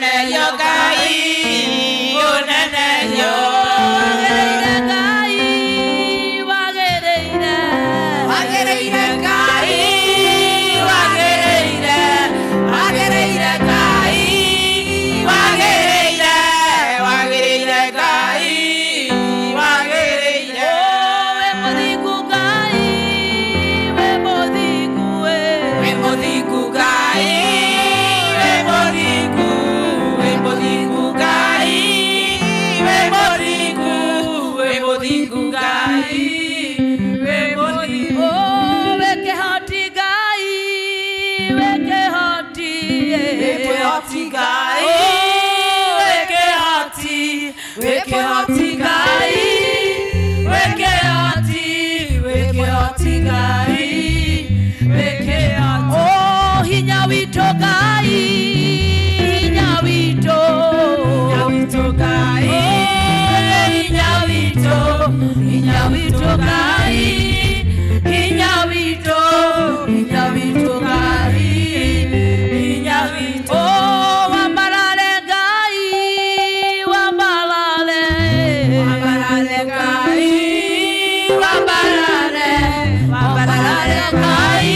Unene yo Ngai, unene yo. Wagĩrĩire Ngai, wagĩrĩire. Wagĩrĩire Ngai, wagĩrĩire. Wagĩrĩire Ngai, wagĩrĩire. Wagĩrĩire Ngai, wagĩrĩire. Oh, wĩ mũthingu Ngai, wĩ mũthingu we. Wĩ mũthingu Ngai, wĩ mũthingu, wĩ mũthingu Ngai, wĩ mũthingu, wĩ mũthingu Ngai, wĩ mũthingu. Oh, wĩ kĩhoti Ngai, wĩ kĩhoti, Wĩ kĩhoti Ngai, wĩ kĩhoti, wĩ kĩhoti Ngai, wĩ kĩhoti, wĩ kĩhoti Ngai, wĩ kĩhoti. Oh, hinya witũ Ngai, hinya witũ. Hinya witũ Ngai, hinya witũ, hinya witũ Ngai, hinya witũ, hinya witũ Ngai, hinya witũ. Oh, wambarare Ngai, wambarare. Wambarare Ngai, wambarare, wambarare Ngai,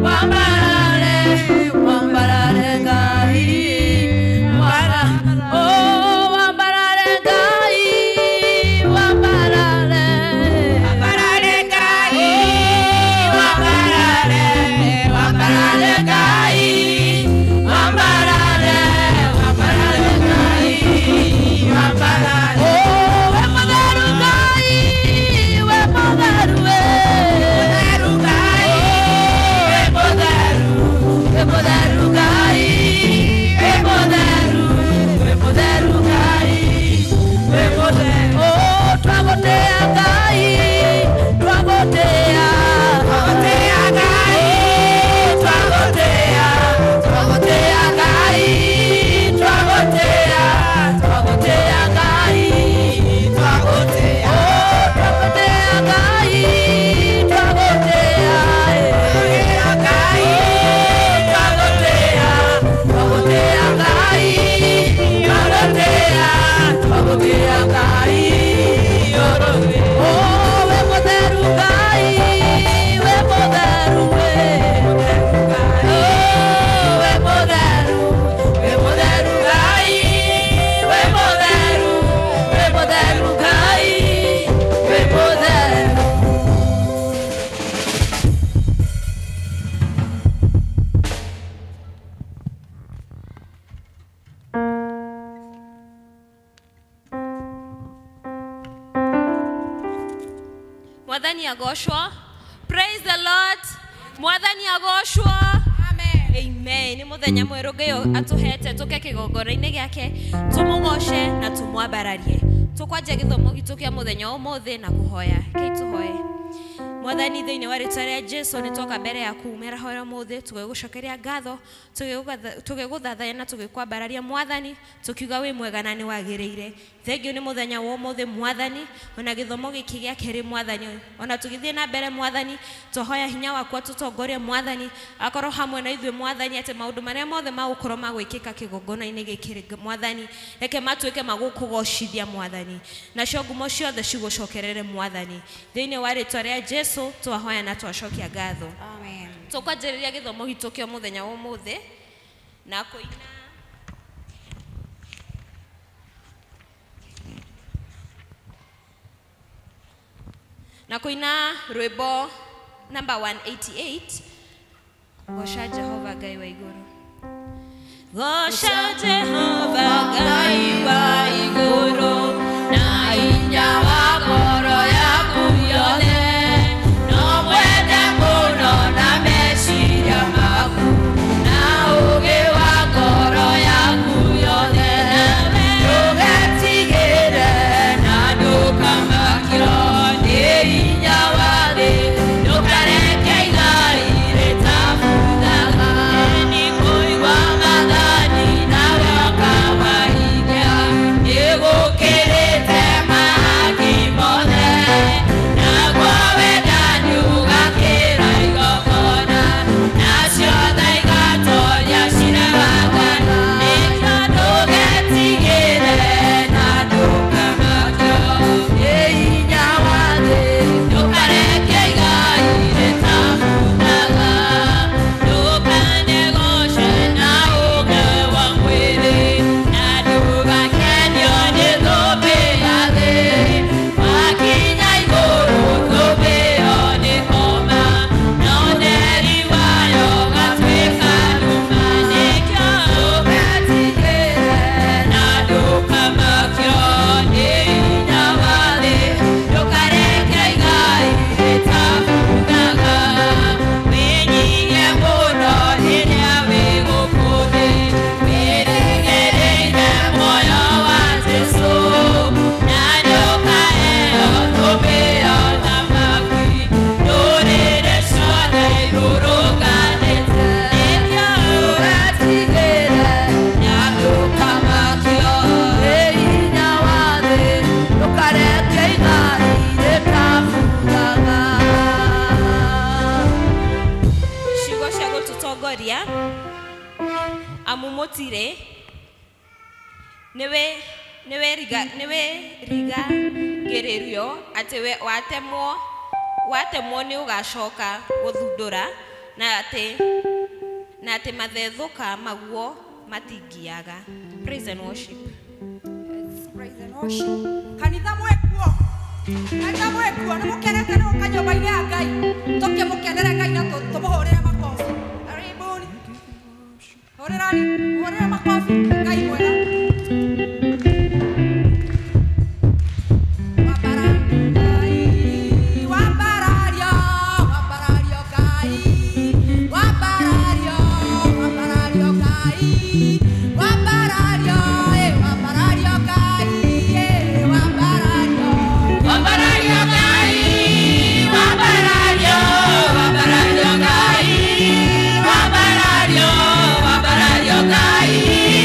wambarare, Wambarare Ngai, oh, wambarare Ngai, wambarare. Wambarare Ngai, wambarare, wambarare Ngai, wambarare, wambarare Ngai, wambarare. Oh, we mũtheru Ngai, we mũtheru we. Mũtheru Ngai, we mũtheru, We mũtheru Ngai, we mũtheru, we mũtheru Ngai, we mũtheru. Oh, twagũtĩĩa Ngai, twagũtĩĩa. Twagũtĩĩa Ngai, twagũtĩĩa, twagũtĩĩa Ngai, twagũtĩĩa, twagũtĩĩa Ngai, twagũtĩĩa. Oh, twagũtĩĩa Ngai, twagũtĩĩa. Twagũtĩĩa Ngai, twagũtĩĩa, twagũtĩĩa Ngai, twagũtĩĩa, twagũtĩĩa Ngai, yorore. Oh, we mũtheru Ngai, we mũtheru we. Oh, we mũtheru, we mũtheru Ngai, we mũtheru, we mũtheru Ngai, we mũtheru. Mwathani agocwo. Praise the Lord. Mwathani agocwo. Amen. Nĩ mũthenya mwerũ Ngai atũhete tũke kĩgongona-inĩ gĩake tũmũgoce na tũmwambararie. Tũkwanjia gĩthomo gitũ kĩa mũthenya wa ũmũthĩ na kũhoya. Kei tũhoye. Mwathani thĩinĩ wa rĩtwa rĩa Jesu nĩ twoka mbere yaku mĩaraho ũmũthĩ tũgĩgũcokeria ngatho tũgĩgũthathaiya na tũgĩkwambararia Mwathani tũkiuga wĩ mwega na nĩ wagĩrĩire. Thengiũ nĩ mũthenya wa ũmũthĩ Mwathani ona gĩthomo gĩkĩ gĩa kerĩ Mwathani ona tũgĩthiĩ na mbere Mwathani twahoya hinya waku atũtongorie Mwathani akorwo hamwe na ithuĩ Mwathani atĩ maũndũ marĩa mothe magũkorwo magwĩkĩka kĩgongona-inĩ gĩkĩ Mwathani reke matuĩke magũkũgocithia Mwathani nacio ngumo ciothe cigũcokerere Mwathani thĩinĩ wa rĩtwa rĩa Jesu twahoya na twacokia ngatho. Amen. Tũkwanjĩrĩria gĩthomo gitũ kĩa mũthenya wa ũmũthĩ na kũina rwĩmbo number 188 Goca Jehova Ngai wa igũrũ. Goca Jehova Ngai wa igũrũ na hinya wa ngoro yaku yothe no mwende mũno na meciria maku na ũũgĩ wa ngoro yaku yothe ndũgetigĩre na ndũkamakio nĩ hinya wa thĩ ndũkareke igai rĩtabuthaga nĩ kũigua maathani nawe ũkamahingia. mũtirĩ nĩwĩrigagĩrĩrio atĩ watemwo nĩ ũgacoka gũthundũra na atĩ mathethũka maguo matingiaga. Praise and worship. Praise and worship. Kanitha mwekuo. Kanitha mwekuo nĩ mũkenete nĩ gũka nyũmba-inĩ ya Ngai. Tũkĩmũkenere Ngai na tũmũhũrĩre makobi. Karibuni. Hũrĩrani, hũrĩre makobi Ngai mwega. Wambarario Ngai, wambarario, wambarario Ngai, wambarario, wambarario Ngai.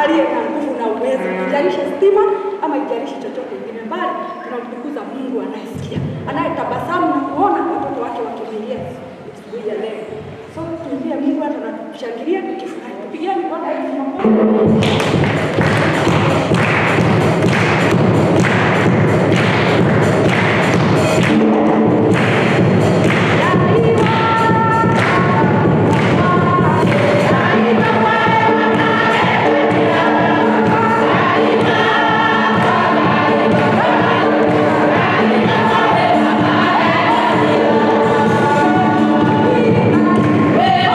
aliye na nguvu na uwezo, ijalishi stima ama ijalishi chochote ingine, bali tunamtukuza Mungu anayesikia, anayetabasamu na kuona watoto wake wakimlilia asubuhi ya leo. So tuimbie Mungu hata na tushangilie tukifurahi. Tupigieni Bwana Yesu makofi. Wewe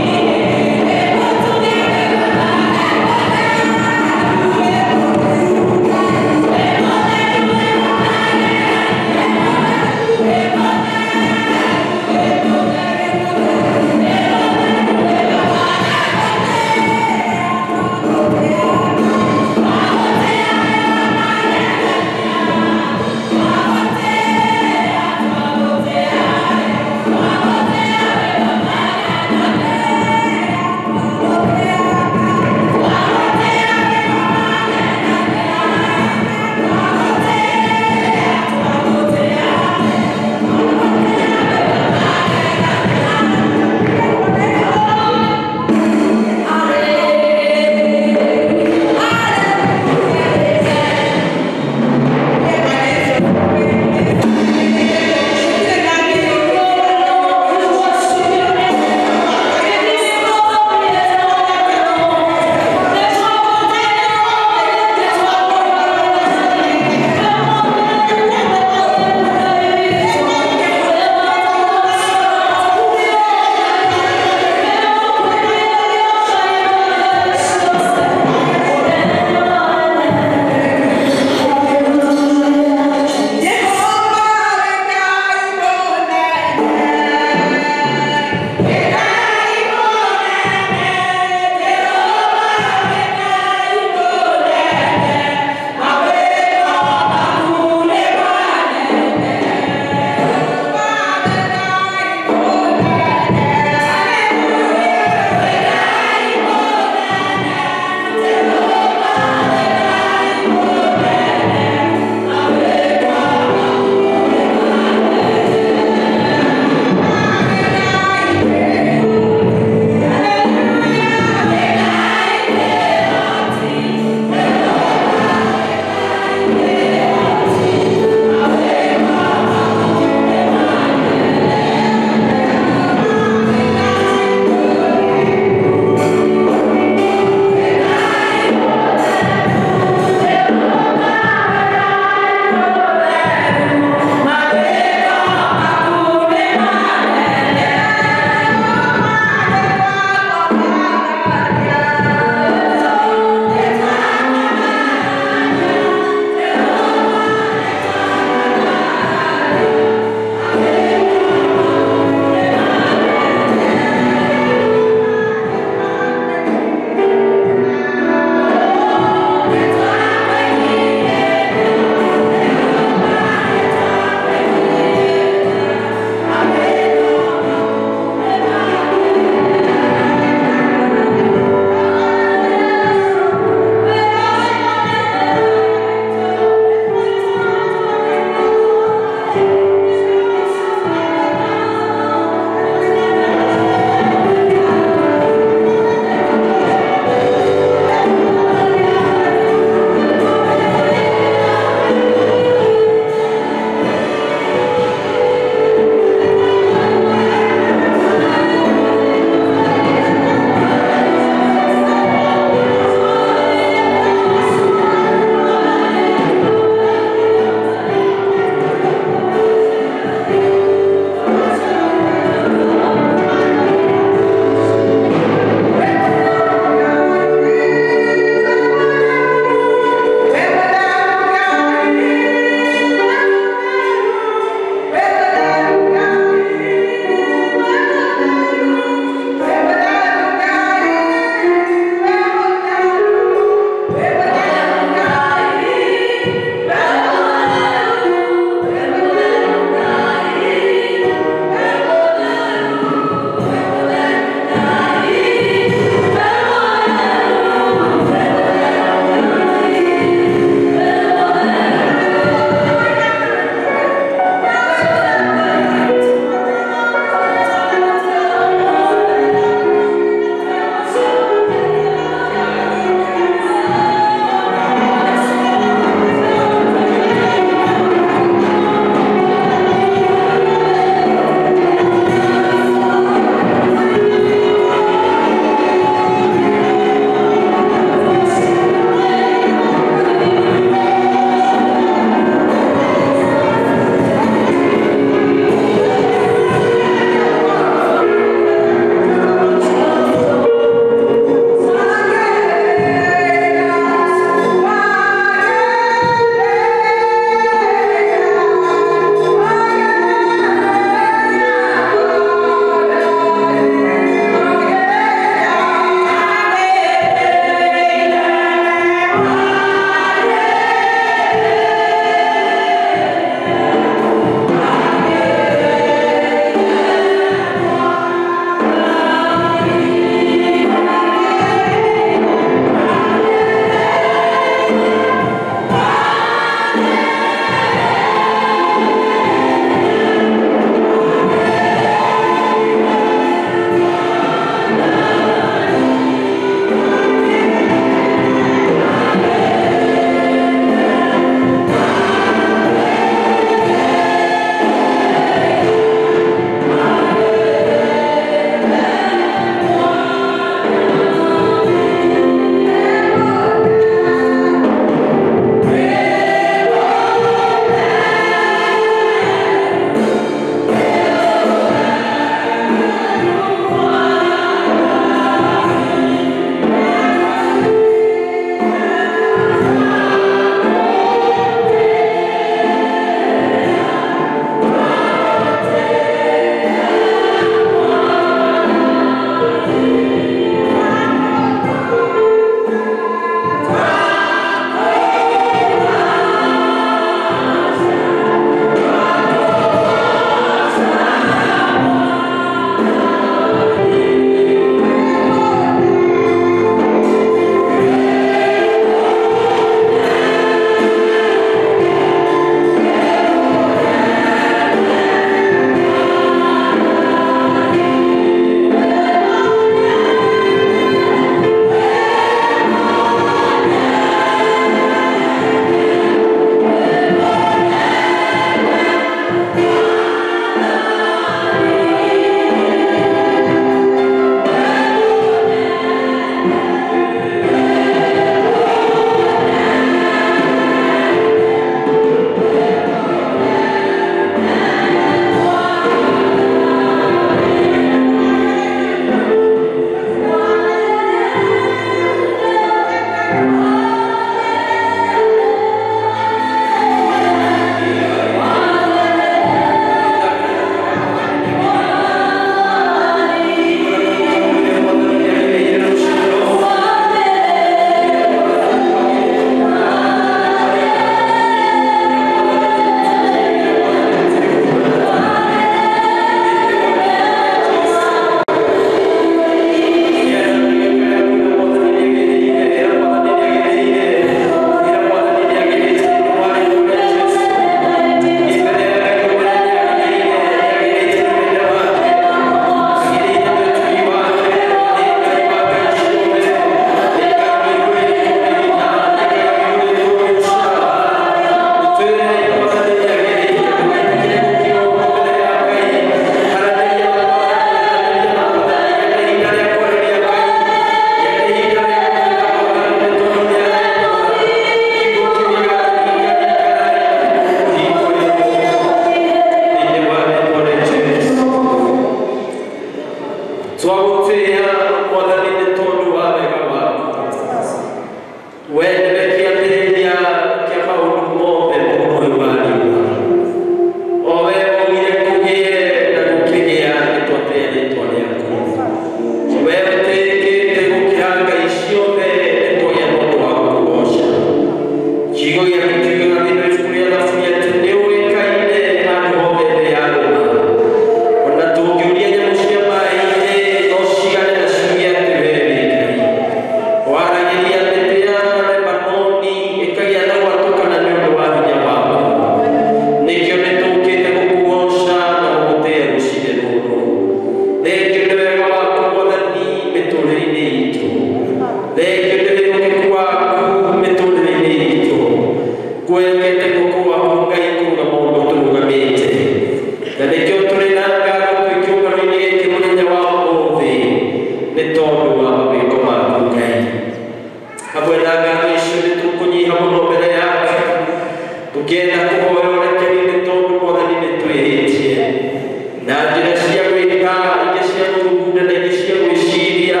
Na njĩra cia gwĩka, ingĩ cia gũthugunda na ingĩ cia gwĩciria.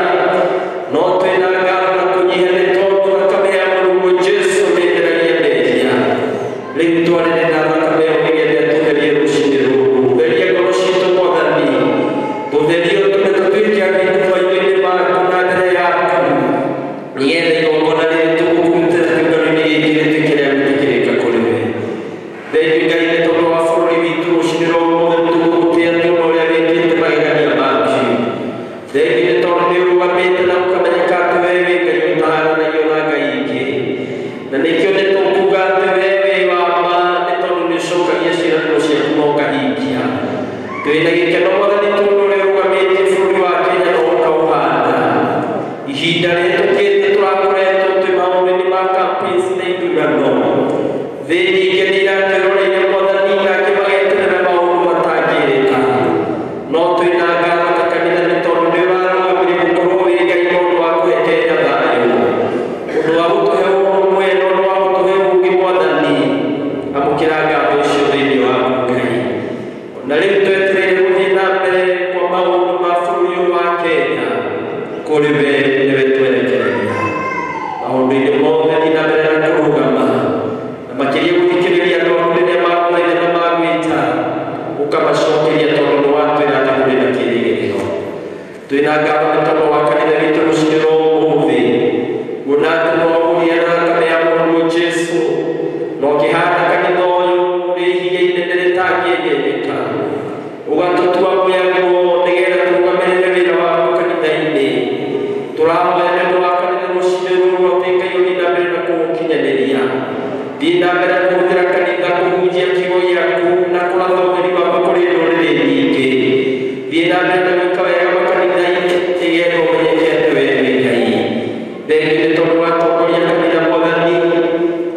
No twĩna ngatho na kũnyiha nĩ tondũ thakame ya Mũrũguo Jesũ nĩĩtheragia mehia. Rĩu twarĩre na thakame ĩyo nĩgetha ĩtũtherie rũcinĩ rũrũ. Theria ngoro citũ Mwathani, tũtherie ũtũme tũtuĩke athingu maitho-inĩ maku na mbere yaku, nĩgetha igongona rĩrĩ tũgũkũrutĩra kĩũngano-inĩ gĩkĩ rĩtuĩke rĩa gwĩtĩkĩrĩka kũrĩ we. Thengiũ Ngai nĩ tondũ wa bũrũri witũ rũcinĩ rwa ũmũthĩ nĩtũgũgũtĩĩa nĩ ũndũ ũrĩa wĩkĩte magegania maku. Thengiũ nĩ tondũ nĩ ũrũgamĩte na ũkamenyeka atĩ we wĩ Ngai ũtaharanagio na ngai ingĩ. Na nĩkĩo nĩtũkuga atĩ we wĩ wa ma nĩ tondũ nĩũcokagia ciĩranĩro ciaku na ũkahingia. Twĩna gĩkeno Mwathani tondũ ũrĩa ũrũgamĩtie bũrũri wa Kenya na ũkaũhanda. Ihinda rĩhĩtũkĩte tũrakoretwo twĩ maũndũ-inĩ ma campaigns na ithurano. Thĩ nyingĩ nĩ iratwĩroreire Mwathani na angĩ mageterera maũndũ matangĩrĩka. No twĩna ngatho ta kanitha nĩ tondũ nĩ ũrarũgamire gũkorwo wĩ Ngai na ũndũ wa kũhe Kenya thayũ, ũndũ wa gũtũhe ũrũmwe na ũndũ wa gũtũhe ũũgĩ Mwathani. Amũkĩra ngatho icio thĩinĩ waku Ngai. Na rĩu twetereire gũthiĩ na mbere kwa maũndũ ma bũrũri ũyũ wa Kenya, kũrĩ we nĩwe twerekereria. Maũndũ-inĩ mothe thiĩ na mbere na kũrũgama, na makĩria gũthikĩrĩria andũ aku rĩrĩa magũthaitha na magwĩta, ũkamacokeria tondũ nĩ watwĩra atĩ kũrĩ na kĩĩrĩgĩrĩro. Twĩna ngatho nĩ tondũ wa kanitha witũ rũcinĩ rwa ũmũthĩ, kuona atĩ nĩ waũria na thakame ya Mũrũguo Jesũ, na ũkĩhanda kanitha ũyũ ũrĩ ihiga inene rĩtangĩenyenyeka, ũgatũtua mũyaguo nĩgetha tũrũgamĩrĩre wĩra waku kanitha-inĩ. Tũrahoya nĩ ũndũ wa kanitha rũcinĩ rũrũ atĩ Ngai ũthiĩ na mbere na kũũkinyanĩria. Thiĩ na mbere kũhũthĩra kanitha kũhunjia kiugo gĩaku na kũratha ũtheri waku kũrĩ ndũrĩrĩ nyingĩ. Thiĩ na mbere na gwĩka wega makanitha-inĩ nĩgetha ũmenyeke atĩ we wĩ Ngai. Thengiũ nĩ tondũ watongoria kanitha Mwathani,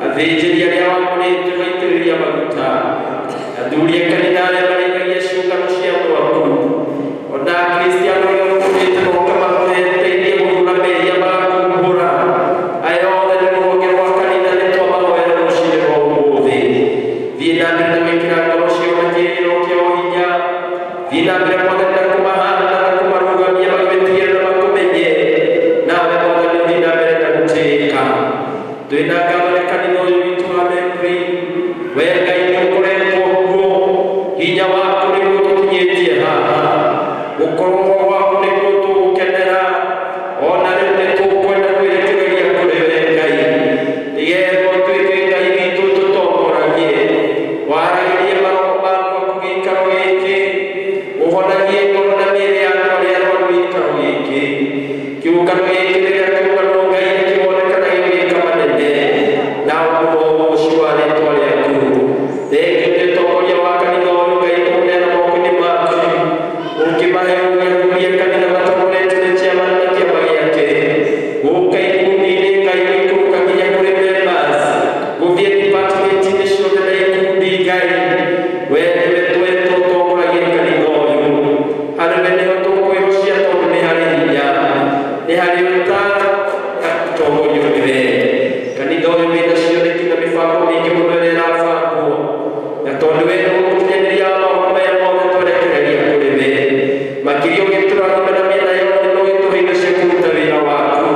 athĩnjĩri arĩa wamũrĩte ũgaitĩrĩria maguta, athuri a kanitha arĩa marĩithagia ciũngano cia andũ aku, ona akristiano arĩa ũkũrĩte na ũkamateithia gũthũra mehia magakumbũra. Aya othe nĩ rũhonge rwa kanitha nĩ twamahoera rũcinĩ rwa ũmũthĩ. Thiĩ na mbere na gwĩkĩra ngoro ciao na kĩĩrĩgĩrĩro kĩao hinya. Thiĩ na mbere Mwathani na kũmahanda na kũmarũgamia magwĩtigĩre na makũmenye. Nawe Mwathani thiĩ na mbere na gũtĩĩka. Twĩna ngatho nĩ kanitha ũyũ witũ wa Memphis. We Ngai nĩ ũkoretwo kuo, hinya waku nĩguo tũkinyĩtie haha, gũkorwo gwaku nĩguo tũgũkenera. Ona rĩu nĩ tũkwenda kwĩrekereria kũrĩ we Ngai, nĩgetha ũtuĩke Ngai witũ tũtongoragie, waragĩrie maroho maku aku gĩikaro gĩkĩ, ũhonagie ngoro na mĩĩrĩ ya andũ arĩa arwaru gĩikaro gĩkĩ. Kĩũngano gĩkĩ rĩrĩa kĩũngano Ngai nĩkĩwonekana gĩgĩka manene na ũndũ wa ũgoci wa rĩtwa rĩaku. Thengiũ nĩ ũtongoria wa kanitha ũyũ Ngai kũũneana moko-inĩ maku, ũkĩmahe ũũgĩ athuri a kanitha matongoretio nĩ chairman na kĩama gĩake, gũka ikundi-inĩ Ngai gũikũrũka nginya kũrĩ members, gũthiĩ department-inĩ ciothe na ikundi Ngai. We nĩwe twetwo ũtongoragie kanitha ũyũ. Harĩ we nĩho tũkwĩhocia tondũ nĩ harĩ hinya, nĩ harĩ ũtaaro na ũtongorio nĩwe. Kanitha ũyũ wĩna cioneki na mĩbango mĩingĩ mũno ĩrĩa ĩrabangwo, na tondũ we nĩwe mũkinyanĩria wa maũndũ maya mothe twerekereria kũrĩ we. Makĩria ũgĩtũrathima na mĩena yothe na ũgĩtũhe indo cia kũruta wĩra waku,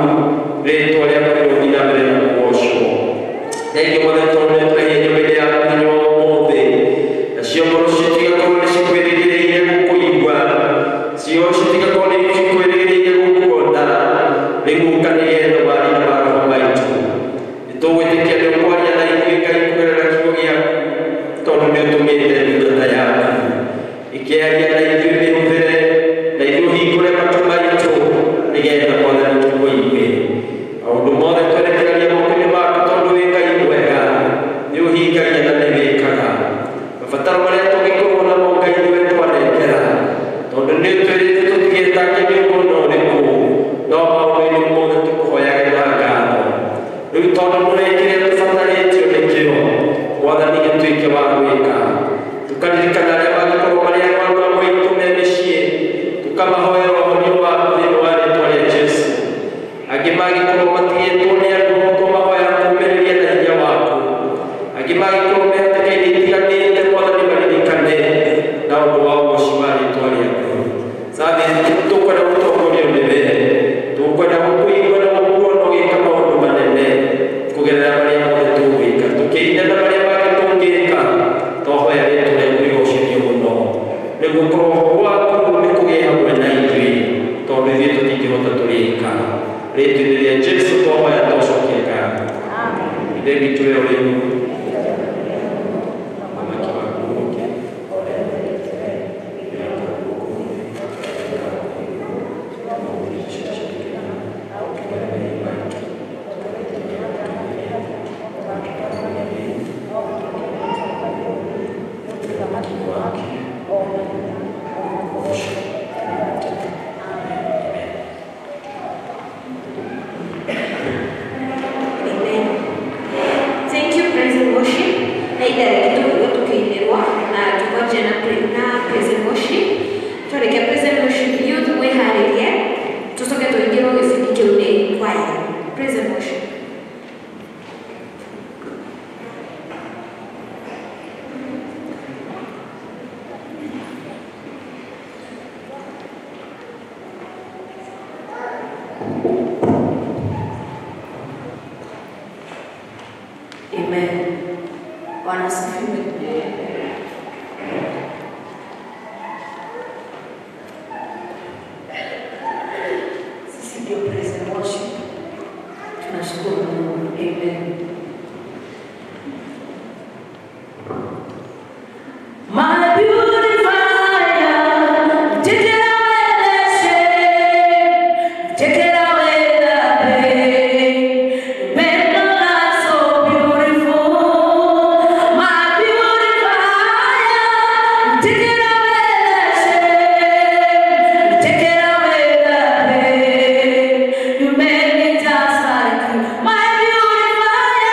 rĩtwa rĩaku rĩrothiĩ na mbere na kũgocwo. Thengiũ Mwathani tondũ nĩũtũrehire nyũmba-inĩ yaku mũthenya wa ũmũthĩ, nacio ngoro citũ igakorwo nĩ cikwĩrĩgĩrĩire gũkũigua, cio citigakorwo nĩ cikwĩrĩgĩrĩire gũkuona. Rĩu ũka nĩgetha warie na maroho maitũ. Nĩtũgwĩtĩkia nĩ ũkwaria na ithuĩ Ngai kũgerera kiugo gĩaku, tondũ nĩ ũtũmĩte ndungata yaku ĩkĩaria na ithuĩ mĩhũthĩre, na ithuĩ ũhingũre matũ maitũ nĩgetha Mwathani tũkũigue. Maũndũ mothe twerekeragia moko-inĩ maku tondũ wĩ Ngai mwega, nĩ ũhingagia na nĩ wĩkaga. Mabataro marĩa tũngĩkorwo namo Ngai nĩwe twanengera, tondũ nĩ ũtwĩrĩte tũtigetange nĩ ũndũ ona ũrĩkũ, no maũndũ-inĩ mothe tũkũhoyage na ngatho. Rĩu tondũ nĩũrĩ kĩrĩa tũbatarĩtio nĩkĩo, Mwathani gĩtuĩke wa gwĩka. Tũkaririkana arĩa mangĩkorwo marĩ arwaru amwe aitũ me mĩciĩ, tũkamahoera ũhonio waku thĩinĩ wa rĩtwa rĩa Jesũ. Angĩ mangĩkorwo matigĩtwo nĩ andũ, tũmahoera kũũmĩrĩria na hinya waku. Angĩ mangĩkorwo me hatĩka-inĩ itiganĩte, Mwathani maririkane na ũndũ wa ũgoci wa Gwaku nĩ kũgĩe hamwe na ithuĩ tondũ ithuĩ tũtingĩhota tũrĩ ika. Rĩtwa-inĩ rĩa Jesũ twahoya twacokia ngatho. Ithe witũ ũrĩa ũrĩ igũrũ, ũthamaki waku ũũke, Amen. Thank you, praise and worship. Na ithere kitu tukiinirwa na tukwanjia na na praise and worship. Twarĩkia praise and worship youth mwĩharĩrie tũcoke tũingĩrwo gĩbindi kĩu nĩ choir. Praise and worship. Amen. Bwana asifiwe. Sisi ndio praise and worship. Tunashukuru Mungu. Amen. My beautifier, take it away the shame, take it away the pain. You made my life so beautiful. My beautifier, take it away the shame, take it away the pain. You made me just like you. My beautifier,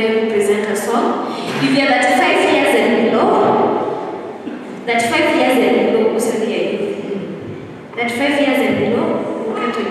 Let me present a song. If you're 35 years and below, 35 years and below, 35 years and below, we can to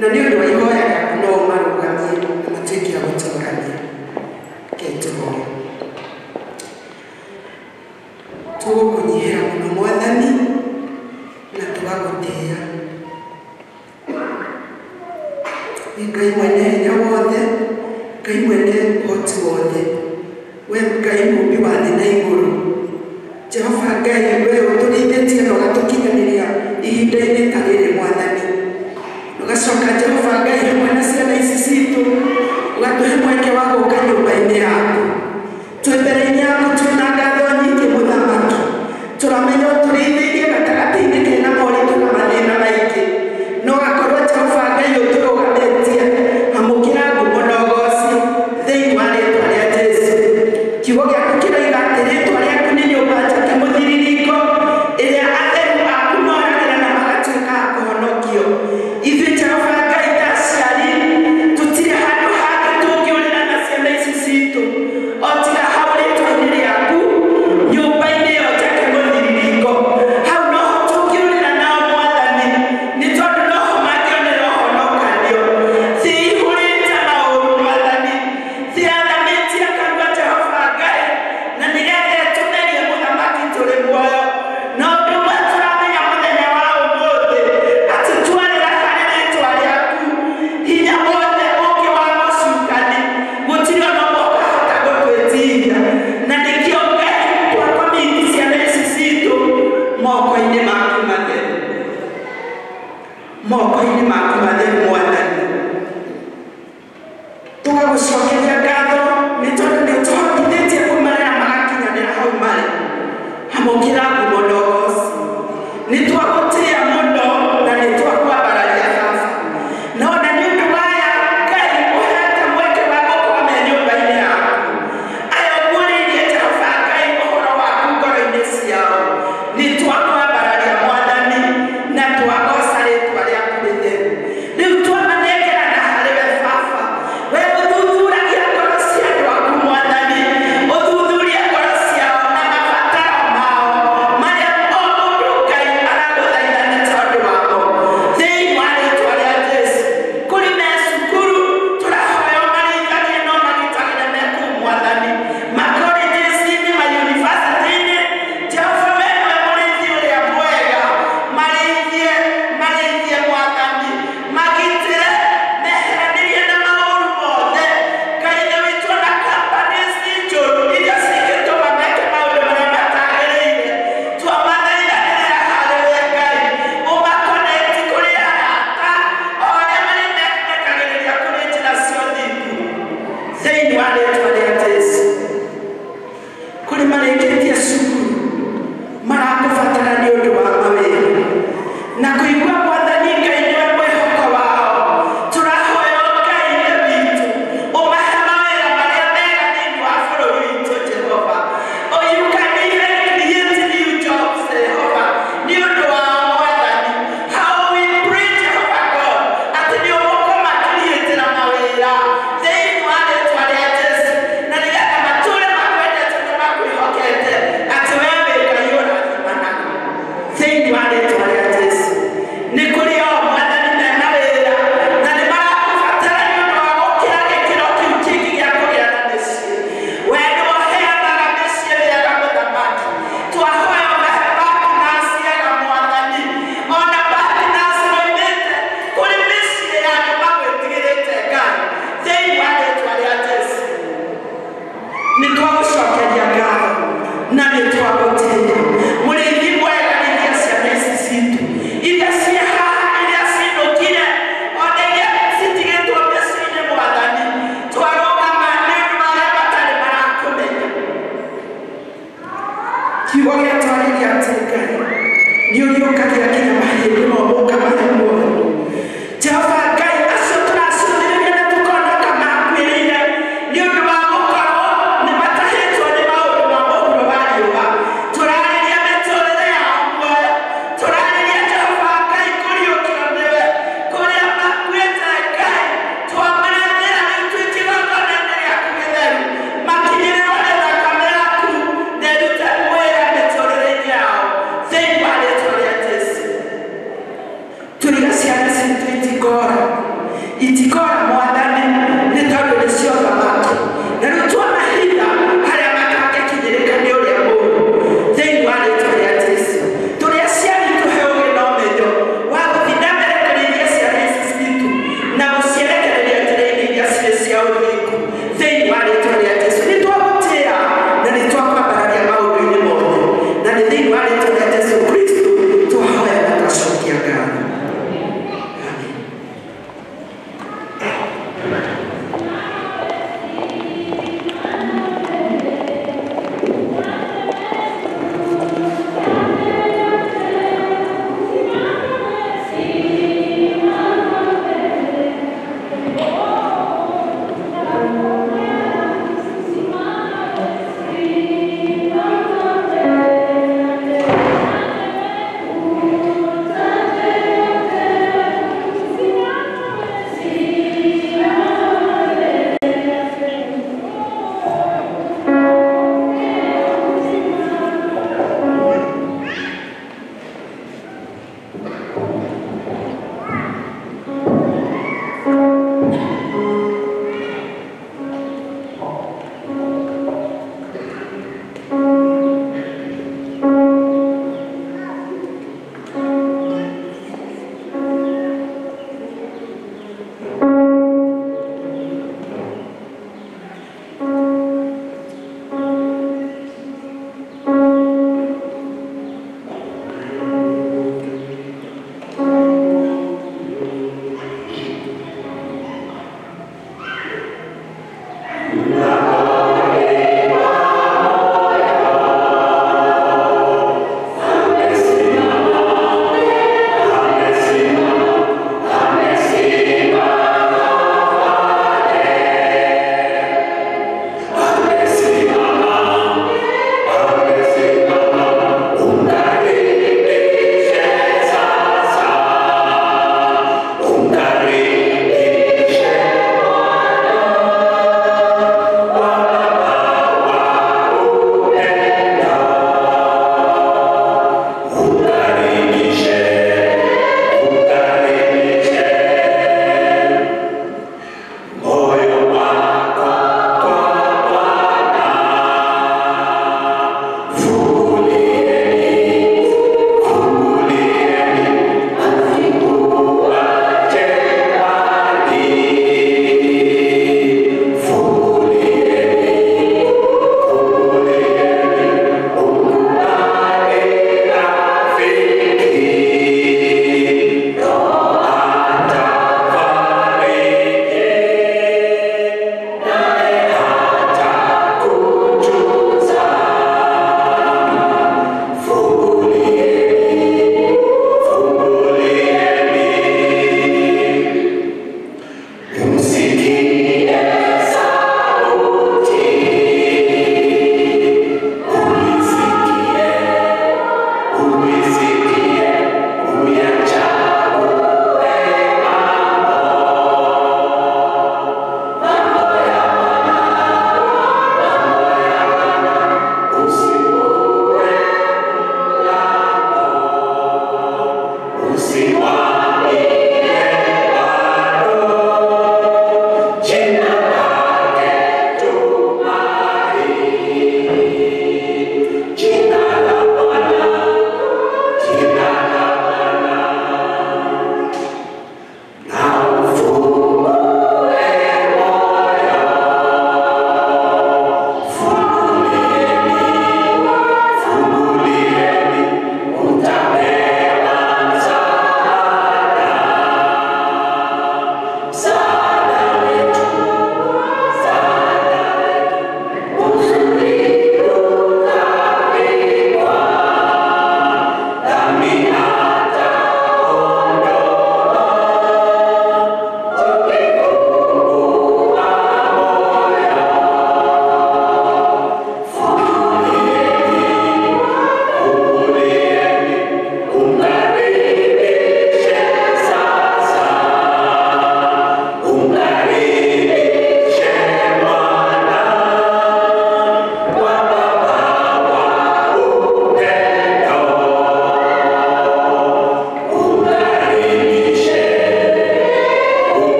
na nĩ ũndũ wa ihoya rĩaku no ũmarũgamie na matuĩke a gũtũũrania. Ngai mwene ũhoti wothe, we Ngai mũmbi wa thĩ na igũrũ, Jehova Ngai, we ũtũrĩithĩtie na ũgatũkinyanĩria ihinda-inĩ ta rĩrĩ Mwathani. Ũgacoka Jehova Ngai hamwe na ciana ici citũ, ũgatũhe mweke wa gũka nyũmba-inĩ yaku. Twĩ mbere-inĩ yaku twĩna ngatho nyingĩ Mũthamaki. Tũramenya ũtũrĩithĩirie gatagatĩ-inĩ kena moritũ na mathĩna maingĩ, no akorwo Jehova Ngai ũtũrũgamĩtie, amũkĩra ngumo na ũgoci thĩinĩ wa rĩtwa rĩa Jesũ. Kiugo gĩaku kĩroiga atĩ rĩtwa rĩaku nĩ nyũmba njake mũthiriringo ĩrĩa atheru aku moragĩra na magatuĩka a kũhonokio. Ithuĩ Jehova Ngai ta aciari tũtirĩ handũ hangĩ tũngĩũrĩra na ciana ici citũ o tiga hau rĩtwa-inĩ rĩaku, nyũmba-inĩ ĩyo njake mũthiriringo. Hau noho tũngĩũrĩra nao Mwathani, nĩ tondũ noho mangĩonera ũhonokanio. Thĩ ĩihũrĩte maũru Mwathani, thĩ yathamĩtie kanua Jehova Ngai, na nĩgetha ĩtũmerie Mũthamaki tũrĩ muoyo. Na ũndũ ũmwe tũramenya mũthenya wa ũmũthĩ, atĩ twarĩra harĩ rĩtwa rĩaku, hinya wothe ũngĩ wa mũcukani gũtirĩ ona ũmwe ũkahota gũtwĩtiria. Na nĩkĩo Ngai twakomiti ciana ici citũ moko-inĩ maku matheru, moko-inĩ maku matheru Mwathani. Tũgagũcokeria ngatho nĩ tondũ nĩ ũtũhotithĩtie kũmarera magakinyanĩra hau marĩ. Amũkĩra ngumo na ũgoci. Nĩ twagũtĩĩa mũno na nĩ twakwambararia Baba. Na ona nĩ ũndũ wa aya Ngai ũhete mweke wa gũkorwo me nyũmba-inĩ yaku. Aya ũguũrĩirie Jehova Ngai ũhoro waku ngoro-inĩ ciao. Nĩ twakwambararia Mwathani na twagoca rĩtwa rĩaku rĩtheru. Rĩu twamanengerana harĩ we Baba. We ũthuthuragia ngoro cia andũ aku Mwathani, ũthuthurie ngoro ciao na mabataro mao marĩa o mũndũ Ngai aragũthaitha nĩ tondũ wamo. Thĩinĩ wa rĩtwa rĩa Jesũ, kũrĩ me cukuru tũrahoya ũmarĩithagie na ũmagitagĩre me kũu Mwathani, makolenjinĩ, mayunibacĩtĩ-inĩ, Jehova we nĩwe mũrĩithi ũrĩa mwega, marĩithie, marĩithie Mwathani, magitĩre, meheranĩrie na maũru mothe. Ngai nĩ witũ na companies njũru iria cingĩtũma meke maũndũ marĩa matagĩrĩire, twamathaithanĩrĩra harĩ we Ngai, ũmakonekti kũrĩ arata o arĩa marĩmekagĩrĩria kũrĩ njĩra cia ũthingu. Thĩinĩ wa rĩtwa rĩa Jesũ, kũrĩ marĩkĩtie cukuru marakũbatara nĩ ũndũ wa mawĩra na kũigua Mwathani Ngai nĩwe mwĩhoko wao, tũrahoya Ngai Ithe witũ ũmahe mawĩra marĩa mega thĩinĩ wa bũrũri witũ Jehova. Oh, you can even create new jobs, Jehova, nĩ ũndũ wao Mwathani. How we pray, Jehovah God, atĩ nĩ ũgũkũmakiriĩtĩra mawĩra thĩinĩ wa rĩtwa rĩa Jesũ, na nĩgetha matũũre makwendete na makwĩhokete atĩ we wĩ Ngai ũrathimanaga thĩinĩ wa rĩtwa rĩa Jesũ.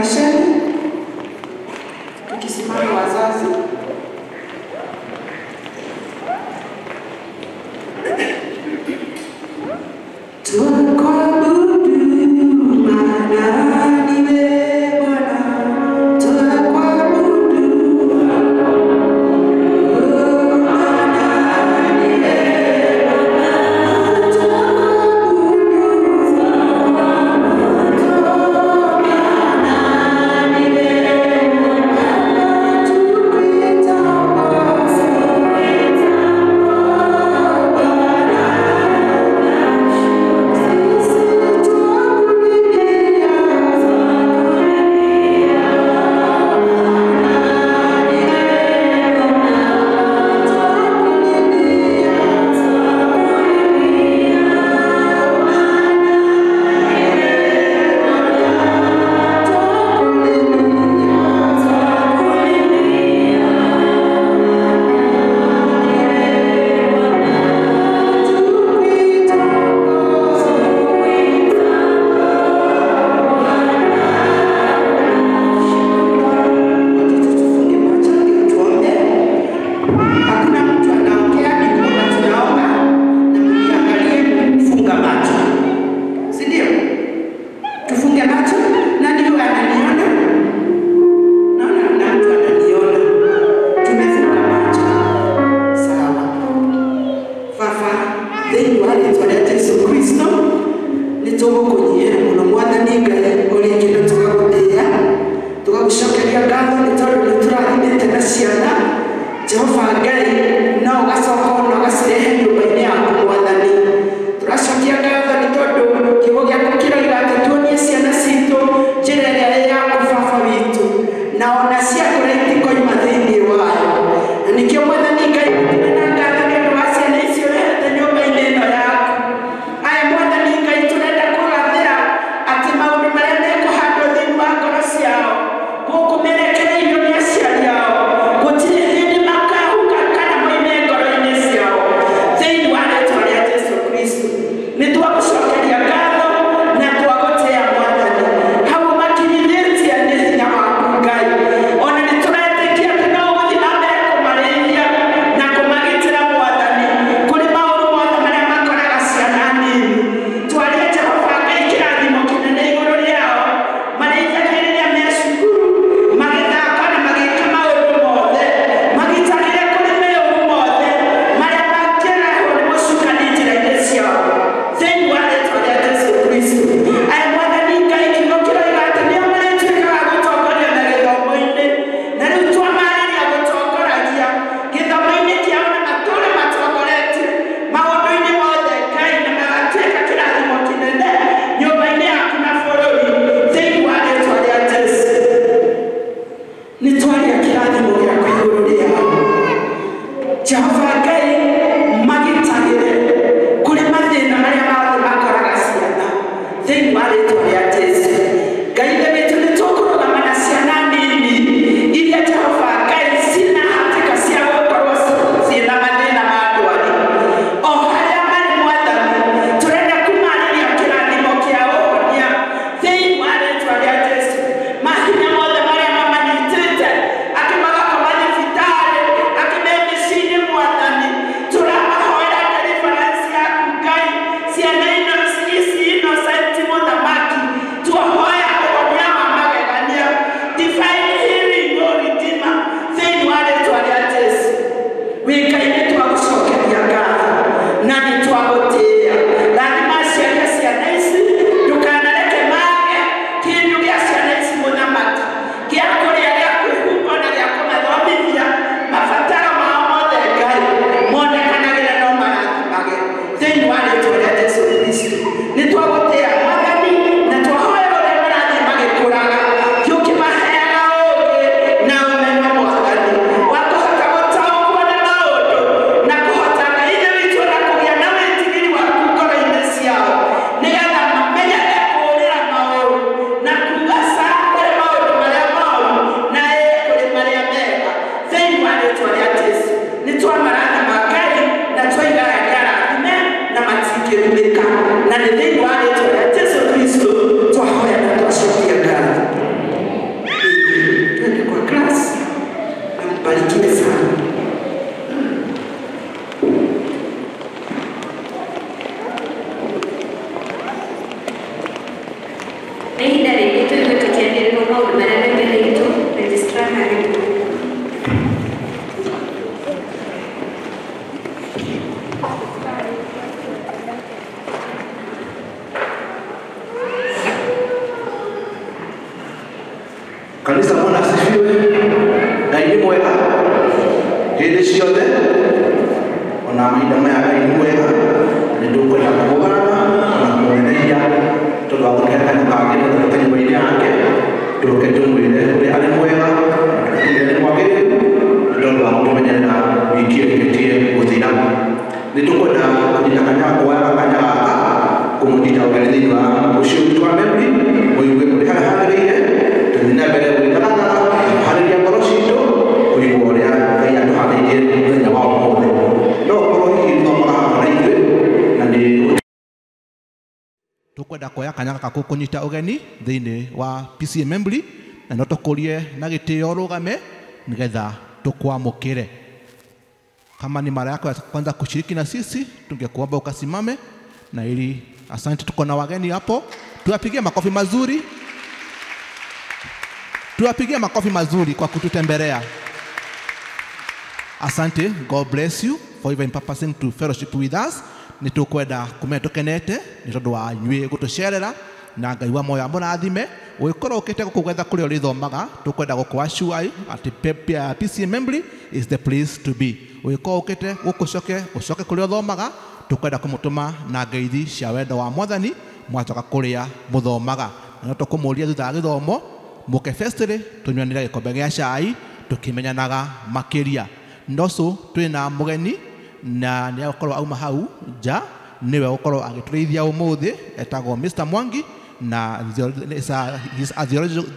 Tuimarisheni tukisimama wazazi. Tukuabudu maana ni wewe Bwana, tukuabudu maana ni wewe Bwana, tukuabudu maana ni wewe Bwana, tukuita Tufunge macho ndio tuombe. Hakuna mtu anaongea, ni kuomba tunaomba, na mniangalie, funga macho, si ndio? Tufunge macho. Nani huyo ananiona? Naona kuna mtu ananiona. Tumefunga macho, sawa. Baba, thĩinĩ wa rĩtwa rĩa Jesu Kristo nĩtũgũkũnyihĩra mũno Mwathani Ngai ũrĩa kĩndũ tũgagũtĩĩa tũgagũcokeria ngatho nĩ tondũ nĩ tũrathimĩte na ciana Jehova Ngai no ũgacoka ona ũgacirehe nyũmba-inĩ yaku Mwathani. Tũracokia ngatho nĩ tondũ kiugo gĩaku kĩroiga atĩ tuonie ciana citũ njĩra ĩrĩa ĩ yaku Baba witũ, na ona ciakũra itikoima thĩinĩ wayo. Na nĩkĩo Mwathani Ngai tũrĩ na ngatho nĩ ũndũ wa ciana ici ũrehete nyũmba-inĩ ĩno yaku. Aya Mwathani Ngai tũrenda kũgathĩra atĩ maũndũ marĩa mekũhandwo thĩinĩ wa ngoro ciao gũkũ merekereirio nĩ aciari ao gũtirĩ hĩndĩ makahuka kana moime ngoro-inĩ ciao thĩinĩ wa rĩtwa rĩa Jesu Kristo. Nĩ twagũcokeria ngatho na twagũtĩĩa Mwathani hau makinyithĩtie nĩ hinya waku Ngai. Ona nĩ tũretĩkia atĩ no ũgũthiĩ na mbere kũmarĩithia na kũmagitĩra Mwathani kũrĩ maũndũ mothe marĩa makoraga ciana nini. Twarie Jehova Ngai kĩrathimo kĩnene igũrũ rĩao marĩithagie rĩrĩa me cukuru magĩthaka na magĩka maũndũ mothe, magitagĩre kũrĩ maũru mothe marĩa mangĩrehwo nĩ mũcukani njĩra-inĩ ciao thĩinĩ wa rĩtwa rĩa Jesu Kristo. Aya Mwathani Ngai kiugo kĩroiga atĩ nĩo marĩtuĩkaga gũtongoria na gĩthomo-inĩ, na rĩu twamarĩria gũtongoragia gĩthomo-inĩ kĩao na matũũre matongoretie maũndũ-inĩ mothe Ngai, na magatuĩka kĩrathimo kĩnene nyũmba-inĩ yaku na bũrũri thĩinĩ wa rĩtwa rĩa Jesu. Nĩ twaria kĩrathimo gĩaku igũrũ rĩao Jehova Ngai, magitagĩre kũrĩ mathĩna marĩa mothe makoraga ciana thĩinĩ wa rĩtwa rĩa Jesu. Ngai Ithe witũ nĩ tũkũrũgama na ciana nini iria Jehova Ngai ciĩna hatĩka cia gũkorwo ciĩna mathĩna ma ndwari o harĩa marĩ Mwathani tũrenda kũmarĩria kĩrathimo kĩa ũhonia thĩinĩ wa rĩtwa rĩa Jesu. Mahinya mothe marĩa mamanyitĩte angĩ magakoma thibitarĩ angĩ me mĩciĩ-inĩ Mwathani tũramahoera deliverance yaku Ngai. Ciana ino ici innocent mũthamaki tuohoya ũhonia wa magegania, divine healing, O Redeemer, thĩinĩ wa rĩtwa rĩa Jesu. Wĩ Ngai nĩ twagũcokeria ngatho na nĩ twagũtĩĩa. Rathima aciari a ciana ici, ndũkanareke mage kĩndũ gĩa ciana ici mũthamaki, gĩa kũrĩa, gĩa kwĩhumba na gĩa kũmathomithia mabataro mao mothe Ngai monekanagĩre no marathimage thĩinĩ wa rĩtwa rĩa Jesu Kristo. Nĩ twagũtĩĩa Mwathani na twahoya ũrĩa marathiĩ magĩkũraga thiĩ ũkĩmaheaga ũũgĩ na ũmenyo Mwathani wa kũhota gũtaũkwo nĩ maũndũ na kũhota Ngai Ithe witũ na kũgĩa na wĩtigĩri waku ngoro-inĩ ciao nĩgetha mamenyage kũũrĩra maũru na kuuga ca kũrĩ maũndũ marĩa moru na ĩĩ kũrĩ marĩa mega thĩinĩ wa rĩtwa rĩa Jesu. Nĩ twamarathima Ngai na twaiga aya nĩ arathime na matingĩrumĩka, na nĩ thĩinĩ wa rĩtwa rĩa Jesu Kristo twahoya na twacokia ngatho. kanya kuoya kanya gaka kũmũnyita ũgeni thĩinĩ wa mũciĩ witũ wa Memory mũigue ũrĩa harĩa hagĩrĩire tũthiĩ na mbere gwĩthagathaga kũharĩria ngoro citũ kũigua ũrĩa Ngai atũharĩirie mũthenya wa ũmũthĩ. No ũkorwo hihi thomaga hamwe na ithuĩ na nĩ tũkwenda kuoya kanya gaka kũnyita ũgeni thĩinĩ wa PCEA Membley na no tũkũrie na gĩtĩo ũrũgame nĩgetha tũkwamũkĩre. Kama ni mara yako ya kwanza kushiriki na sisi, tungekuomba ukasimame. Na ili asante, tuko na wageni hapo, tuwapigie makofi mazuri, tuwapigie makofi mazuri kwa kututembelea. Asante, God bless you for even purposing to fellowship with us. Nĩ tũkwenda kũmenya tũkenete nĩ tondũ wa inyuĩ gũtũcerera na Ngai wa moyo amũrathime. Ũgĩkorwo ũkĩte gũkũ gwetha kũrĩa ũrĩthomaga, tũkwenda gũkũ-assure atĩ PCEA Membley is the place to be. Ũgĩkorwo ũkĩte gũkũ ũcoke kũrĩa ũthomaga, tũkwenda kũmũtũma na ngeithi cia wendo wa Mwathani mwacoka kũrĩa mũthomaga. Na no tũkũmũria thutha wa gĩthomo mũke festĩrĩ tũnyuanĩre gĩkombe gĩa cai tũkĩmenyanaga makĩria. Noco twĩna mũgeni na nĩ agũkorwo auma hau nja, nĩwe ũgũkorwo agĩtũrĩithia ũmũthĩ, etagwo Mr. Mwangi na he's a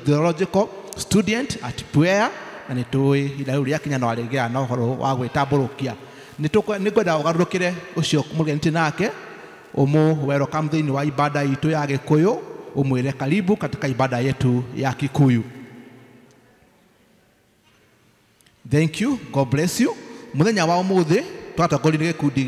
theological student at Puea, na nĩ tũĩ ihinda rĩu rĩakinya no arĩgĩa na ũhoro wa gwĩtambũrũkia. Nĩ ngwenda ũgarũrũkĩre ũcio mũgeni tĩ nake ũmũ welcome thĩinĩ wa ibada itũ ya Gĩkũyũ, ũmwĩre karibu katika ibada yetu ya Kikuyu. Thank you, God bless you. Mũthenya wa ũmũthĩ twatongoririe gĩkundi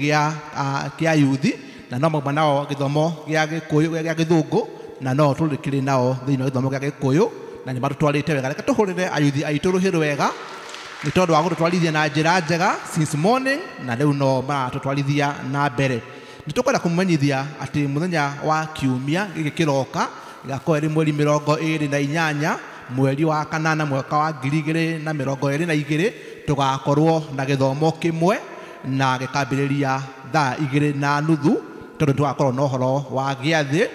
gĩa yuthi na no mauma nao gĩthomo gĩa Gĩkũyũ gĩa Gĩthũngũ na no tũrĩkĩrĩ nao thĩinĩ wa gĩthomo gĩa Gĩkũyũ na nĩ matũtwarĩte wega. Reke tũhũrĩre ayuthi aitũ rũhĩ rwega nĩ tondũ wa gũtũtwarithia na njĩra njega since morning na rĩu no maratũtwarithia na mbere. Nĩ tũkwenda kũmũmenyithia atĩ mũthenya wa kiumia gĩkĩ kĩroka gĩgakorwo ĩrĩ mweri 28 mweri wa kanana mwaka wa 2022 tũgakorwo na gĩthomo kĩmwe na gĩkambĩrĩria thaa 2:30 tondũ tũgakorwo na ũhoro wa gĩathĩ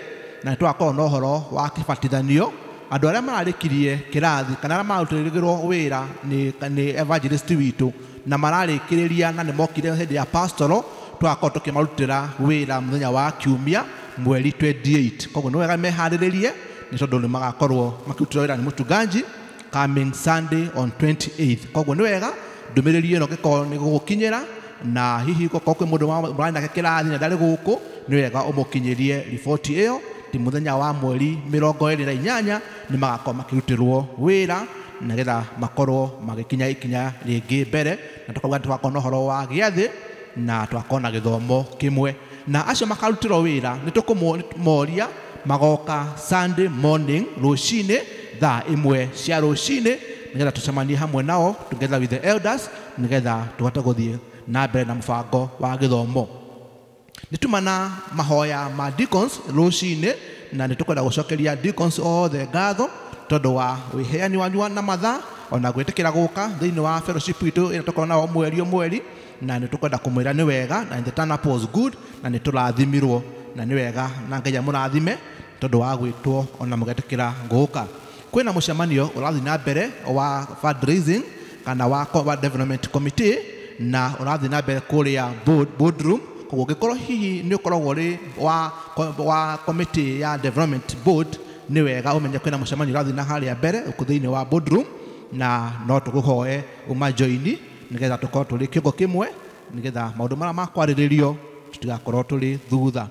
na tũgakorwo na ũhoro wa kĩbatithanio. Andũ arĩa mararĩkirie kĩrathi kana arĩa mararutĩrĩrwo wĩra nĩ evangelist witũ na mararĩkĩrĩria na nĩ mokire hĩndĩ ya pastoral, tũgakorwo tũkĩmarutĩra wĩra mũthenya wa kiumia mweri 28. Koguo nĩ wega meharĩrĩrie nĩ tondũ nĩ magakorwo makĩrutĩrwo wĩra nĩ mũchungaji coming Sunday on 28th. Koguo nĩ wega ndũmĩrĩri ĩno ĩngĩkorwo nĩ gũgũkinyĩra na hihi gũkorwo kwĩ mũndũ mũrarĩ nake kĩrathi na ndarĩ gũkũ, nĩ wega ũmũkinyĩrie riboti ĩyo ti mũthenya wa mweri 28 nĩ magakorwo makĩrutĩrwo wĩra nĩgetha makorwo magĩkinya ikinya rĩngĩ mbere, na tũkauga tũgakorwo na ũhoro wa gĩathĩ na tũgakorwo na gĩthomo kĩmwe. Na acio makarutĩrwo wĩra nĩ tũkũmoria magoka Sunday morning rũcinĩ thaa 1 cia rũcinĩ nĩgetha tũcemanie hamwe nao together with the elders nĩgetha tũhote gũthiĩ na mbere na mũbango wa gĩthomo. Nĩ tuma na mahoya ma deacons rũcinĩ na nĩ tũkwenda gũcokeria deacons othe ngatho tondũ wa wĩheani wanyu na mathaa ona gwĩtĩkĩra gũka thĩinĩ wa fellowship itũ ĩrĩa tũkoragwo nao mweri o mweri, na nĩ tũkwenda kũmwĩra nĩ wega na the turn up was good na nĩ tũrathimirwo na nĩ wega na Ngai amũrathime tondũ wa gwĩtwo ona mũgetĩkĩra gũka. Kwĩna mũcemanio ũrathiĩ na mbere wa fundraising kana wa development committee na ũrathiĩ na mbere kũrĩa boardroom. Koguo ũngĩkorwo hihi nĩ ũkoragwo ũrĩ wa committee ya development board, nĩ wega ũmenye kwĩna mũcemanio ũrathiĩ na harĩa mbere gũkũ thĩinĩ wa boardroom, na no tũkũhoe ũmajoini nĩgetha tũkorwo tũrĩ kĩongo kĩmwe nĩgetha maũndũ marĩa makwarĩrĩrio tũtigakorwo tũrĩ thutha.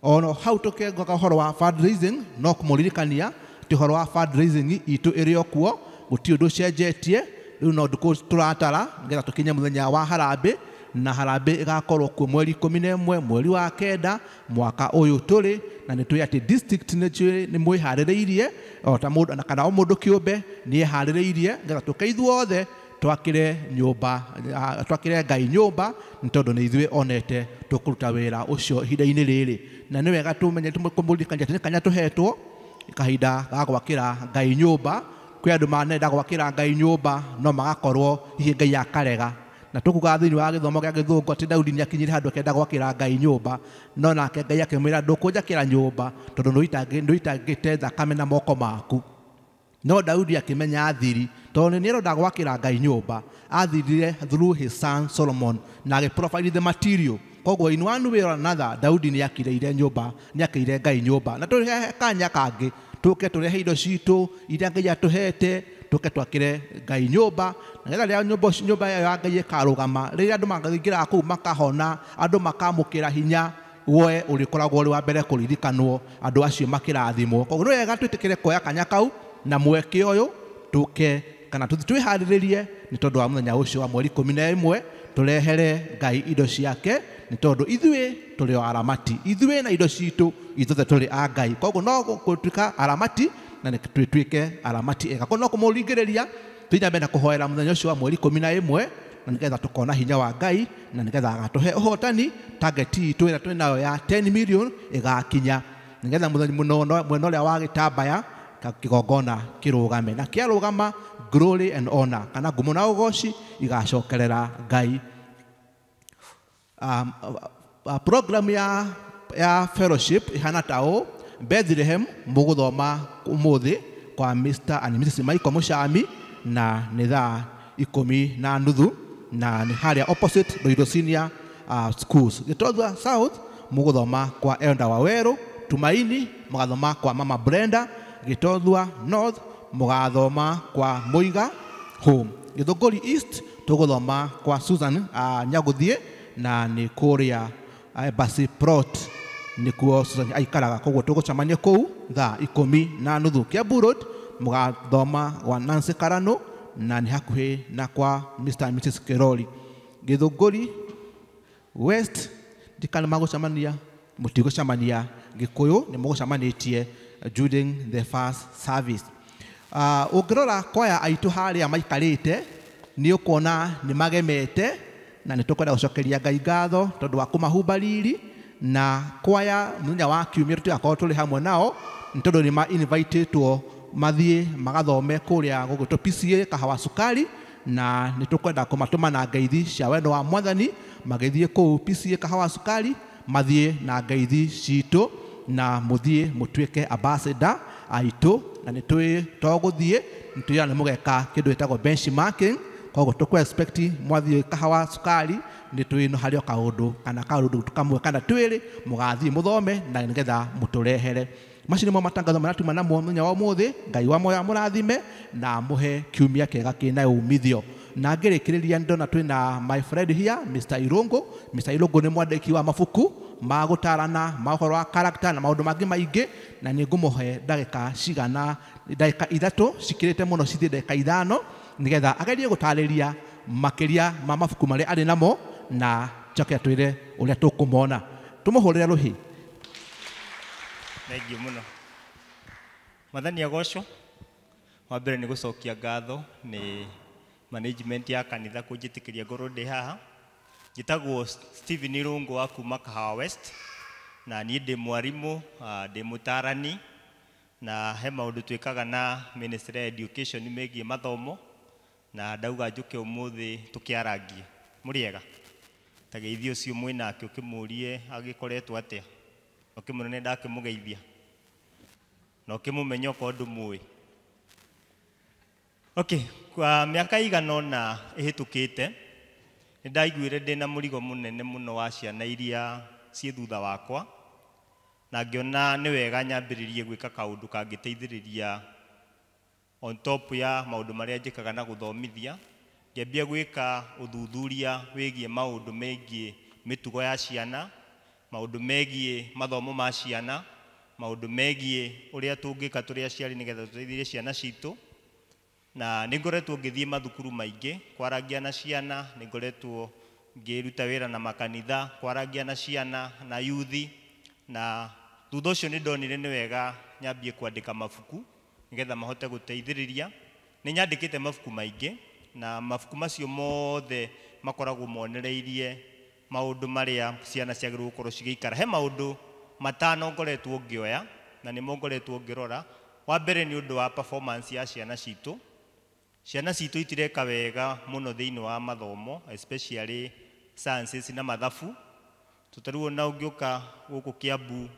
Ono hau tũkĩengaga ũhoro wa fundraising, no kũmũririkania atĩ ũhoro wa fundraising itũ ĩrĩ o kuo, gũtirĩ ũndũ ũcenjetie. Rĩu no ndukũ tũratara nĩgetha tũkinye mũthenya wa harambĩ, na harambĩ ĩgakorwo kuo mweri 11 mweri wa 9 mwaka ũyũ tũrĩ, na nĩ tũĩ atĩ district nĩ mwĩharĩrĩirie o ta mũndũ kana o mũndũ kĩũmbe nĩ eharĩrĩirie nĩgetha tũke ithuothe twakĩre nyũmba, twakĩre Ngai nyũmba nĩ tondũ nĩ ithuĩ onete tũkũruta wĩra ũcio ihinda-inĩ rĩrĩ. Na nĩ wega tũmenye kũmũririkania atĩ nĩ kanya tũhetwo kahinda ga gwakĩra Ngai nyũmba. Kwĩ andũ manenda gwakĩra Ngai nyũmba no magakorwo hihi Ngai akarega, na tũkuga thĩinĩ wa gĩthomo gĩa Gĩthũngũ atĩ Daudi nĩakinyire handũ akĩenda gwakĩra Ngai nyũmba, no nake Ngai akĩmwĩra ndũkũnjakĩra nyũmba tondũ nĩũitangĩte thakame na moko maku. No Daudi akĩmenya thiri tondũ nĩ arenda gwakĩra Ngai nyũmba, athirire through his son Solomon na agĩ provide the material. Koguo in one way or another Daudi nĩ akĩrĩire nyũmba, nĩ akĩire Ngai nyũmba. Na tũrehe kanya kangĩ tũke tũrehe indo citũ iria Ngai atũhete, tũke twakĩre Ngai nyũmba, na nĩgetha rĩrĩa nyũmba ĩyo ya Ngai ĩkarũgama, rĩrĩa andũ makaingĩra kũu makahona, andũ makamũkĩra hinya, we ũrĩkoragwo ũrĩ wa mbere kũririkanwo, andũ acio makĩrathimwo. Koguo nĩ wega twĩtĩkĩre kuoya kanya kau na mweke ũyũ tũke kana twĩharĩrĩrie nĩ tondũ wa mũthenya ũcio wa mweri 11 tũrehere Ngai indo ciake, nĩ tondũ ithuĩ tũrĩ o aramati, ithuĩ na indo citũ ithuothe tũrĩ a Ngai. Koguo no gũtuĩka aramati na nĩ twĩtuĩke aramati ega. Koguo no kũmũringĩrĩria tũthiĩ na mbere na kũhoera mũthenya ũcio wa mweri 11 na nĩgetha tũkona hinya wa Ngai na nĩgetha agatũhe ũhotani. Target itũ ĩrĩa twĩ nayo ya 10 million ĩgakinya, nĩgetha mũthenya mũno mwena ũrĩa wa gĩtambaya kĩgongona kĩrũgame, na kĩarũgama glory and honor kana ngumo na ũgoci igacokerera Ngai. Program ya fellowship ihana ta ũũ: Bethlehem mũgũthoma ũmũthĩ kwa Mr and Mrs Michael Mushami na nĩ thaa 10:30 na nĩ harĩa opposite Ruiru Senior Schools. Gĩtothua South mũgũthoma kwa Elder Waweru, Tumaini mũgathoma kwa Mama Brenda, Gĩtothua North mũgathoma kwa Muiga Home, Gĩthũngũri East tũgũthoma kwa Susan Nyagũthiĩ na nĩ kũrĩa Embassy Plot nĩkuo Susan aikaraga. Koguo tũgũcemania kũu thaa 10:30. Kiambu Road mũgathoma kwa Nancy Karano na nĩ hakuhĩ na kwa Mr and Mrs Kerori. Gĩthũngũri West ndikana magũcemania, mũtigũcemania. Gĩkũyũ nĩ mũgũcemanĩtie during the first service. Ũngĩrora kwaya aitũ harĩa maikarĩte nĩ ũkuona nĩ magemete, na nĩ tũkwenda gũcokeria Ngai ngatho tondũ wa kũmahumba riri. Na kwaya mũthenya wa kiumia tũtigakorwo tũrĩ hamwe nao nĩ tondũ nĩ ma invitĩtwo mathiĩ magathome kũrĩa gũgwĩtwo PCA Kahawa Sukari, na nĩ tũkwenda kũmatũma na ngeithi cia wendo wa Mwathani magĩthiĩ kũu PCA Kahawa Sukari, mathiĩ na ngeithi citũ na mũthiĩ mũtuĩke ambassador aitũ, na nĩ tũĩ to gũthiĩ nĩ tũĩ nĩ mũgeka kĩndũ gĩtagwo benchmarking. Koguo tũkũ expect mwathiĩ Kahawa Sukari nĩ tũĩ no harĩ o kaũndũ kana kaũndũ kamwe kana twĩrĩ mũgathiĩ mũthome na nĩgetha mũtũrehere. Macio nĩmo matangatho marĩa tuma namo mũthenya wa ũmũthĩ. Ngai wa moyo amũrathime na amũhe kiumia kĩega kĩna umithio. Na ngĩrĩkĩrĩria ndona twĩna my friend here Mr Irungu. Mr Irungu nĩ mwandĩki wa mabuku ma gũtarana ma ũhoro wa character na maũndũ mangĩ maingĩ, na nĩ ngũmũhe ndagĩka cigana, ndagĩka 3 cikĩrĩte mũno cithiĩ ndagĩka 5 nĩgetha agerie gũtarĩria makĩria ma mabuku marĩa arĩ namo na njoke atwĩre ũrĩa tũkũmona. Tũmũhũrĩre rũhĩ. Thengiũ mũno. Mwathani agocwo. Wa mbere nĩ gũcokia ngatho nĩ management ya kanitha kũnjĩtĩkĩria ngorwo ndĩ haha. Njĩtagwo Stephen Irungu wa kuma Kahawa West, na niĩ ndĩ mwarimũ, ndĩ mũtarani, na he maũndũ twĩkaga na Ministry ya Education megiĩ mathomo, na ndauga njũke ũmũthĩ tũkĩarangie. Mũrĩega? Ta geithio ũcio mwĩnake ũkĩmũrie agĩkoretwo atĩa, ũkĩmwĩra nĩ ndakĩmũgeithia na ũkĩmũmenya okorwo ndũmũĩ. Okay, kwa mĩaka ĩigana ũna ĩhĩtũkĩte nĩ ndaiguire ndĩna mũrigo mũnene mũno wa ciana iria ciĩ thutha wakwa, na ngĩona nĩ wega nyambĩrĩrie gwĩka kaũndũ kangĩteithĩrĩria on top ya maũndũ marĩa njĩkaga na gũthomithia. Ngĩambia gwĩka ũthuthuria wĩgiĩ maũndũ megiĩ mĩtugo ya ciana, maũndũ megiĩ mathomo ma ciana, maũndũ megiĩ ũrĩa tũngĩka tũrĩ aciari nĩgetha tũteithie ciana citũ. Na nĩ ngoretwo ngĩthiĩ mathukuru maingĩ kwarangia na ciana, nĩ ngoretwo ngĩruta wĩra na makanitha kwarangia na ciana na yuthi, na thutha ũcio nĩ ndonire nĩ wega nyambie kwandĩka mabuku nĩgetha mahote gũteithĩrĩria. Nĩ nyandĩkĩte mabuku maingĩ, na mabuku macio mothe makoragwo monereirie maũndũ marĩa ciana ciagĩrĩirwo gũkorwo cigĩikara. He maũndũ 5 ngoretwo ngĩoya na nĩmo ngoretwo ngĩrora. Wa mbere nĩ ũndũ wa performance ya ciana citũ. Ciana citũ itireka wega mũno thĩinĩ wa mathomo, especially sciences na mathabu. Tũtarĩ ona ũngĩũka gũkũ Kiambu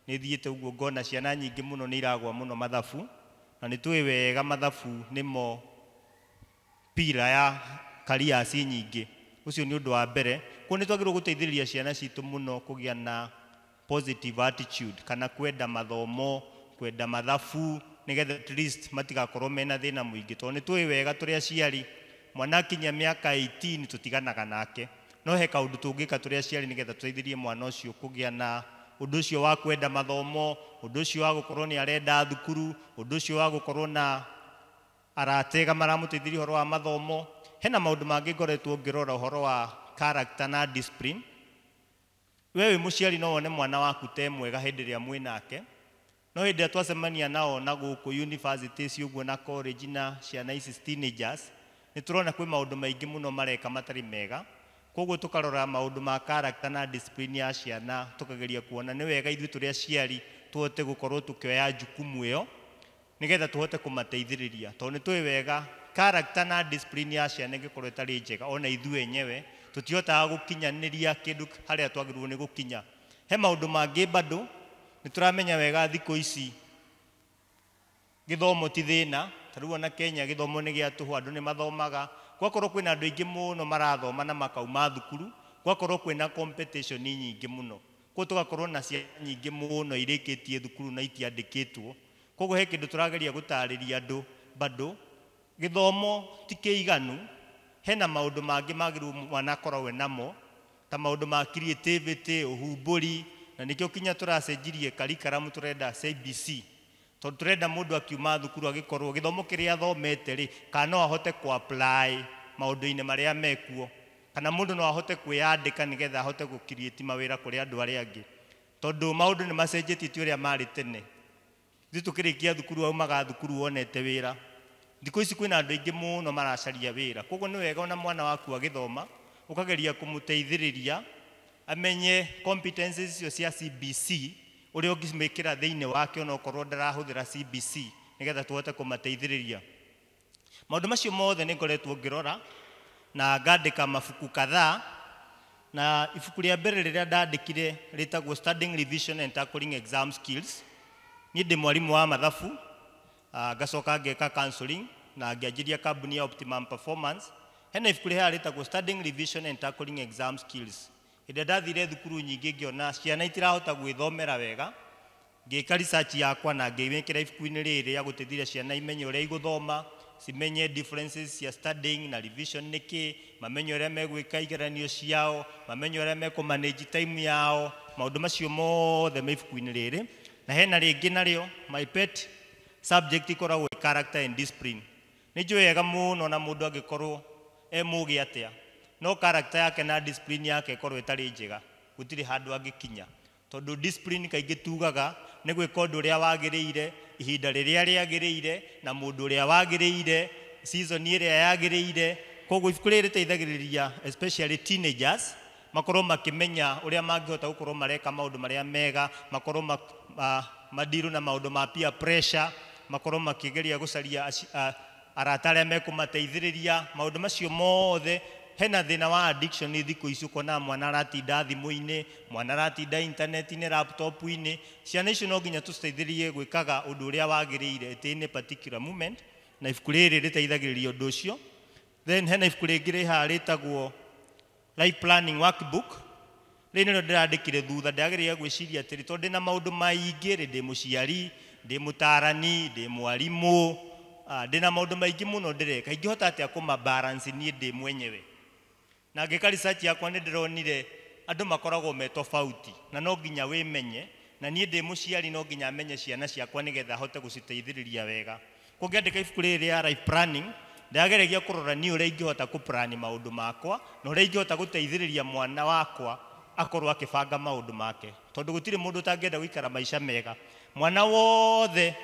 nĩ thiĩte ũguo ngona ciana nyingĩ mũno nĩ iragwa mũno mathabu, na nĩ tũĩ wega mathabu nĩmo pira ya careers nyingĩ. Ũcio nĩ ũndũ wa mbere. Koguo nĩ twagĩrĩirwo gũteithĩrĩria ciana citũ mũno kũgĩa na positive attitude kana kwenda mathomo, kwenda mathabu, nĩgetha at least matigakorwo mena thĩna mũingĩ, tondũ nĩ tũĩ wega tũrĩ aciari mwana akinya mĩaka 18 tũtiganaga nake. No he kaũndũ tũngĩka tũrĩ aciari nĩgetha tũteithĩrĩrie mwana ũcio kũgĩa na ũndũ ũcio wa kwenda mathomo, ũndũ ũcio wa gũkorwo nĩ arenda thukuru, ũndũ ũcio wa gũkorwo na aratega maramũteithĩrĩria ũhoro wa mathomo. Hena maũndũ mangĩ ngoretwo ngĩrora ũhoro wa character na discipline. We wĩ mũciari no wone mwana waku te mwega hĩndĩ ĩrĩa mwĩ nake, no hĩndĩ ĩrĩa twacemania nao na gũkũ universities ũguo na college na ciana ici teenagers, nĩ tũrona kwĩ maũndũ maingĩ mũno mareka matarĩ mega. Koguo tũkarora maũndũ ma character na discipline ya ciana, tũkageria kuona nĩ wega ithuĩ tũrĩ aciari tũhote gũkorwo tũkĩoya jukumu ĩyo nĩgetha tũhote kũmateithĩrĩria, tondũ nĩ tũĩ wega character na discipline ya ciana ĩngĩkorwo ĩtarĩ njega, ona ithuĩ enyewe tũtihotaga gũkinyanĩria kĩndũ harĩa twagĩrĩirwo nĩ gũkinya. He maũndũ mangĩ bado nĩ tũramenya wega thikũ ici gĩthomo ti thĩna. Ta rĩu ona Kenya gĩthomo nĩ gĩa tũhũ, andũ nĩ mathomaga. Gwakorwo kwĩna andũ aingĩ mũno marathoma na makauma thukuru, gwakorwo kwĩna competition nyingĩ mũno, koguo tũgakorwo na ciana nyingĩ mũno irĩkĩtie thukuru na itiandĩkĩtwo. Koguo he kĩndũ tũrageria gũtarĩria andũ bado gĩthomo ti kĩiganu, hena maũndũ mangĩ magĩrĩirwo mwana akoragwo namo ta maũndũ ma creativity, ũhumbũri, na nĩkĩo kinya tũracenjirie curriculum tũrenda CBC, tondũ tũrenda mũndũ akiuma thukuru agĩkorwo gĩthomo kĩrĩa athomete rĩ, kana no ahote kũ-apply maũndũ-inĩ marĩa mekuo, kana mũndũ no ahote kwĩyandĩka nĩgetha ahote gũ-create mawĩra kũrĩ andũ arĩa angĩ, tondũ maũndũ nĩ macenjetie ti ũrĩa marĩ tene. Ithuĩ tũkĩrĩkia thukuru waumaga thukuru wonete wĩra. Thikũ ici kwĩna andũ aingĩ mũno maracaria wĩra, koguo nĩ wega ona mwana waku agĩthoma ũkageria kũmũteithĩrĩria amenye competencies icio cia CBC ũrĩa ũngĩmĩkĩra thĩinĩ wake onokorwo ndarahũthĩra CBC, nĩgetha tũhote kũmateithĩrĩria. Maũndũ macio mothe nĩ ngoretwo ngĩrora na ngandĩka mabuku kadhaa, na ibuku rĩa mbere rĩrĩa ndandĩkire rĩtagwo Studying Revision and Tackling Exam Skills. Niĩ ndĩ mwarimũ wa mathabu, ngacoka ngeka counseling na ngĩanjĩria kambuni ya Optimum Performance. Hena ibuku rĩhaha rĩtagwo Studying Revision and Tackling Exam Skills. Hĩndĩ ĩrĩa ndathire thukuru nyingĩ ngĩona ciana itirahota gwĩthomera wega, ngĩka research yakwa na ngĩmĩkĩra ibuku-inĩ rĩrĩ rĩa gũteithĩrĩria ciana imenye ũrĩa igũthoma, cimenye differences cia studying na revision nĩkĩ, mamenye ũrĩa megwĩka igeranio ciao, mamenye ũrĩa mekũ manage time yao, maũndũ macio mothe me ibuku-inĩ rĩrĩ. Na hena rĩngĩ narĩo my pet subject ikoragwo ĩ character and discipline. Nĩ njũĩ wega mũno na mũndũ angĩkorwo e mũgĩ atĩa, no character yake na discipline yake ĩkorwo ĩtarĩ njega, gũtirĩ handũ angĩkinya. Tondũ discipline kaingĩ tugaga nĩ gwĩka ũndũ ũrĩa wagĩrĩire, ihinda rĩrĩa rĩagĩrĩire, na mũndũ ũrĩa wagĩrĩire, season ĩrĩa yagĩrĩire. Koguo ibuku rĩrĩ rĩteithagĩrĩria especially teenagers makorwo makĩmenya ũrĩa mangĩhota gũkorwo mareka maũndũ marĩa mega, makorwo madirũ na maũndũ ma peer pressure, makorwo makĩgeria gũcaria arata arĩa mekũmateithĩrĩria, maũndũ macio mothe. Hena thĩna wa addiction thikũ ici, ũkona mwana aratinda thimũ-inĩ, mwana aratinda internet-inĩ, laptop-inĩ. Ciana icio no nginya tũciteithĩrĩrie gwĩkaga ũndũ ũrĩa wagĩrĩire at any particular moment, na ibuku rĩrĩ rĩteithagĩrĩria ũndũ ũcio. Then hena ibuku rĩngĩ rĩ haha rĩtagwo Life Planning Workbook. Rĩrĩ nĩrĩo ndĩrandĩkire thutha, ndĩrageria gwĩciria atĩrĩ, tondũ ndĩna maũndũ maingĩ rĩ, ndĩ mũciari, ndĩ mũtarani, ndĩ mwarimũ, ndĩna maũndũ maingĩ mũno ndĩreka, ingĩhota atĩa kũma balance niĩ ndĩ mwenyewe? Na ngĩka research yakwa nĩ ndĩronire andũ makoragwo me tofauti, na no nginya wĩmenye, na niĩ ndĩ mũciari no nginya menye ciana ciakwa nĩgetha hote gũciteithĩrĩria wega. Koguo ngĩandĩka ibuku rĩrĩ rĩa life planning, ndĩrageragia kũrora niĩ ũrĩa ingĩhota kũ-plan maũndũ makwa, na ũrĩa ingĩhota gũteithĩrĩria mwana wakwa akorwo akĩbanga maũndũ make, tondũ gũtirĩ mũndũ ũtangĩenda gũikara maica mega. Mwana wothe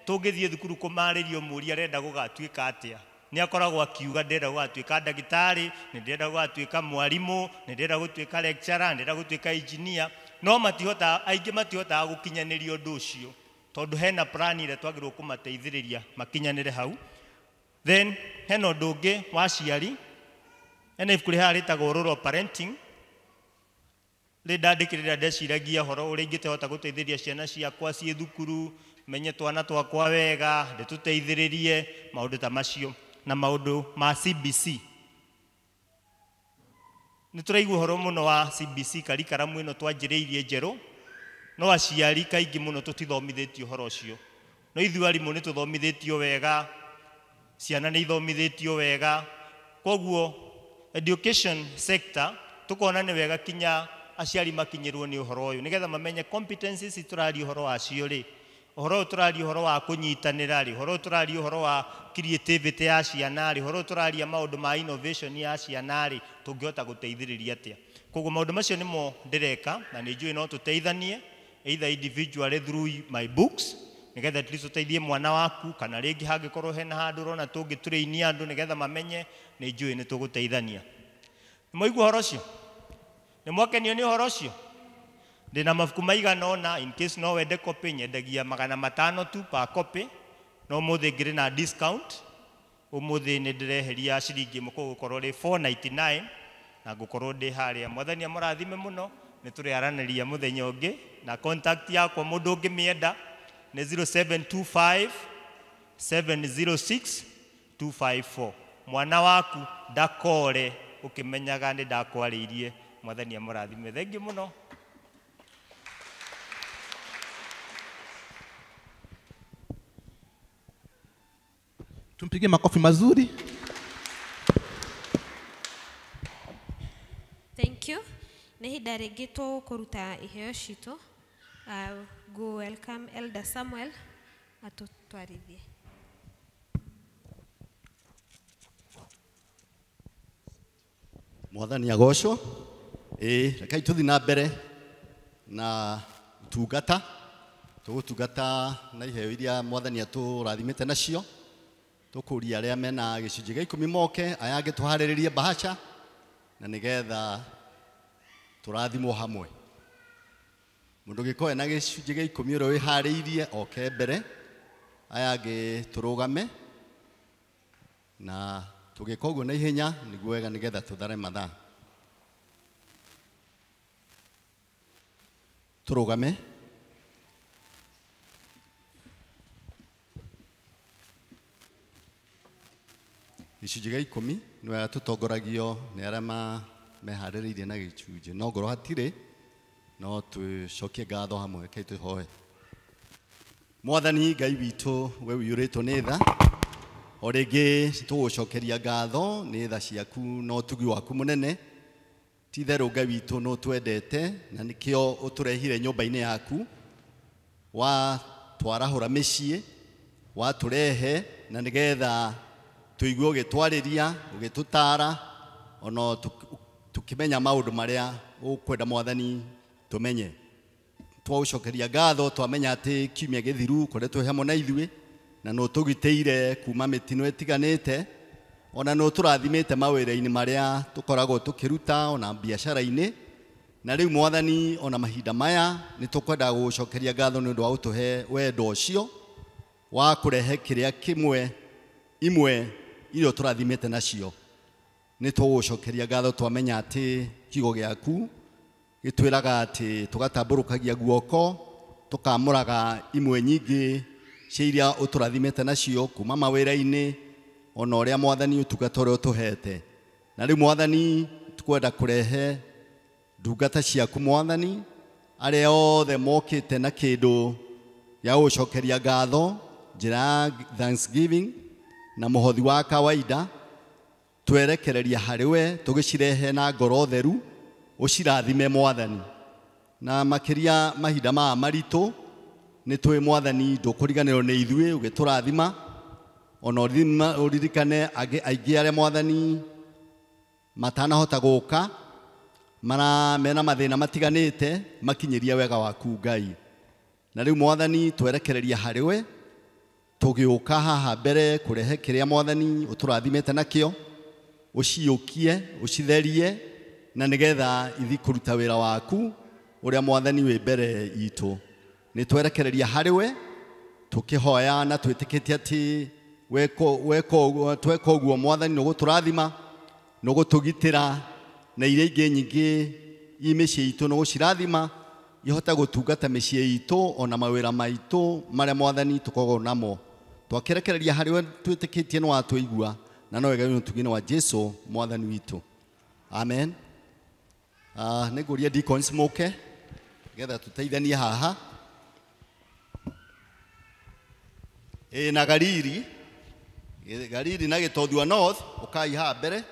tũngĩthiĩ thukuru kũmarĩria ũmũrie arenda gũgatuĩka atĩa, nĩ akoragwo akiuga ndĩrenda gũgatuĩka ndagĩtarĩ, nĩ ndĩrenda gũgatuĩka mwarimũ, nĩ ndĩrenda gũtuĩka lecturer, nĩ ndĩrenda gũtuĩka engineer, no matihotaga, aingĩ matihotaga gũkinyanĩria ũndũ ũcio, tondũ hena plan ĩrĩa twagĩrĩirwo kũmateithĩrĩria makinyanĩre hau. Then hena ũndũ ũngĩ wa aciari, hena ibuku rĩhaha rĩtagwo Rural Parenting, rĩ ndandĩkire rĩrĩa ndeciragia ũhoro ũrĩa ingĩhota gũteithĩrĩria ciana ciakwa ciĩ thukuru, menye twana twakwa wega, ndĩtũteithĩrĩrie maũndũ ta macio na maũndũ ma CBC. Nĩ tũraigua ũhoro mũno wa CBC curriculum ĩno twanjĩrĩirie njerũ, no aciari kaingĩ mũno tũtithomithĩtio ũhoro ũcio. No ithuĩ arimũ nĩ tũthomithĩtio wega, ciana nĩ ithomithĩtio wega, koguo education sector tukona nĩ wega kinya aciari makinyĩrwo nĩ ũhoro ũyũ nĩgetha mamenye competencies tũraria ũhoro wacio rĩ, ũhoro ũyũ tũraria ũhoro wa kũnyitanĩra rĩ, ũhoro ũyũ tũraria ũhoro wa creativity ya ciana rĩ, ũhoro ũyũ tũraria maũndũ ma innovation ya ciana rĩ, tũngĩhota gũteithĩrĩria atĩa. Koguo maũndũ macio nĩmo ndĩreka na nĩ njũĩ no tũteithanie either individually through my books nĩgetha at least ũteithie mwana waku, kana rĩngĩ hangĩkorwo hena handũ ũrona tũngĩtũrĩinia andũ nĩgetha mamenye, nĩ njũĩ nĩ tũgũteithania. Nĩ mwaigua ũhoro ũcio? Nĩ mwakenio nĩ ũhoro ũcio? Ndĩna mabuku maigana ũna, in case no wende copy, nyendagia 500 tu per copy, no ũmũthĩ ngĩrĩ na discount. Ũmũthĩ nĩ ndĩreheria ciringi ĩmwe, koguo gũkorwo rĩ 499 na ngũkorwo ndĩ harĩa. Mwathani amũrathime mũno, nĩ tũrĩaranĩria mũthenya ũngĩ, na contact yakwa mũndũ ũngĩmĩenda nĩ 0725 706 254. Mwana waku ndakore ũkĩmenyaga nĩ ndakwarĩirie. Mwathani amũrathime. Thengiũ mũno. Tumpigie makofi mazuri. Thank you. Nĩ ihinda rĩngĩ tũkũruta iheo citũ. Go welcome Elder Samuel atũtwarithie. Mwathani agocwo. Rekei tũthiĩ na mbere na ũtungata. Tũgũtungata na iheo iria Mwathani atũrathimĩte nacio. Tũkũria arĩa mena gĩcunjĩ gĩa 10 moke, aya angĩ tũharĩrĩrie bahasha na nĩgetha tũrathimwo hamwe. Mũndũ ũngĩkorwo ena gĩcunjĩ gĩa 10 ũrĩa wĩharĩirie oke mbere, aya angĩ tũrũgame na tũgĩka ũguo na ihenya nĩguo wega nĩgetha tũthare mathaa. Tũrũgame. Gĩcunjĩ gĩa 10 nĩ wega tũtongoragio nĩ arĩa meharĩrĩirie na gĩcunjĩ, no ngorwo hatirĩ no tũcokie ngatho hamwe. Rekei tũhoe. Mwathani Ngai witũ, we ũiyũrĩtwo nĩ tha, o rĩngĩ tũgũcokeria ngatho nĩ tha ciaku na ũtugi waku mũnene. Ti itherũ Ngai witũ nĩ ũtwendete na nĩkĩo ũtũrehire nyũmba-inĩ yaku, watwarahũra mĩciĩ, watũrehe na nĩgetha tũigue ũgĩtwarĩria, ũgĩtũtara, ona tũkĩmenya maũndũ marĩa ũkwenda Mwathani tũmenye. Twagũcokeria ngatho twamenya atĩ kiumia gĩthiru ũkoretwo hamwe na ithuĩ na nĩ ũtũgitĩire kuma mĩtino ĩtiganĩte, ona nĩ ũtũrathimĩte mawĩra-inĩ marĩa tũkoragwo tũkĩruta ona biacara-inĩ. Na rĩu Mwathani ona mahinda maya nĩ tũkwenda gũgũcokeria ngatho nĩ ũndũ wa gũtũhe wendo ũcio wa kũrehe kĩrĩa kĩmwe imwe iria ũtũrathimĩte nacio. Nĩ tũgũcokeria ngatho twamenya atĩ kiugo gĩaku gĩtwĩraga atĩ tũgatambũrũkagia guoko tũkamũraga imwe nyingĩ cia iria ũtũrathimĩte nacio kuma mawĩra-inĩ ona ũrĩa Mwathani ũtungata ũrĩa ũtũhete. Na rĩu Mwathani tũkwenda kũrehe ndungata ciaku Mwathani, arĩa othe mokĩte na kĩndũ gĩa gũcokeria ngatho njĩra ya thanksgiving na mũhothi wa kawaida, twerekereria harĩ we tũgĩcirehe na ngoro theru, ũcirathime Mwathani. Na makĩria mahinda maya maritũ nĩ tũĩ Mwathani ndũkũriganĩrwo nĩ ithuĩ ũgĩtũrathima, ona ũririkane angĩ aingĩ arĩa Mwathani matanahota gũka mara mena mathĩna matiganĩte, makinyĩria wega waku Ngai. Na rĩu Mwathani twerekereria harĩ we tũgĩũka haha mbere kũrehe kĩrĩa Mwathani ũtũrathimĩte nakĩo, ũciũkie ũcitherie na nĩgetha ithi kũruta wĩra waku ũrĩa Mwathani wĩ mbere itũ. Nĩ twerekereria harĩ we tũkĩhoya na twĩtĩkĩtie atĩ tweka ũguo Mwathani nĩ ũgũtũrathima, nĩ ũgũtũgitĩra na iria ingĩ nyingĩ i mĩciĩ itũ nĩ ũgũcirathima ihote gũtungata mĩciĩ itũ ona mawĩra maitũ marĩa Mwathani tũkoragwo namo. Twakĩrekereria harĩ we twĩtĩkĩtie nĩ watũigua na no wega ũtugi-inĩ wa Jesu Mwathani witũ. Amen. Nĩ ngũria deacons mũke nĩgetha tũteithanie haha. Ĩ na Gariri, Gariri na Gĩtothua North ũkai haha mbere.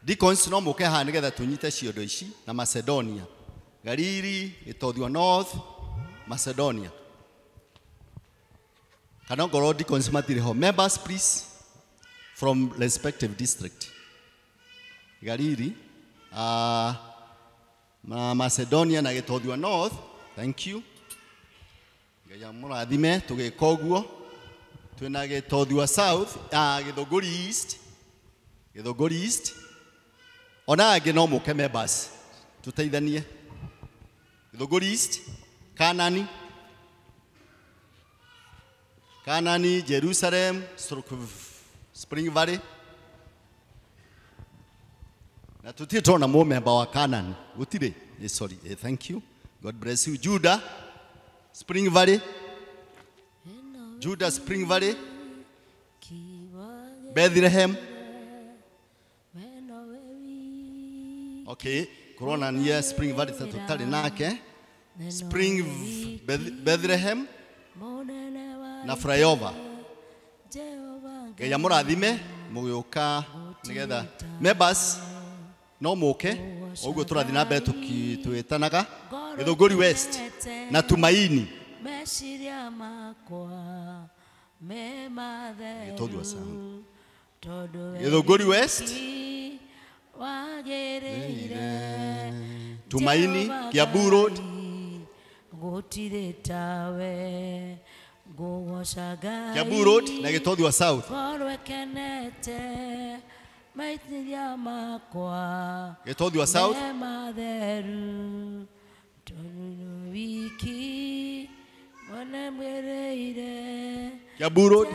Deacons no mũke haha nĩgetha tũnyite ciondo ici na Macedonia. Gariri, Gĩtothua North, Macedonia. Kana ngorwo deacons matirĩ ho. Members please from respective district. Gariri, na Macedonia na Gĩtothua North. Thank you. Ngai amũrathime tũgĩka ũguo. Twĩna Gĩtothua South, Gĩthũngũri East, Gĩthũngũri East. Ona angĩ no mũke members tũteithanie. Gĩthũngũri East, Kanani, Kanani, Jerusalem, Spring Valley. Na tutirĩ tũrona mũmemba wa Kanani. Gũtirĩ. Sorry. Thank you. God bless you. Judah, Spring Valley. Judah, Spring Valley. Bethlehem. Okay. Corona near Spring Valley tũtarĩ nake. Spring Bethlehem na Flyover. Ngai amũrathime mũgĩũka nĩgetha members no mũke ũguo tũrathiĩ na mbere tũgĩtanaga. Gĩthũngũri West na Tumaini. Gĩtothua South. Gĩthũngũri West, Tumaini, Kiambu Road. Kiambu Road na Gĩtothua South. Gĩtothua South. Kiambu Road.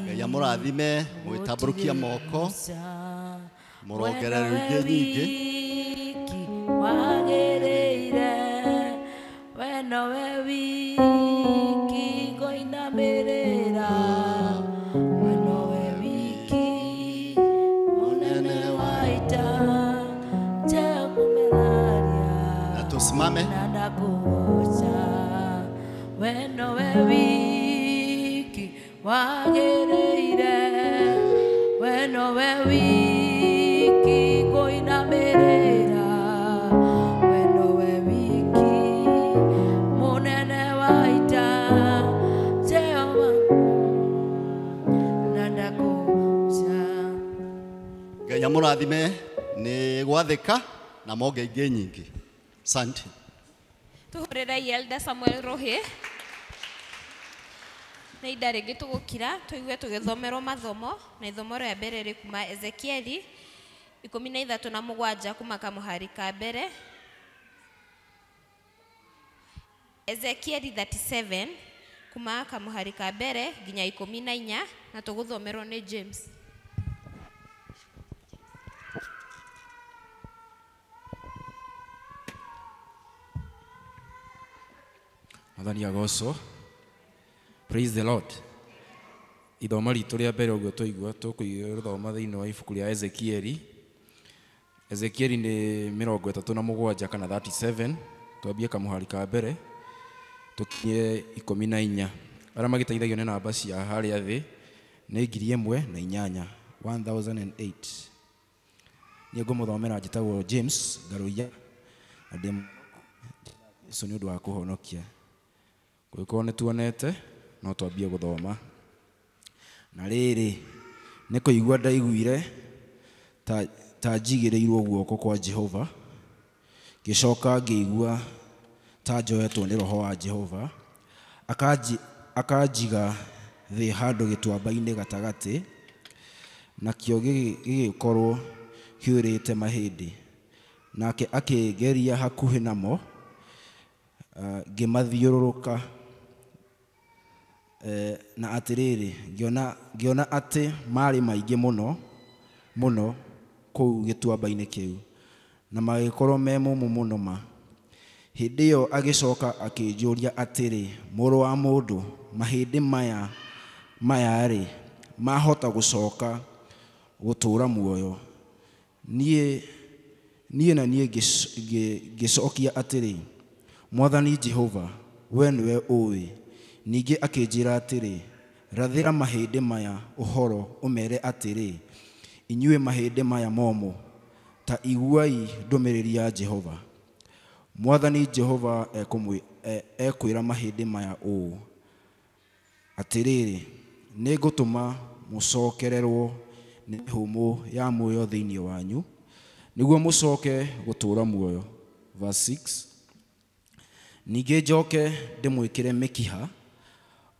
Ngai amũrathime mũgĩtambũrũkia moko mũrongererwo ingĩ nyingĩ. Na tusimame. Ngai amũrathime nĩ gwathĩka na monge ingĩ nyingĩ. Asante. Tũhũrĩre Elder Samuel Rohe. Na ihinda rĩngĩ tũgũkira tũigue tũgĩthomerwo mathomo, na ithomo rĩa mbere rĩ kuma Ezekieli 37 kuma kamũhari ka mbere. Ezekieli 37 kuma kamũhari ka mbere nginya 14 na tũgũthomerwo nĩ James. Mwathani agocwo. Praise the Lord. Ithomo ritũ rĩa mbere ũguo twaigua tũkũrĩthoma thĩinĩ wa ibuku rĩa Ezekieli. Ezekieli nĩ 37 kana 37, twambie kamũhari ka mbere tũkinye 14. Arĩa magĩteithagio nĩ namba cia harĩa thĩ nĩ 1008, 1008. Niĩ ngũmũthomera njĩtagwo James Ngaruiya na ndĩ Jesũ nĩ ũndũ wa kũhonokia. Kũngĩkorwo nĩ tuonete no twambie gũthoma. Na rĩrĩ nĩ kũigua ndaiguire ta njigĩrĩirwo guoko kwa Jehova, ngĩcoka ngĩigua ta njoetwo nĩ roho wa Jehova, akanjiga thĩ handũ gĩtuamba-inĩ gatagatĩ, nakĩo gĩgĩkorwo kĩũrĩte mahĩndĩ. Nake akĩngeria hakuhĩ namo, ngĩmathiũrũrũka Na atĩrĩrĩ, ngĩona atĩ maarĩ maingĩ mũno mũno kũu gĩtuamba-inĩ kĩu, na magĩkorwo me momũ mũno ma. Hĩndĩ ĩyo agĩcoka akĩnjũria atĩrĩ, mũrũ wa mũndũ, mahĩndĩ maya-rĩ, mahota gũcoka gũtũũra muoyo? Niĩ na niĩ ngĩcokia atĩrĩ, Mwathani Jehova, we nĩwe ũũĩ. Ningĩ akĩnjĩra atĩrĩ, rathĩra mahĩndĩ maya ũhoro ũmeere atĩrĩ, inyuĩ mahĩndĩ maya momũ, ta iguai ndũmĩrĩri ya Jehova. Mwathani Jehova ekwĩra mahĩndĩ maya ũũ, atĩrĩrĩ, nĩngũtũma mũcokererwo nĩ mĩhũmũ ya muoyo thĩinĩ wanyu, nĩguo mũcoke gũtũũra muoyo. Verse 6. Ningĩ njoke ndĩmwĩkĩre mĩkiha,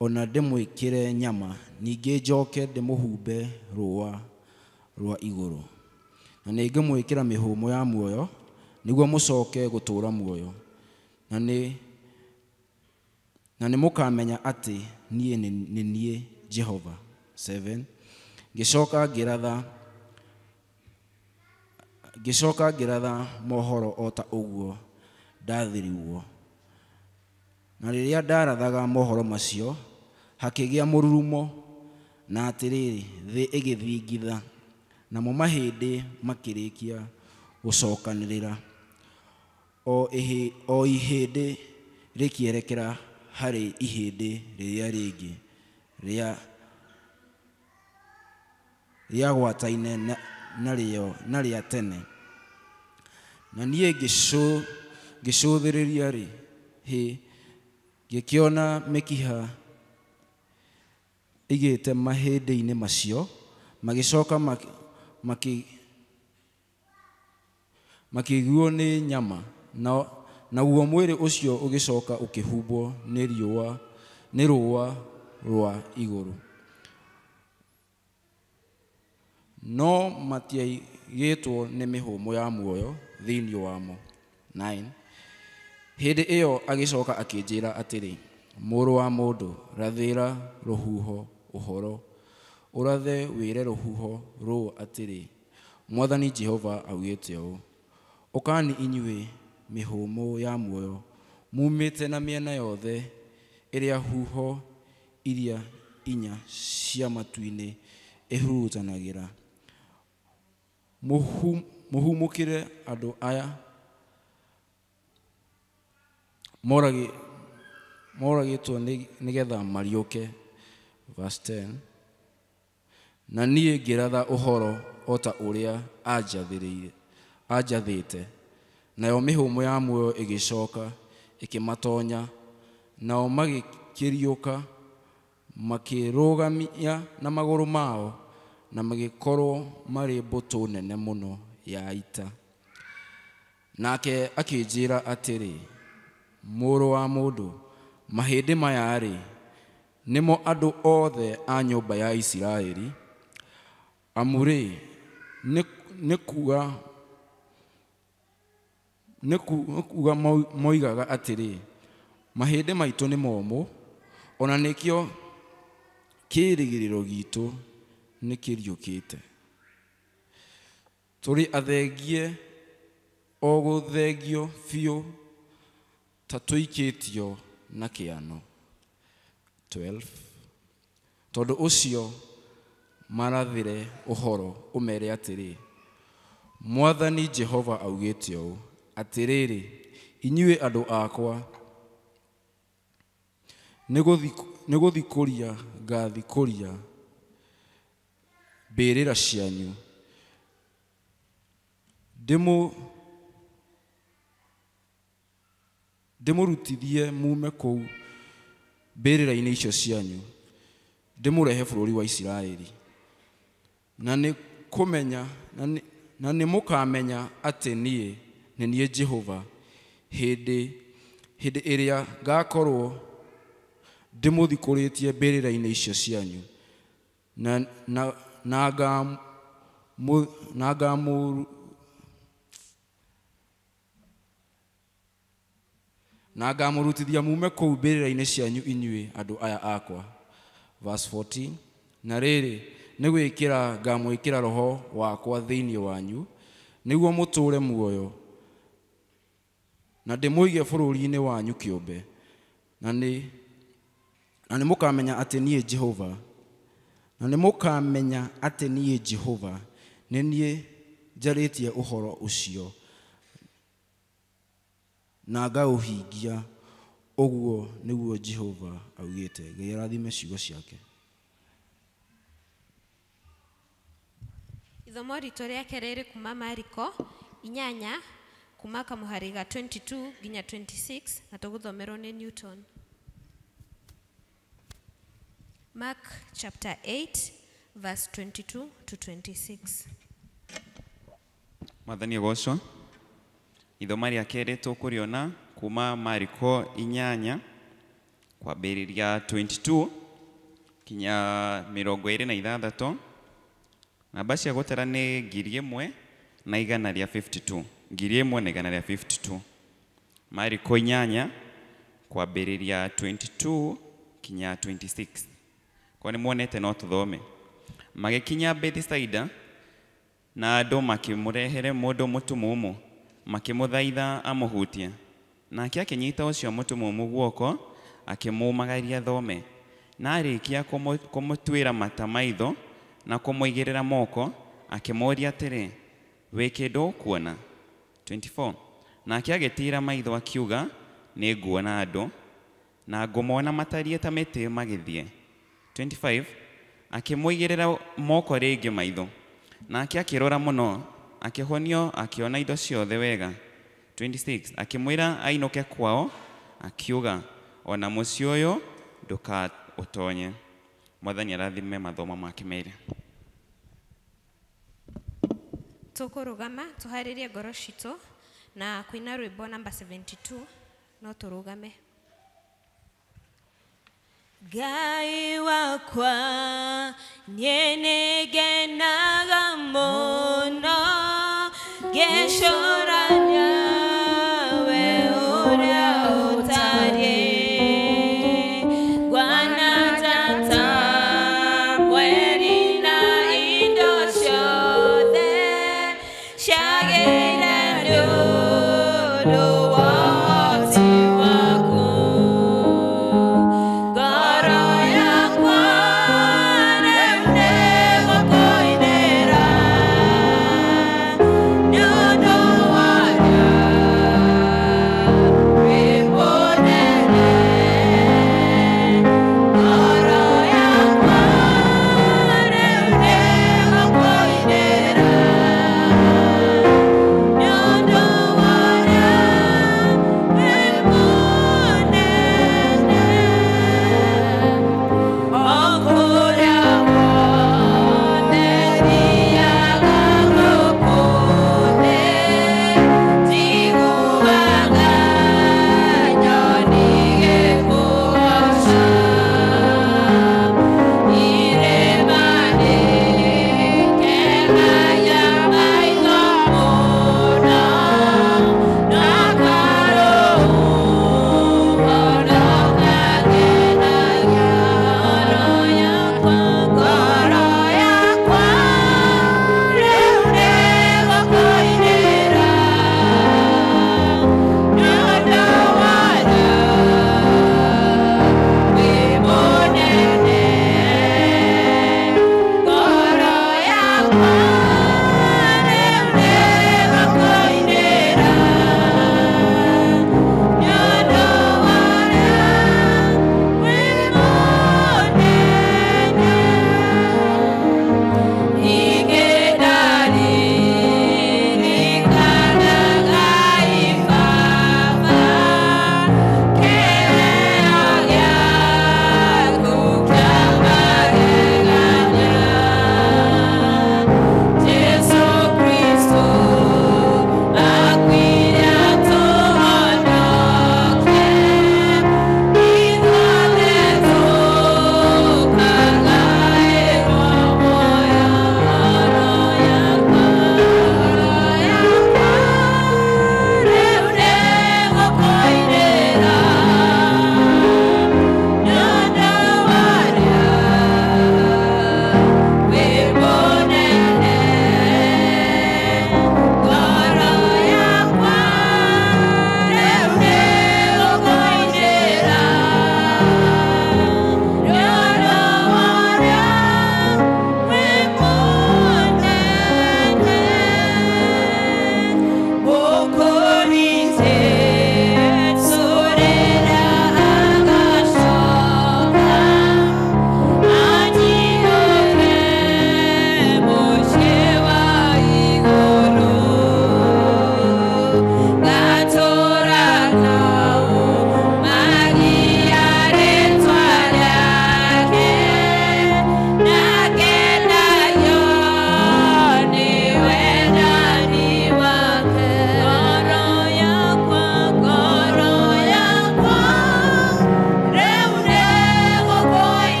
ona ndĩmwĩkĩre nyama, ningĩ njoke ndĩmũhumbe rũũa rwa igũrũ. Na nĩngũmwĩkĩra mĩhũmũ ya muoyo, nĩguo mũcoke gũtũũra muoyo. Na nĩmũkamenya atĩ niĩ nĩ niĩ Jehova. 7. Ngĩcoka ngĩratha mohoro o ta ũguo ndathĩrĩirwo. Na rĩrĩa ndarathaga mohoro macio, hakĩgĩa mũrurumo, na atĩrĩrĩ, thĩ ĩgĩthingitha, namo mahĩndĩ makĩrĩkia gũcokanĩrĩra, o ihĩndĩ rĩkĩerekera harĩ ihĩndĩ rĩrĩa rĩngĩ rĩagwataine na rĩa tene. Na niĩ ngĩcũthĩrĩria-rĩ, hĩ, ngĩkĩona mĩkiha ĩgĩte mahĩndĩ-inĩ macio, magĩcoka makĩguo nĩ nyama, naguo mwĩrĩ ũcio ũgĩcoka ũkĩhumbwo nĩ rũũa rwa igũrũ. No matiaigĩtwo nĩ mĩhũmũ ya muoyo thĩinĩ wamo. 9. Hĩndĩ ĩyo agĩcoka akĩnjĩra atĩrĩ, mũrũ wa mũndũ, rathĩra rũhuho ũhoro, ũrathe wĩre rũhuho rũũ atĩrĩ, Mwathani Jehova augĩte ũũ, ũkani inyuĩ mĩhũmũ ya muoyo, mumĩte na mĩena yothe ĩrĩa huho iria inya cia matu-inĩ ihurutanagĩra, mũhumũkĩre andũ aya moragĩtwo nĩgetha mariũke. Verse 10. Na niĩ ngĩratha ũhoro o ta ũrĩa anjathĩte, nayo mĩhũmũ ya muoyo ĩgĩcoka ĩkĩmatonya, nao magĩkĩriũka, makĩrũgamia na magũrũ mao, na magĩkorwo marĩ mbũtũ nene mũno ya ita. Nake akĩnjĩra atĩrĩ, mũrũ wa mũndũ, mahĩndĩ maya-rĩ, nĩmo andũ othe a nyũmba ya Isiraeli. Amu-rĩ, nĩ kuuga moigaga atĩrĩ, mahĩndĩ maitũ nĩ momũ, ona nĩkĩo kĩĩrĩgĩrĩro giitũ nĩkĩriũkĩte. Tũrĩ athengie o gũthengio biũ ta tũikĩtio na kĩano. 12. Tondũ ũcio marathĩre ũhoro ũmeere atĩrĩ, Mwathani Jehova augĩte ũũ, atĩrĩrĩ, inyuĩ andũ akwa, nĩgũthikũria ngathikũria mbĩrĩra cianyu, ndĩmũrutithie mume kũu mbĩrĩra-inĩ icio cianyu, ndĩmũrehe bũrũri wa Isiraeli. Na nĩmũkamenya atĩ niĩ nĩ niĩ Jehova, hĩndĩ ĩrĩa ngakorwo ndĩmũthikũrĩtie mbĩrĩra-inĩ icio cianyu, na ngamũrutithia mume kũu mbĩrĩra-inĩ cianyu inyuĩ andũ aya akwa. Verse 14, na rĩrĩ nĩ gwĩkĩra ngamwĩkĩra roho wakwa thĩinĩ wanyu nĩguo mũtũũre muoyo na ndĩmũige bũrũri-inĩ wanyu kĩũmbe na nĩ mũkamenya atĩ niĩ Jehova na nĩ mũkamenya atĩ niĩ Jehova nĩ niĩ njarĩtie ũhoro ũcio na ngaũhingia ũguo nĩguo Jehova augĩte. Ngai arathime ciugo ciake. Ithomo ritũ rĩa kerĩ rĩ kuma Mariko 8 kuma kamũhari ga 22 nginya 26 na tũgũthomerwo nĩ Newton. Mark chapter 8 verse 22 to 26. Mwathani agocwo. Ithoma rĩa kerĩ tũkũrĩona kuma Mariko 8 kwambĩrĩria 22 kinya 26. Namba cia gũtara nĩ 1152. 1152. Mariko 8 kwambĩrĩria 22 kinya 26. Kwa nĩ muonete no tũthome. Magĩkinya Bethisaida na andũ makĩmũrehere mũndũ mũtumumu makĩmũthaitha amũhutie. Nake akĩnyita ũcio mũtumumu guoko akĩmumagaria thome. Na arĩkia kũmũtuĩra mata maitho na kũmũigĩrĩra moko akĩmũũria atĩrĩ, wĩ kĩndũ ũkuona? 24. Nake agĩtiira maitho akiuga, nĩ nguona andũ na ngũmona matariĩ ta mĩtĩ magĩthiĩ. 25. Akĩmũigĩrĩra moko rĩngĩ maitho nake akĩrora mũno akĩhonio akĩona indo ciothe wega. 26. Akĩmwĩra ainũke kwao akiuga, ona mũciĩ ũyũ ndũkaũtonye. Mwathani arathime mathomo make merĩ. Tũkũrũgama tũharĩrie ngoro citũ na kũina rwĩmbo namba 72 no tũrũgame. Ngai wakwa niĩ nĩngenaga mũno ngĩcũrania we ũrĩa ũtariĩ Bwana tata mweri na indo ciothe ciagĩire nĩ ũndũ wa ũhoti waku. Ngoro yakwa rĩu nĩgũkũinĩra nĩ ũndũ wa rwĩmbo nene. Ngoro yakwa rĩu nĩgũkũinĩra nĩ ũndũ wa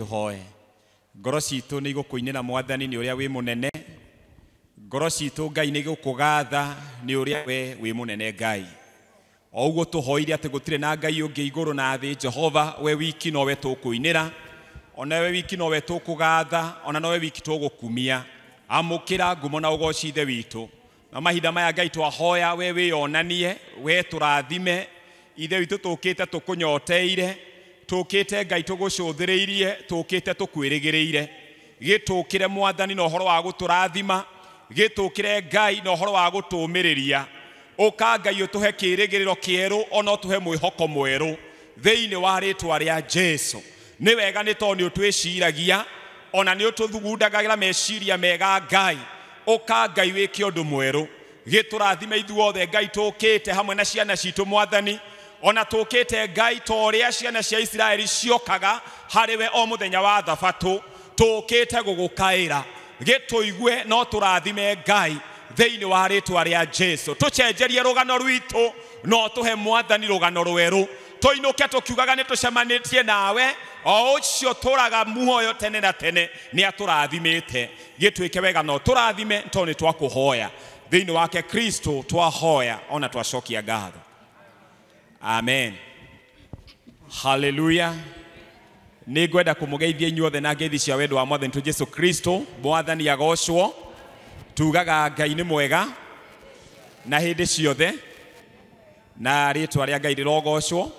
Tũhoe. Ngoro citũ nĩ igũkũinĩra Mwathani nĩ ũrĩa wĩ mũnene. Ngoro citũ Ngai nĩ igũkũgatha nĩ ũrĩa we wĩ mũnene Ngai. O ũguo tũhoire atĩ gũtirĩ na Ngai ũngĩ igũrũ na thĩ, Jehova we wiki nowe tũkũinĩra, ona we wiki nowe tũkũgatha, ona nowe wiki tũgũkumia. Amũkĩra ngumo na ũgoci Ithe witũ. Na mahinda maya Ngai twahoya we wĩyonanie, we tũrathime. Ithe witũ tũkĩte tũkũnyoteire, tũkĩte Ngai tũgũcũthĩrĩirie, tũkĩte tũkwĩrĩgĩrĩire. Gĩtũkĩre Mwathani na ũhoro wa gũtũrathima, gĩtũkĩre Ngai na ũhoro wa gũtũũmĩrĩria. Ũka Ngai ũtũhe kĩĩrĩgĩrĩro kĩerũ, ona ũtũhe mwĩhoko mwerũ thĩinĩ wa rĩtwa rĩa Jesu. Nĩ wega nĩ tondũ nĩ ũtwĩciragia, ona nĩ ũtũthugundagĩra meciria mega Ngai. Ũka Ngai wĩke ũndũ mwerũ, gĩtũrathime ithuothe Ngai tũkĩte hamwe na ciana citũ Mwathani, ona tũkĩte Ngai ta ũrĩa ciana cia Isiraeli ciokaga harĩ we o mũthenya wa Thabatũ, tũkĩte gũgũkaĩra. Gĩtũigue no tũrathime Ngai thĩinĩ wa rĩtwa rĩa Jesu. Tũcenjerie rũgano rwitũ no tũhe Mwathani rũgano rwerũ, tũinũke tũkiugaga nĩ tũcemanĩtie nawe, o ũcio tũraga muoyo tene na tene nĩ atũrathimĩte. Gĩtwĩke wega no tũrathime tondũ nĩ twakũhoya. Thĩinĩ wake Kristo twahoya ona twacokia ngatho. Amen. Hallelujah. Nĩ ngwenda kũmũgeithia inyuothe na ngeithi cia wendo wa Mwathani witũ Jesu Kristo. Mwathani agocwo. Tugaga Ngai nĩ mwega na hĩndĩ ciothe, na rĩtwa rĩa Ngai rĩrogocwo.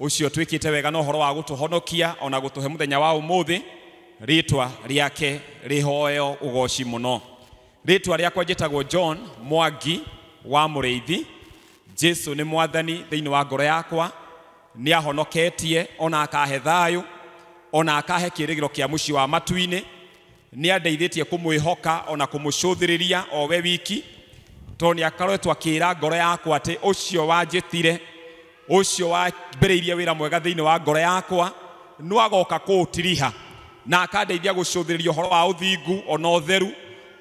Ũcio twĩkĩte wega na ũhoro wa gũtũhonokia ona gũtũhe mũthenya wa ũmũthĩ, rĩtwa rĩake rĩhoeo ũgoci mũno. Rĩtwa rĩakwa njĩtagwo John Mwangi wa Mũrĩithi. Jesu nĩ Mwathani thĩinĩ wa ngoro yakwa, nĩ ahonoketie ona akahe thayũ, ona akahe kĩĩrĩgĩrĩro kĩa mũciĩ wa matu-inĩ. Nĩ andeithĩtie kũmwĩhoka ona kũmũcũthĩrĩria o we wiki, tondũ nĩ akoretwo akĩĩra ngoro yakwa atĩ ũcio wanjĩtire, ũcio wambĩrĩirie wĩra mwega thĩinĩ wa ngoro yakwa no agoka kũũtiriha, na akandeithia gũcũthĩrĩria ũhoro wa ũthingu ona ũtheru,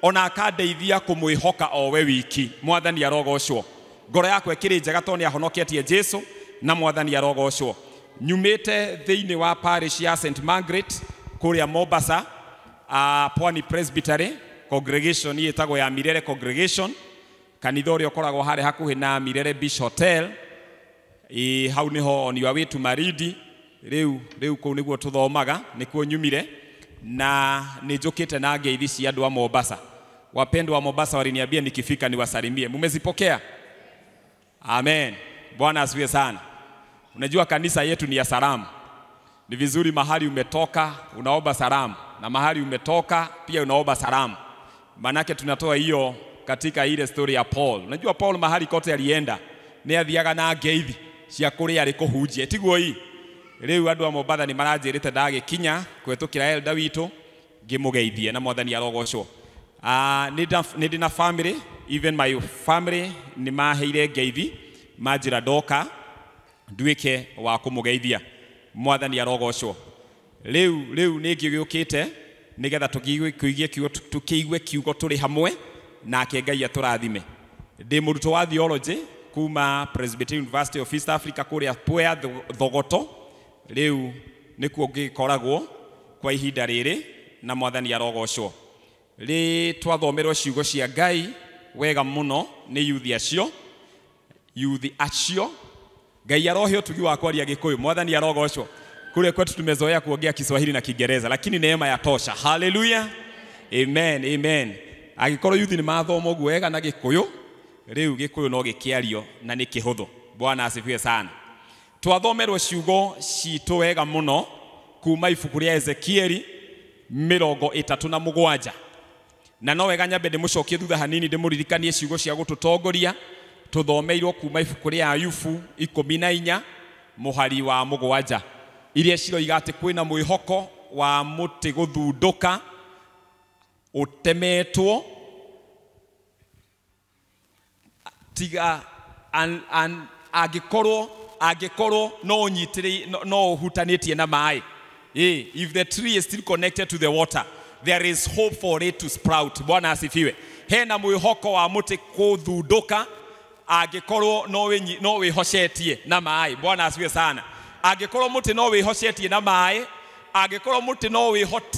ona akandeithia kũmwĩhoka o we wiki. Mwathani arogocwo. Ngoro yakwa ĩkĩrĩ njega tondũ nĩ ahonoketie Jesu, na Mwathani arogocwo. Nyumĩte thĩinĩ wa parish ya St Margaret kũrĩa Mombasa, Pwani Presbytery congregation ĩtagwo ya Mirere Congregation, kanitha ũrĩa ũkoragwo harĩa hakuhĩ na Mirere Beach Hotel. Hau nĩho oniwa wĩtu Maridi. Rĩu kũu nĩguo tũthomaga, nĩkuo nyumire, na nĩ njũkĩte na ngeithi cia andũ a Mombasa. Wapendwa wa Mombasa waliniambia nikifika niwasalimie. Mumezipokea? Amen. Bwana asifiwe sana. Unajua kanisa yetu ni ya salamu. Ni vizuri mahali umetoka unaomba salamu, na mahali umetoka pia unaomba salamu. Manake tunatoa hiyo katika ile story ya Paul. Unajua Paul mahali kote alienda nĩ athiaga na ngeithi cia kũrĩa arĩ kũhunjia. Tiguo ii? Rĩu andũ a Mombatha nĩ maranjĩrĩte ndagĩkinya kũhetũkĩra elder witũ ngĩmũgeithie, na Mwathani arogocwo. Nĩ ndĩ na family, even my family nĩ maheire ngeithi manjĩra ndoka nduĩke wa kũmũgeithia. Mwathani arogocwo. Rĩu nĩ ngĩgĩũkĩte nĩgetha tũkĩigue kiugo tũrĩ hamwe, nake Ngai atũrathime. Ndĩ mũrutwo wa theology kuma Presbyterian University of East Africa kũrĩa Pwea Thogoto. Rĩu nĩkuo ngĩkoragwo kwa ihinda rĩrĩ, na Mwathani arogocwo. Rĩ twathomerwo ciugo cia Ngai wega mũno nĩ yuthi acio. Yuthi acio Ngai arohe ũtugi wa kwaria Gĩkũyũ. Mwathani arogocwo. Kule kwetu tumezoea kuongea Kiswahili na Kiingereza, lakini neema yatosha. Hallelujah. Amen, amen. Angĩkorwo yuthi nĩ mathoma ũguo wega na Gĩkũyũ, rĩu Gĩkũyũ no gĩkĩario na nĩ kĩhũthũ. Bwana asifiwe sana. Twathomerwo ciugo citũ wega mũno kuma ibuku rĩa Ezekieli 37. Na no wega nyambe ndĩmũcokie thutha hanini ndĩmũririkanie ciugo cia gũtũtongoria. Tũthomeirwo kuma ibuku rĩa Ayubu 14 mũhari wa 7, iria ciroiga atĩ kwĩna mwĩhoko wa mũtĩ gũthundũka ũtemetwo tiga angĩkorwo no ũnyitĩrĩ no ũhutanĩtie na maĩ. If the tree is still connected to the water, there is hope for it to sprout. Bwana asifiwe. Hena mwĩhoko wa mũtĩ kũthundũka angĩkorwo no wĩhocetie na maĩ. Bwana asifiwe sana. Angĩkorwo mũtĩ no wĩhocetie na maĩ, Angĩkorwo mũtĩ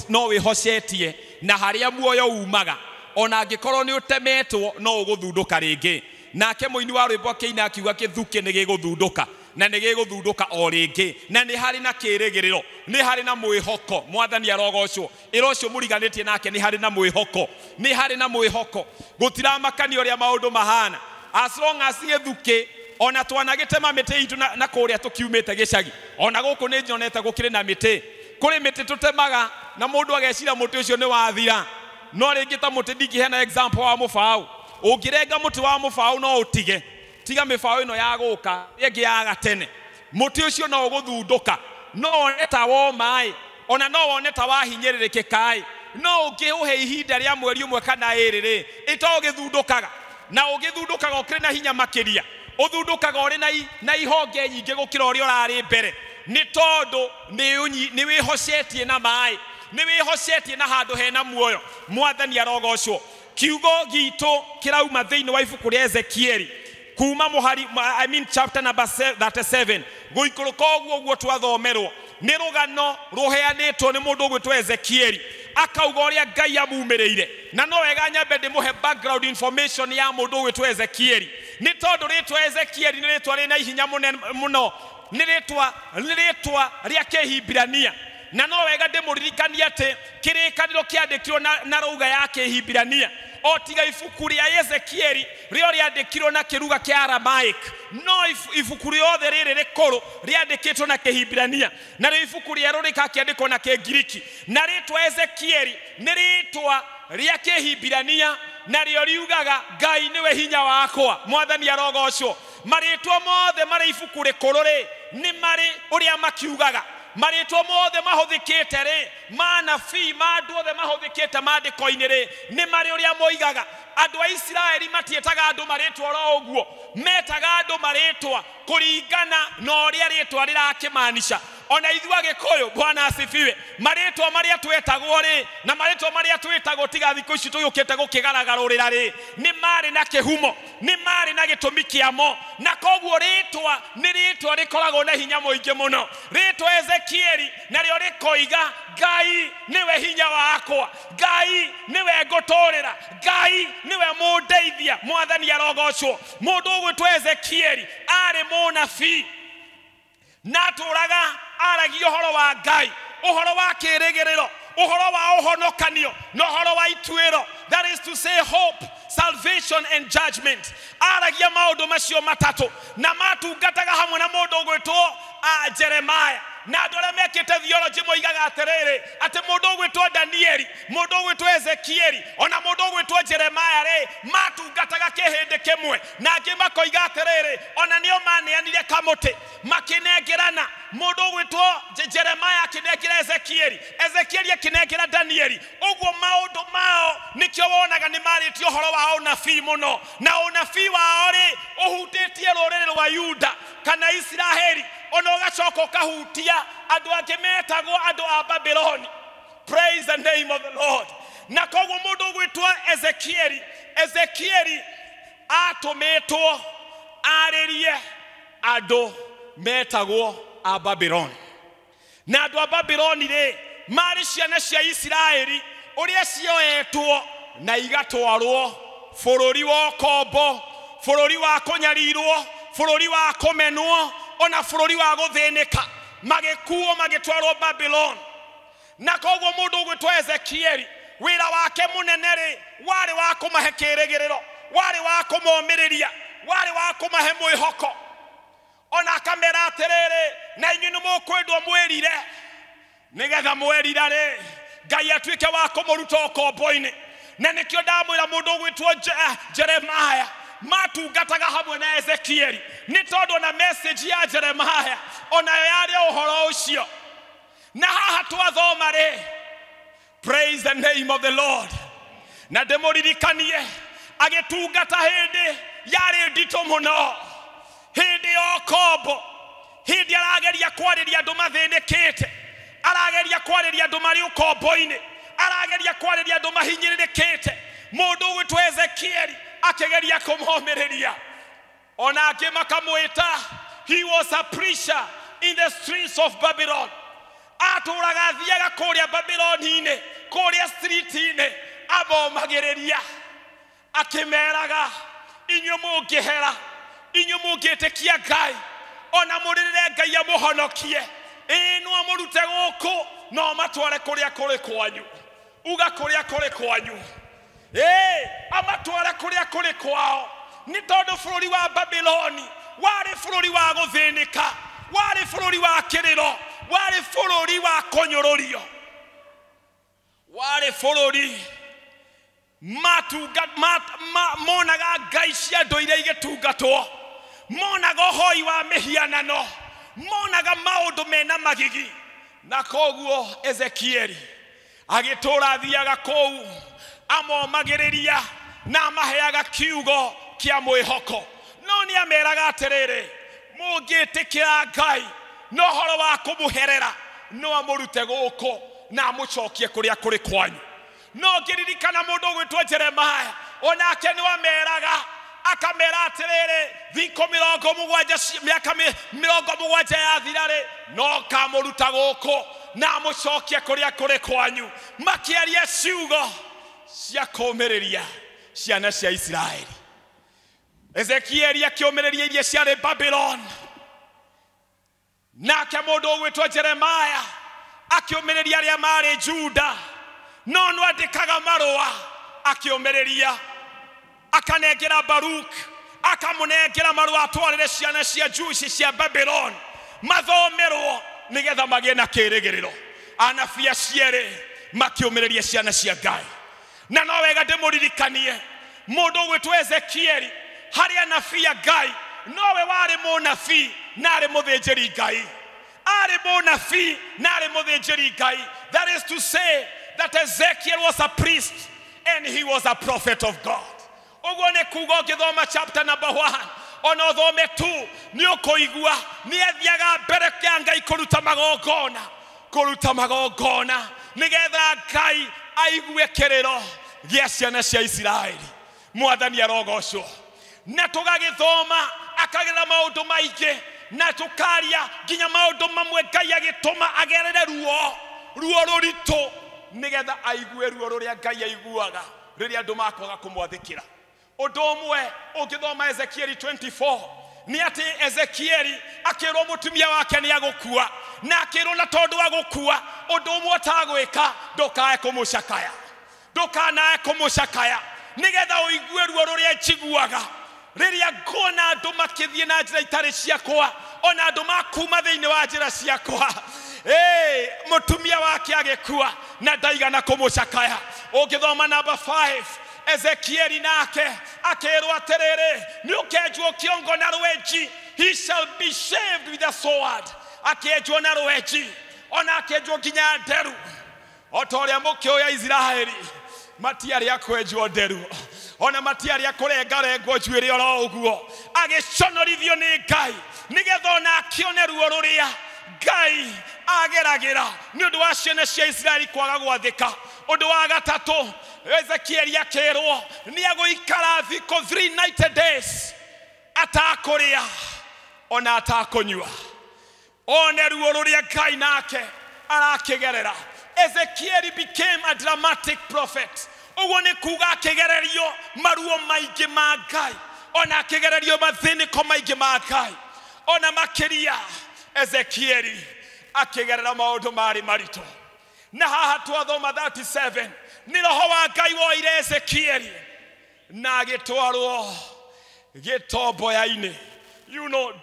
no wĩhocetie na harĩa muoyo umaga, ona angĩkorwo nĩ ũtemetwo no ũgũthundũka rĩngĩ. Nake mũini wa rwĩmbo akĩina akiuga kĩthukĩ nĩ gĩgũthundũka na nĩ gĩgũthundũka o rĩngĩ, na nĩ harĩ na kĩĩrĩgĩrĩro, nĩ harĩ na mwĩhoko. Mwathani arogocwo. Ĩra ũcio mũriganĩtie nake nĩ harĩ na mwĩhoko, nĩ harĩ na mwĩhoko. Gũtiramakania ũrĩa maũndũ mahana, as long as gĩthukĩ ona twanagĩtema mĩtĩ itũ na kũrĩa tũkiumĩte gĩcagi, ona gũkũ nĩ nyonete gũkĩrĩ na mĩtĩ. Kũrĩ mĩtĩ tũtemaga na mũndũ agecira mũtĩ ũcio nĩ wathira, no rĩngĩ ta mũtĩ ndingĩheana example wa mũbaũ. Ũngĩrenga mũtĩ wa mũbaũ no ũtige, tiga mĩbaũ ĩno ya gũka ĩngĩ ya gatene, mũtĩ ũcio no ũgũthundũka, no wone ta woma-ĩ, ona no wone ta wahinyĩrĩrĩkĩka-ĩ, no ũngĩũhe ihinda rĩa mweri ũmwe kana ĩrĩ rĩ, ĩto ũgĩthundũkaga, na ũgĩthundũkaga ũkĩrĩ na hinya makĩria, ũthundũkaga ũrĩ na ihonge nyingĩ gũkĩra ũrĩa ũrarĩ mbere, nĩ tondũ nĩ wĩhocetie na maĩ, nĩ wĩhocetie na handũ hena muoyo. Mwathani arogocwo. Kiugo gitũ kĩrauma thĩinĩ wa ibuku rĩa Ezekieli kuma mũhari, I mean chapter number 37 gũikũrũka ũguo ũguo twathomerwo. Nĩ rũgano rũheanĩtwo nĩ mũndũ ũgwĩtwo Ezekieli, akauga ũrĩa Ngai amumĩrĩire. Na no wega nyambe ndĩmũhe background information ya mũndũ ũgwĩtwo Ezekieli, nĩ tondũ rĩtwa Ezekieli nĩ rĩtwa rĩna ihinya mũno, nĩ rĩtwa rĩa Kĩhibirania. Na no wega ndĩmũririkanie atĩ kĩrĩkanĩro kĩandĩkirwo na rũga ya Kĩhibirania, o tiga ibuku rĩa Ezekieli rĩo rĩandĩkirwo na kĩruga kĩa Aramaic, no ibuku rĩothe rĩrĩ rĩkũrũ rĩandĩkĩtwo na Kĩhibirania, na rĩo ibuku rĩerũ rĩkakĩandĩkwo na Kĩngiriki. Na rĩtwa Ezekieli nĩ rĩtwa rĩa Kĩhibirania, na rĩo riugaga Ngai nĩwe hinya wakwa. Mwathani arogocwo. Marĩtwa mothe marĩ ibuku rĩkũrũ rĩ nĩ marĩ ũrĩa makiugaga. Marĩtwa mothe mahũthĩkĩte rĩ, manabii ma andũ othe mahũthĩkĩte maandĩko-inĩ rĩ, nĩ marĩ ũrĩa moigaga. Andũ a Isiraeli matiĩtaga andũ marĩtwa oro ũguo, metaga andũ marĩtwa kũringana na ũrĩa rĩtwa rĩrakĩmaanisha. Ona ithuĩ Agĩkũyũ, Bwana asifiwe, marĩtwa marĩa twetagwo rĩ na marĩtwa marĩa twĩtagwo tiga thikũ ici tũyũkĩte gũkĩgaragarũrĩra rĩ, nĩ marĩ na kĩhumo, nĩ marĩ na gĩtũmi kĩamo, na koguo rĩtwa nĩ rĩtwa rĩkoragwo na hinya mũingĩ mũno. Rĩtwa Ezekieli narĩo rĩkoiga Ngai nĩwe hinya wakwa, Ngai nĩwe ngũtũrĩra, Ngai nĩwe mũndeithia. Mwathani arogocwo. Mũndũ ũgwĩtwo Ezekieli arĩ mũnabii na atũraga aragia ũhoro wa Ngai, ũhoro wa kĩĩrĩgĩrĩro, ũhoro wa ũhonokanio na ũhoro wa ituĩro, that is to say hope, salvation and judgment. Aragia maũndũ macio matatũ, na matungataga hamwe na mũndũ ũgwĩtwo Jeremiah. Na andũ arĩa mekĩte theology moigaga atĩrĩrĩ, atĩ mũndũ ũgwĩtwo Danieli, mũndũ ũgwĩtwo Ezekieli, ona mũndũ ũgwĩtwo Jeremiah rĩ, matungataga kĩhĩndĩ kĩmwe. Na angĩ makoiga atĩrĩrĩ, ona nĩo maneanire kamũtĩ makĩnengerana. Mũndũ ũgwĩtwo Jeremiah akĩnengera Ezekieli, Ezekieli akĩnengera Danieli. Ũguo maũndũ mao nĩkĩo wonaga nĩ marĩtie ũhoro wa ũnabii mũno, na ũnabii wao rĩ ũhutĩtie rũrĩrĩ rwa Yuda kana Isiraeli, ona ũgacoka ũkahutia andũ angĩ metagwo andũ a Babyloni. Praise the name of the Lord. Na koguo mũndũ ũgwĩtwo Ezekieli, Ezekieli atũmĩtwo arĩrie andũ metagwo a Babyloni. Na andũ a Babyloni rĩ marĩ ciana cia Isiraeli ũrĩa cioetwo na igatwarwo bũrũri wa ũkombo, bũrũri wa kũnyarirwo, bũrũri wa kũmenwo, ona bũrũri wa gũthĩnĩka, magĩkuo magĩtwarwo Babylon. Na koguo mũndũ ũgwĩtwo Ezekieli wĩra wake mũnene rĩ warĩ wa kũmahe kĩĩrĩgĩrĩro, warĩ wa kũmomĩrĩria, warĩ wa kũmahe mwĩhoko. Ona akamera atĩrĩrĩ, na inyuĩ nĩ mũkwendwo mwĩrire, nĩgetha mwerira rĩ Ngai atuĩke wa kũmũruta ũkombo-inĩ. Na nĩkĩo ndamwĩra mũndũ ũgwĩtwo Jeremiah matungataga hamwe na Ezekieli, nĩ tondũ na message ya Jeremiah onayo yarĩ ũhoro ũcio. Na haha twathoma rĩ, praise the name of the Lord, na ndĩmũririkanie agĩtungata hĩndĩ yarĩ nditũ mũno, hĩndĩ ya ũkombo, hĩndĩ arageria kwarĩria andũ mathĩnĩkĩte, arageria kwarĩria andũ marĩ ũkombo-inĩ, arageria kwarĩria andũ mahinyĩrĩrĩkĩte. Mũndũ ũgwĩtwo Ezekieli akĩgeria kũmomĩrĩria, ona angĩ makamwĩta he was a preacher in the streets of Babylon. Atũraga athiaga kũrĩa Babiloni-inĩ, kũrĩa street-inĩ, amomagĩrĩria akĩmeraga, inyuĩ mũngĩhera, inyuĩ mũngĩtĩkia Ngai, ona mũrĩrĩre Ngai amũhonokie, ĩĩ no amũrute gũkũ no amatware kũrĩa kũrĩ kwanyu. Uga kũrĩa kũrĩ kwanyu. Ĩĩ amatware kũrĩa kũrĩ kwao, nĩ tondũ bũrũri wa Babiloni warĩ bũrũri wa gũthĩnĩka, warĩ bũrũri wa kĩrĩro, warĩ bũrũri wa kũnyũrũrio, warĩ bũrũri monaga ngai cia andũ iria igĩtungatwo, monaga ũhoi wa mĩhianano, monaga maũndũ mena magigi. Na koguo Ezekieli agĩtũra athiaga kũu amomagĩrĩria na amaheaga kiugo kĩa mwĩhoko. No nĩ ameraga atĩrĩrĩ, mũngĩtĩkĩra Ngai na ũhoro wa kũmũherera, no amũrute gũkũ na amũcokie kũrĩa kũrĩ kwanyu. No ngĩririkana mũndũ ũgwĩtwo Jeremiah, onake nĩ ameraga, akamera atĩrĩrĩ, thikũ 70 mĩaka 70 yathira-rĩ, no kamũruta gũkũ na amũcokie kũrĩa kũrĩ kwanyu. Makĩaria ciugo cia kũũmĩrĩria ciana cia Isiraeli. Ezekieli akĩũmĩrĩria iria ciarĩ Babylon, nake mũndũ ũgwĩtwo Jeremiah akĩũmĩrĩria arĩa marĩ Juda. No no andĩkaga marũa akĩũmĩrĩria, akanengera Baruk, akamũnengera marũa atwarĩre ciana cia Juci cia Babylon mathomerwo nĩgetha magĩe na kĩĩrĩgĩrĩro. Anabii acio erĩ makĩũmĩrĩria ciana cia Ngai. Na no wega ndĩmũririkanie mũndũ ũgwĩtwo Ezekieli, harĩ anabii a Ngai, nowe warĩ mũnabii na arĩ mũthĩnjĩri Ngai. Arĩ mũnabii na arĩ mũthĩnjĩri Ngai. That is to say that Ezekiel was a priest and he was a prophet of God. Ũguo nĩ kuga ũngĩthoma chapter number 1 ona ũthome 2 nĩ ũkũigua nĩ athiaga mbere ya Ngai kũruta magongona, kũruta magongona nĩgetha Ngai aigue kĩrĩro gĩa ciana cia Isiraeli. Mwathani arogocwo. Na tũgagĩthoma akagerera maũndũ maingĩ, na tũkaria nginya maũndũ mamwe Ngai agĩtũma agerere ruo, ruo rũritũ, nĩgetha aigue ruo rũrĩa Ngai aiguaga rĩrĩa andũ makwaga kũmwathĩkĩra. Ũndũ ũmwe ũngĩthoma Ezekieli 24 nĩ atĩ Ezekieli akĩrwo mũtumia wake nĩ agũkua, na akĩrwo na tondũ wa gũkua ũndũ ũmwe ũtagwĩka, ndũkae kũmũcakaya, ndũkanae kũmũcakaya, nĩgetha ũigue ruo rũrĩa njiguaga rĩrĩa nguona andũ makĩthiĩ na njĩra itarĩ ciakwa, ona andũ makuma thĩinĩ wa njĩra ciakwa. Mũtumia wake agĩkua na ndaigana kũmũcakaya. Ũngĩthoma number 5, Ezekieli nake akĩrwo atĩrĩrĩ, nĩ ũkenjwo kĩongo na rwenji, he shall be shaved with a sword. Akĩenjwo na rwenji, ona akĩenjwo nginya nderu. O ta ũrĩa mũkĩũĩ Isiraeli matiarĩ a kwenjwo nderu, ona matiarĩ a kũrengarengwo njuĩrĩ oro ũguo. Agĩconorithio nĩ Ngai nĩgetha ona akĩone ruo rũrĩa Ngai ageragĩra nĩ ũndũ wa ciana cia Isiraeli kwaga gwathĩka. Ũndũ wa gatatũ, Ezekieli akĩrwo nĩ agũikara thikũ 390 days atakũrĩa ona atakũnyua, one ruo rũrĩa Ngai nake arakĩgerera. Ezekieli became a dramatic prophet. Ũguo nĩ kuga akĩgererio maruo maingĩ ma Ngai, ona akĩgererio mathĩnĩko maingĩ ma Ngai, ona makĩria Ezekieli akĩgerera maũndũ marĩ maritũ. Na haha twathoma 37 nĩ roho wa Ngai woire Ezekieli na agĩtwarwo gĩtomboya-inĩ. You know,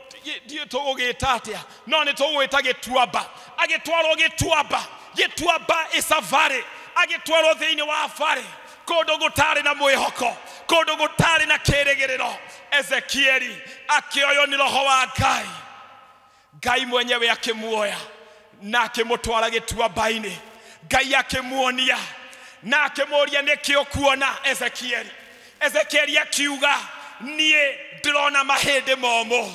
ndiũ tũgũgĩta atĩa, no nĩ tũgũgĩta gĩtuamba. Agĩtwarwo gĩtuamba. Gĩtuamba is a valley. Agĩtwarwo thĩinĩ wa valley, kũndũ gũtarĩ na mwĩhoko, kũndũ gũtarĩ na kĩĩrĩgĩrĩro. Ezekieli akĩoywo nĩ roho wa Ngai. Ngai mwenyewe akĩmuoya na akĩmũtwara gĩtuamba-inĩ. Ngai akĩmuonia na akĩmũũria nĩkĩ ũkuona Ezekieli. Ezekieli akiuga, niĩ ndĩrona mahĩndĩ momũ,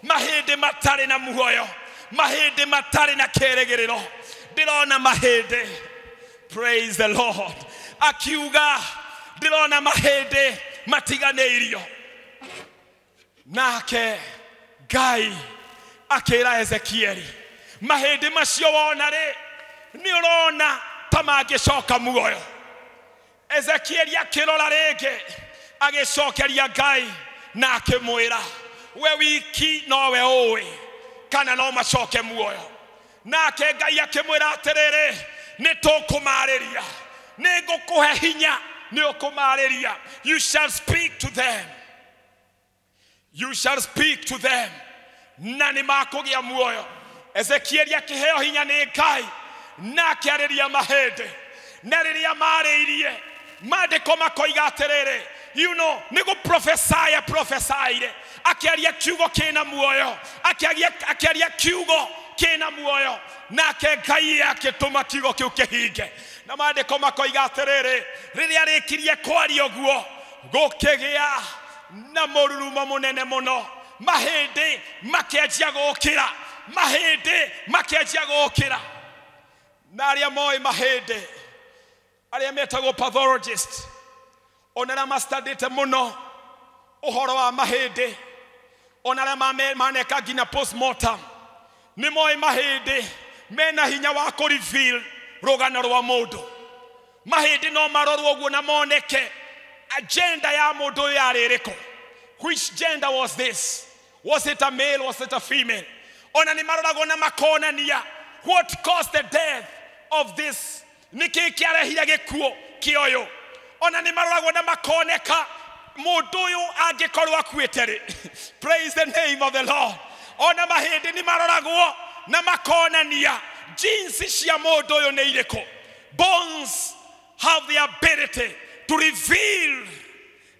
mahĩndĩ matarĩ na muoyo, mahĩndĩ matarĩ na kĩĩrĩgĩrĩro, ndĩrona mahĩndĩ. Praise the Lord. Akiuga ndĩrona mahĩndĩ matiganĩirio. Nake Ngai akĩra Ezekieli, Mahĩndĩ macio wona rĩ, nĩ ũrona ta mangĩcoka muoyo. Ezekieli akĩrora rĩngĩ, agĩcokeria Ngai na akĩmwĩra, we wiki nowe ũĩ kana no macoke muoyo. Nake Ngai akĩmwĩra atĩrĩrĩ, nĩ tũkũmarĩria, nĩ ngũkũhe hinya, nĩ ũkũmarĩria. You shall speak to them. You shall speak to them. Na nĩ makũgĩa muoyo. Ezekieli akĩheo hinya nĩ Ngai na akĩarĩria mahĩndĩ. Na rĩrĩa marĩirie, maandĩko makoiga atĩrĩrĩ, you know, nĩ gũprophesy prophesy akĩaria kiugo kĩna muoyo, akĩaria kiugo kĩna muoyo, nake Ngai akĩtũma kiugo kĩu kĩhinge. Na maandĩko makoiga atĩrĩrĩ, rĩrĩa arĩkirie kwaria ũguo, gũkĩgĩa na mũrurumo mũnene mũno, mahĩndĩ makĩanjia gũkĩra, mahĩndĩ makĩanjia gũkĩra. Na arĩa moĩ mahĩndĩ, arĩa metagwo pathologist, ona arĩa mastadĩte mũno ũhoro wa mahĩndĩ, ona arĩa maneka nginya postmortem, nĩ moĩ mahĩndĩ mena hinya wa kũ reveal rũgano rwa mũndũ. Mahĩndĩ no marorwo ũguo na moneke agenda ya mũndũ ũyũ yarĩ ĩrĩkũ. Which gender was this? Was it a male? Was it a female? Ona nĩ maroragwo na makonania what caused the death of this, nĩkĩ kĩarehire gĩkuũ kĩa ũyũ. Ona nĩ maroragwo na makoneka mũndũ ũyũ angĩkorwo akuĩte rĩ. Praise the name of the Lord. Ona mahĩndĩ nĩ maroragwo na makonania jinsi cia mũndũ ũyũ nĩ irĩkũ. Bones have the ability to reveal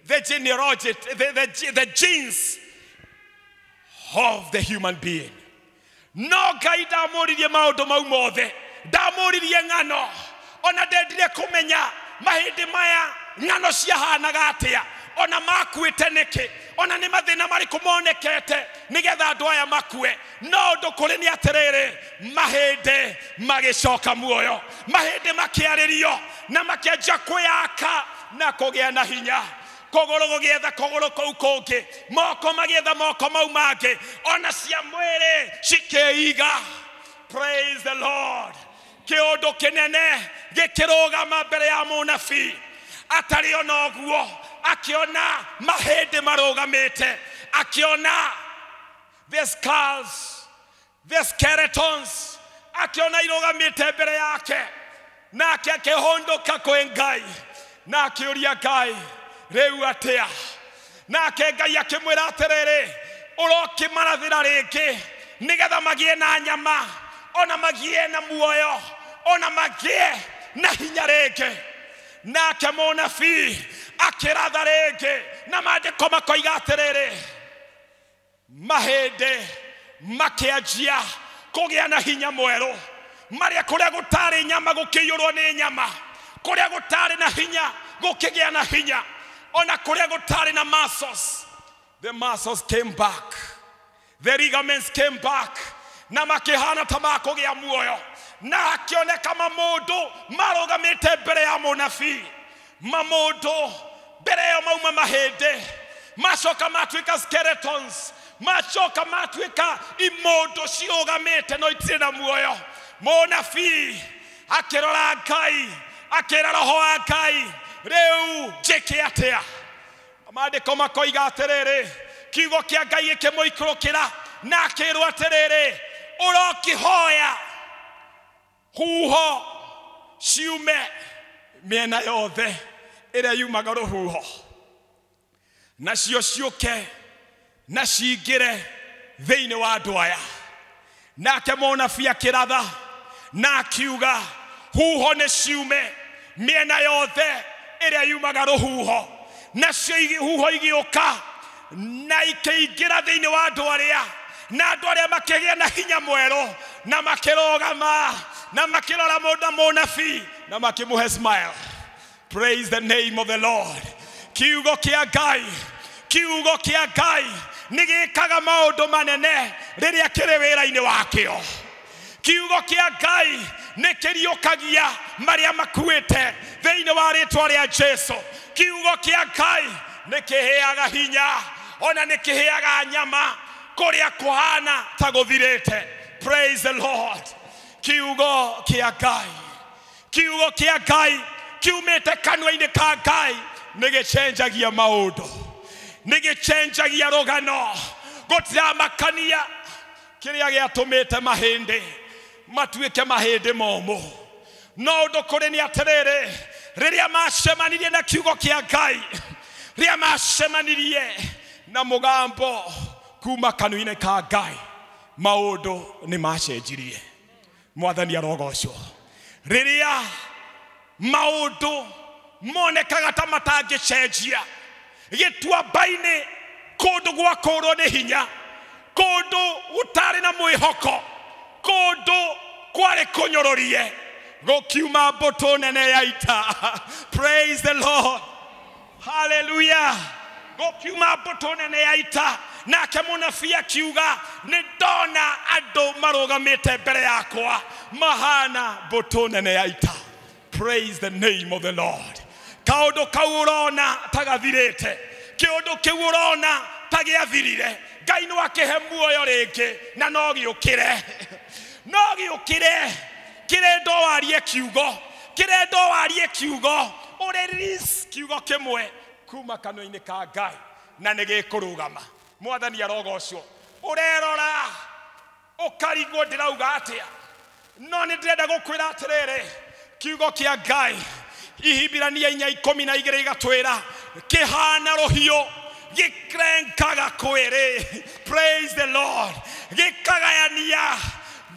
the genealogy, the genes of the human being. No Ngai ndamũririe maũndũ mau mothe, ndamũririe ng'ano, ona ndendire kũmenya mahĩndĩ maya ng'ano ciahanaga atĩa, ona makuĩte nĩkĩ, ona nĩ mathĩna marĩkũ monekete nĩgetha andũ aya makue. No ũndũ kũrĩ nĩ atĩrĩrĩ, mahĩndĩ magĩcoka muoyo, mahĩndĩ makĩarĩrio na makĩanjia kwĩyaka na kũgĩa na hinya. Kũgũrũ gũgĩetha kũgũrũ kũu kũngĩ, moko magĩetha moko mau mangĩ, ona cia mwĩrĩ cikĩiga. Praise the Lord. Kĩũndũ kĩnene gĩkĩrũgama mbere ya mũnabii atarĩ ona ũguo, akĩona mahĩndĩ marũgamĩte, akĩona the skulls, the skeletons, akĩona irũgamĩte mbere yake, nake akĩhũndũka kwĩ Ngai na akĩũria Ngai, rĩu atĩa? Nake Ngai akĩmwĩra atĩrĩrĩ, ũrokĩmarathĩra rĩngĩ nĩgetha magĩe na nyama, ona magĩe na muoyo, ona magĩe na hinya rĩngĩ. Nake mũnabii akĩratha rĩngĩ, na maandĩko makoiga atĩrĩrĩ, mahĩndĩ makĩanjia kũgĩa na hinya mwerũ, marĩa kũrĩa gũtarĩ nyama gũkĩiyũrwo nĩ nyama, kũrĩa gũtarĩ na hinya gũkĩgĩa na hinya, ona kũrĩa gũtarĩ na muscles, the muscles came back, the ligaments came back, na makĩhana ta makũgĩa muoyo. Na akĩoneka mamũndũ marũgamĩte mbere ya mũnabii, mamũndũ mbere ĩyo mauma mahĩndĩ, macoka matuĩka skeletons, macoka matuĩka imũndũ cirũgamĩte no itirĩ na muoyo. Mũnabii akĩrora Ngai, akĩra roho wa Ngai, rĩu njĩke atĩa? Maandĩko makoiga atĩrĩrĩ, kiugo kĩa Ngai gĩkĩmũikũrũkĩra na akĩrwo atĩrĩrĩ, ũrokĩhoya huho ciume mĩena yothe ĩrĩa yumaga rũhuho, nacio ciũke na cingĩre thĩinĩ wa andũ aya. Nake mũnabii akĩratha na akiuga huho nĩ ciume mĩena yothe ĩrĩa yumaga rũhuho, nacio huho igĩũka na ikĩingĩra thĩinĩ wa andũ arĩa, na andũ arĩa makĩgĩa na hinya mwerũ, na makĩrũgama na makĩrora mũndũ mũnabii na makĩmũhe smile. Praise the name of the Lord. Kiugo kĩa Ngai, kiugo kĩa Ngai nĩ gĩkaga maũndũ manene rĩrĩa kĩrĩ wĩra-inĩ wakĩo. Kiugo kĩa Ngai nĩ kĩriũkagia marĩa makuĩte thĩinĩ wa rĩtwa rĩa Jesu. Kiugo kĩa Ngai nĩ kĩheaga hinya, ona nĩ kĩheaga nyama kũrĩa kũhana ta gũthirĩte. Praise the Lord. Kiugo kĩa Ngai, kiugo kĩa Ngai kiumĩte kanua-inĩ ka Ngai nĩ gĩcenjagia maũndũ, nĩ gĩcenjagia rũgano. Gũtiramakania kĩrĩa gĩatũmĩte mahĩndĩ matuĩke mahĩndĩ momũ, no ũndũ kũrĩ nĩ atĩrĩrĩ, rĩrĩa macemanirie na kiugo kĩa Ngai, rĩrĩa macemanirie na mũgambo kuma kanua-inĩ ka Ngai, maũndũ nĩ macenjirie. Mwathani arogocwo. Rĩrĩa maũndũ monekaga ta matangĩcenjia, gĩtuamba-inĩ kũndũ gwa kũũrwo nĩ hinya, kũndũ gũtarĩ na mwĩhoko, kũndũ kwarĩ kũnyũrũrie, gũkiuma mbũtũ nene ya ita. Praise the Lord. Hallelujah. Gũkiuma mbũtũ nene ya ita. Nake mũnabii akiuga, nĩ ndona andũ marũgamĩte mbere yakwa mahana mbũtũ nene ya ita. Praise the name of the Lord. Kaũndũ kau ũrona ta gathirĩte, kĩũndũ kĩu ũrona ta gĩathirire, Ngai no akĩhe muoyo rĩngĩ na no gĩũkĩre, no gĩũkĩre. Kĩrenda warie kiugo, kĩrenda warie kiugo, ũrelease kiugo kĩmwe kuma kanua-inĩ ka Ngai na nĩ gĩkũrũgama. Mwathani arogocwo. Ũrerora ũkarigwo ndĩrauga atĩa, no nĩ ndĩrenda gũkwĩra atĩrĩrĩ, kiugo kĩa Ngai Ihibirania 4:12 igatwĩra kĩhana rũhiũ gĩkrengaga kwĩrĩ. Praise the Lord. Gĩkagayania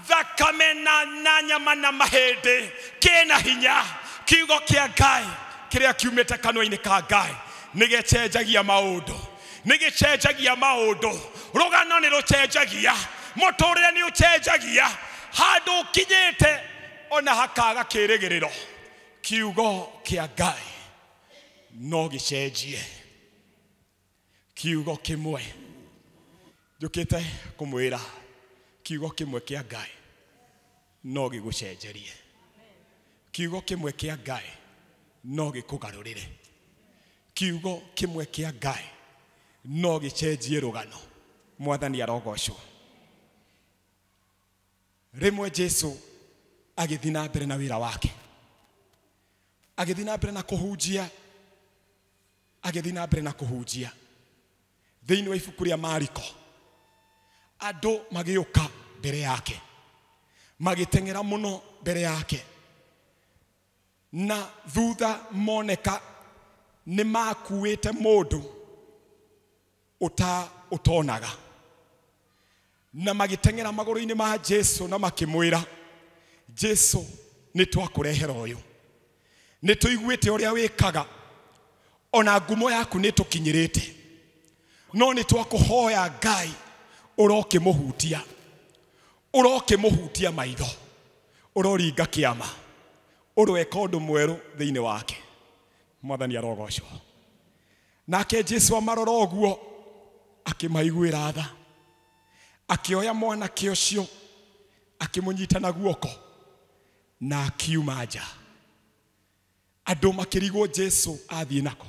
thakame na nyama na mahĩndĩ, kĩna hinya. Kiugo kĩa Ngai kĩrĩa kiumĩte kanua-inĩ ka Ngai nĩ gĩcenjagia maũndũ, nĩ gĩcenjagia maũndũ. Rũgano nĩ rũcenjagia, mũtũrĩre nĩ ũcenjagia, handũ ũkinyĩte ona hakaga kĩrĩgĩrĩro, kiugo kĩa Ngai no gĩcenjie. Kiugo kĩmwe njũkĩte kũmwĩra, kiugo kĩmwe kĩa Ngai no gĩgũcenjerie, kiugo kĩmwe kĩa Ngai no gĩkũgarũrĩre, kiugo kĩmwe kĩa Ngai no gĩcenjie rũgano. Mwathani arogocwo. Rĩmwe Jesu agĩthiĩ na mbere na wĩra wake, agĩthiĩ na mbere na kũhunjia, agĩthiĩ na mbere na kũhunjia. Thĩinĩ wa ibuku rĩa Mariko, andũ magĩũka mbere yake, magĩteng'era mũno mbere yake, na thutha moneka nĩ makuĩte mũndũ ũtonaga, na magĩteng'era magũrũ-inĩ ma Jesu na makĩmwĩra, Jesu nĩ twakũrehera ũyũ, nĩ tũiguĩte ũrĩa wĩkaga, ona ngumo yaku nĩ tũkinyĩrĩte, no nĩ twakũhoya Ngai ũrokĩmũhutia, ũrokĩmũhutia maitho, ũroringa kĩama, ũroeka ũndũ mwerũ thĩinĩ wake. Mwathani arogocwo. Nake Jesu amarora ũguo akĩmaiguĩra tha, akĩoya mwanake ũcio akĩmũnyita na guoko na akiuma nja. Andũ makĩrigwo Jesu athiĩ nako.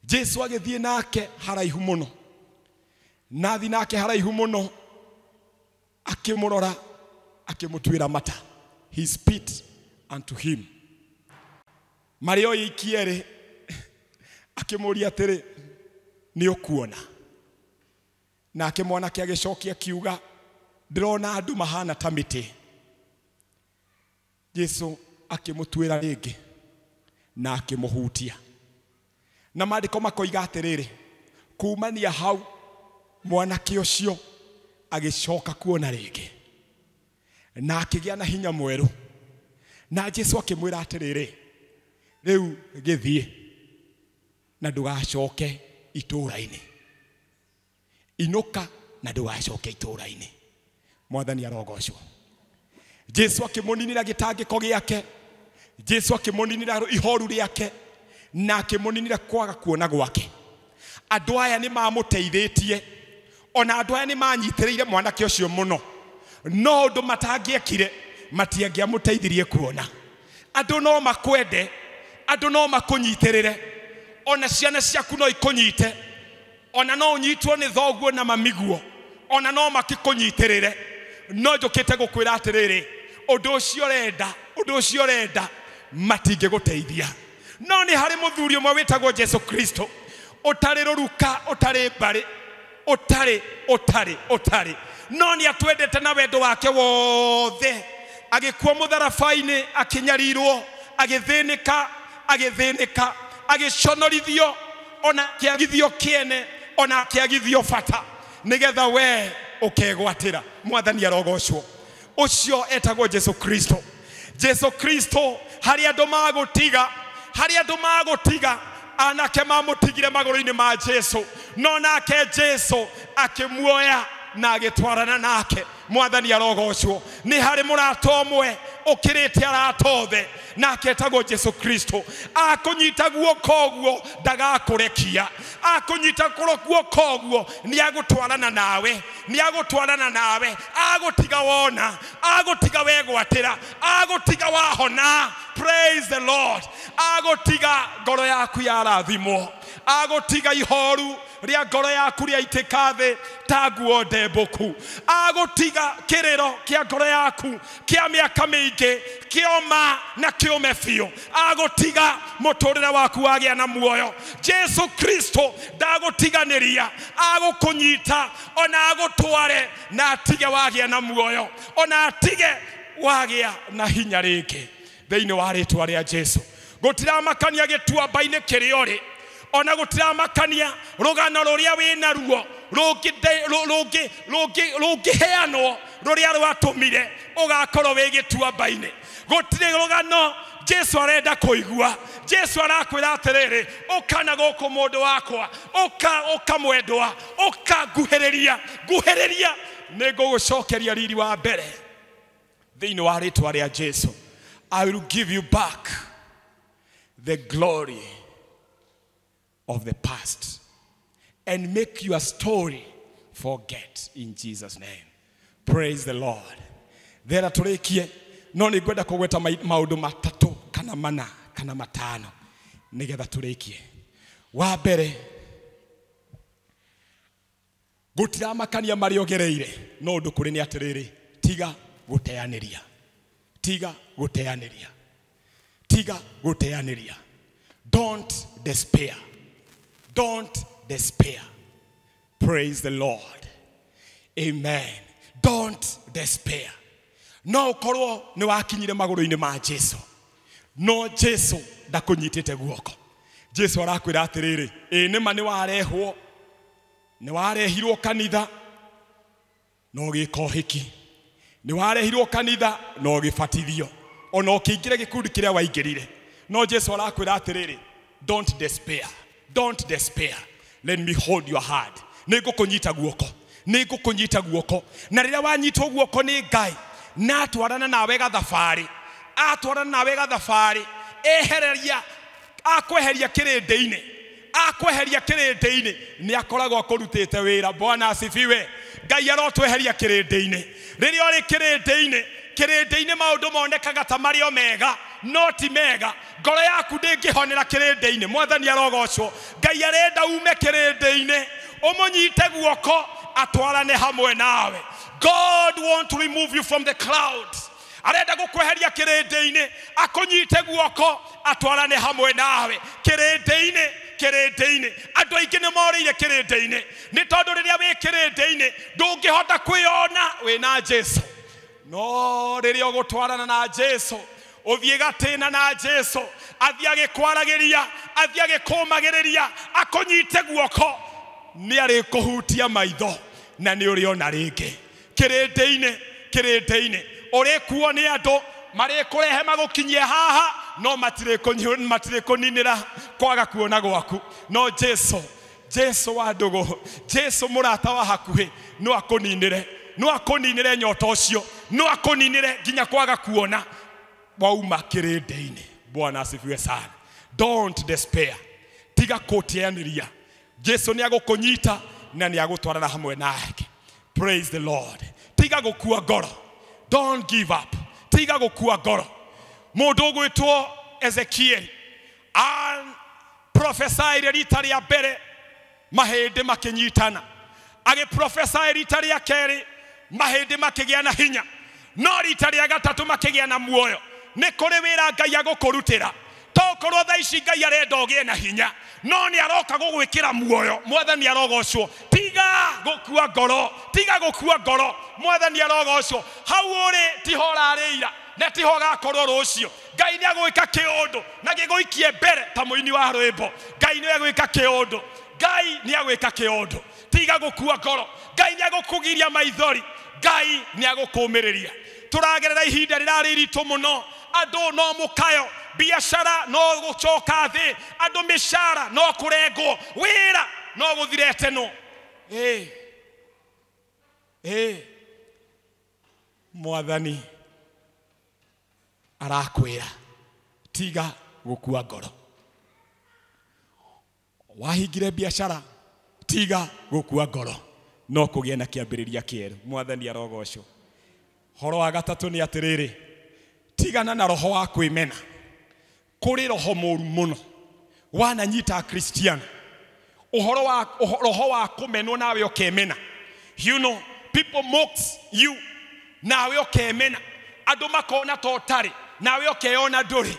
Jesu agĩthiĩ nake haraihu mũno, na athiĩ nake haraihu mũno, akĩmũrora, akĩmũtuĩra mata. He spit unto him. Marĩ o iki erĩ akĩmũũria atĩrĩ, nĩ ũkuona? Nake mwanake agĩcokia akiuga, ndĩrona andũ mahana ta mĩtĩ. Jesu akĩmũtuĩra rĩngĩ na akĩmũhutia. Na maandĩko makoiga atĩrĩrĩ, kumania hau mwanake ũcio agĩcoka kuona rĩngĩ na akĩgĩa na hinya mwerũ. Na Jesu akĩmwĩra atĩrĩrĩ, rĩu gĩthiĩ na ndũgacoke itũũra-inĩ, inũka na ndũgacoke itũũra-inĩ. Mwathani arogocwo. Jesu akĩmũninĩra gĩtangĩko gĩake, Jesu akĩmũninĩra ihoru rĩake, na akĩmũninĩra kwaga kuona gwake. Andũ aya nĩ mamũteithĩtie, ona andũ aya nĩ manyitĩrĩire mwanake ũcio mũno, no ũndũ matangĩekire matiangĩamũteithirie kuona. Andũ no makwende, andũ no makũnyitĩrĩre, ona ciana ciaku no ikũnyite, ona no ũnyitwo nĩ thoguo na mamiguo, ona no makĩkũnyitĩrĩre, No njũkĩte gũkwĩra atĩrĩrĩ, ũndũ ũcio ũrenda matingĩgũteithia. No nĩ harĩ mũthuri ũmwe wĩtagwo Jesu Kristo, ũtarĩ rũruka, ũtarĩ mbarĩ, ũtarĩ, no nĩ atwendete na wendo wake wothe. Agĩkua mũtharaba-inĩ, akĩnyarirwo, agĩthĩnĩka, agĩconorithio, ona akĩagithio kĩene, ona akĩagithio bata, nĩgetha we ũkegwatĩra. Mwathani arogocwo. Ũcio etagwo Jesu Kristo. Jesu Kristo harĩ andũ magũtiga, anake mamũtigire magũrũ-inĩ ma Jesu, no nake Jesu akĩmuoya na agĩtwarana nake. Mwathani arogocwo. Nĩ harĩ mũrata ũmwe ũkĩrĩte arata othe, nake etagwo Jesu Kristo. Akũnyita guoko ũguo ndagakũrekia, akũnyita guoko ũguo nĩ agũtwarana nawe, agũtiga wona, agũtiga wegwatĩra, agũtiga wahona. Praise the Lord. Agũtiga ngoro yaku yarathimwo, agũtiga ihoru rĩa ngoro yaku rĩaitĩka thĩ ta nguo ndembũku, agũtiga kĩrĩro kĩa ngoro yaku kĩa mĩaka mĩingĩ kĩoma na kĩũme biũ, agũtiga mũtũrĩre waku wagĩa na muoyo. Jesu Kristo ndagũtiganĩria, agũkũnyita ona agũtware na atige wagĩa na muoyo, ona atige wagĩa na hinya rĩngĩ thĩinĩ wa rĩtwa rĩa Jesu. Gũtiramakania gĩtuamba-inĩ kĩrĩa ũrĩ, ona gũtiramakania rũgano rũrĩa wĩna ruo rũngĩheanwo rũrĩa rwatũmire ũgakorwo wĩ gĩtuamba-inĩ. Gũtirĩ rũgano Jesu arenda kũigua. Jesu arakwĩra atĩrĩrĩ, ũka na gũkũ mũndũ wakwa, ũka mwendwa, ũka nguhĩrĩria, nĩ ngũgũcokeria riri wa mbere thĩinĩ wa rĩtwa rĩa Jesu. I will give you back the glory of the past and make your story forget in Jesus' name. Praise the Lord. Thera tũrĩkie, no nĩ ngwenda kũgweta maũndũ matatũ kana mana kana matano nĩgetha tũrĩkie. Wa mbere, gũtiramakania marĩa ũgereire, no ũndũ kũrĩ nĩ atĩrĩrĩ, tiga gũteanĩria. Tiga gũteanĩria. Don't despair. Don't despair. Praise the Lord. Amen. Don't despair. No ũkorwo nĩ wakinyire magũrũ-inĩ ma Jesu, no Jesu ndakũnyitĩte guoko. Jesu arakwĩra atĩrĩrĩ, ĩ nĩma nĩ warehirwo kanitha no ũgĩka ũhiki, nĩ warehirwo kanitha no ũgĩbatithio, ona ũkĩingĩra gĩkundi kĩrĩa waingĩrire, no Jesu arakwĩra atĩrĩrĩ, don't despair. Don't despair. Let me hold your hand. Nĩ ngũkũnyita guoko, na rĩrĩa wanyitwo guoko nĩ Ngai na atwarana nawe gathabarĩ, ehereria, akweheria kĩrĩndĩ-inĩ, nĩ akoragwo akũrutĩte wĩra. Bwana asifiwe. Ngai arotweheria kĩrĩndĩ-inĩ. Rĩrĩa ũrĩ kĩrĩndĩ-inĩ maũndũ monekaga ta marĩ o mega, no ti mega. Ngoro yaku ndĩngĩhonera kĩrĩndĩ-inĩ. Mwathani arogocwo. Ngai arenda ume kĩrĩndĩ-inĩ, ũmũnyite guoko, atwarane hamwe nawe. God want to remove you from the clouds. Arenda gũkweheria kĩrĩndĩ-inĩ, akũnyite guoko, atwarane hamwe nawe. Kĩrĩndĩ-inĩ. Andũ aingĩ nĩ morĩire kĩrĩndĩ-inĩ, nĩ tondũ rĩrĩa wĩ kĩrĩndĩ-inĩ ndũngĩhota kwĩona wĩna Jesu. No rĩrĩa ũgũtwarana na Jesu, ũthiĩ gatĩna na Jesu, athiĩ agĩkwaragĩria, athiĩ agĩkũmagĩrĩria, akũnyite guoko, nĩ arĩkũhutia maitho na nĩ ũrĩona rĩngĩ. Kĩrĩndĩ-inĩ ũrĩkuo nĩ andũ marĩkũrehe magũkinyie haha, no matirĩkũninĩra kwaga kuona gwaku. No Jesu wa ndũgũ, Jesu mũrata wa hakuhĩ, no akũninĩre nyota ũcio, no akũninĩre nginya kwaga kuona wauma kĩrĩndĩ-inĩ. Bwana asifiwe sana. Don't despair. Tiga kũteanĩria. Jesu nĩ agũkũnyita na nĩ agũtwarana hamwe nake. Praise the Lord. Tiga gũkua ngoro. Don't give up. Tiga gũkua ngoro. Mũndũ ũgwĩtwo Ezekiel prophesied rita rĩa mbere, mahĩndĩ makĩnyitana. Agĩprophesy rita rĩa kerĩ, Mahĩndĩ makĩgĩa na hinya. No rita rĩa gatatũ makĩgĩa na muoyo. Nĩ kũrĩ wĩra Ngai agũkũrutĩra. Tokorwo thaa ici Ngai arenda ũgĩe na hinya, no nĩ aroka gũgwĩkĩra muoyo. Mwathani arogocwo. Tiga gũkua ngoro, tiga gũkua ngoro. Mwathani arogocwo. Hau ũrĩ tiho ũrarĩira na tiho ũgakorwo rũciũ. Ngai nĩ agwĩka kĩũndũ na gĩgũikie mbere ta mũini wa rwĩmbo. Ngai nĩ agwĩka kĩũndũ. Ngai nĩ agwĩka kĩũndũ. Tiga gũkua ngoro. Ngai nĩ agũkũgiria maithori. Ngai nĩ agũkũmĩrĩria. Tũragerera ihinda rĩrarĩ iritũ mũno. Andũ no mũkayo, biashara no gũcoka thĩ, andũ mĩcara no kũrengwo, wĩra no gũthiretenwo. Mwathani arakwĩra tiga gũkua ngoro. Wahingire biashara, tiga gũkua ngoro, no kũgĩe na kĩambĩrĩria kĩerũ. Mwathani arogocwo. Horo wa gatatũ nĩ atĩrĩrĩ, tigana na roho wa kwĩmena. Kũrĩ roho mũru mũno wananyita Akristiano, ũhoro wa roho wa kũmenwo nawe ũkemena. You know, people mocks you nawe ũkemena. Andũ makona ta ũtarĩ nawe ũkeyona ndũrĩ.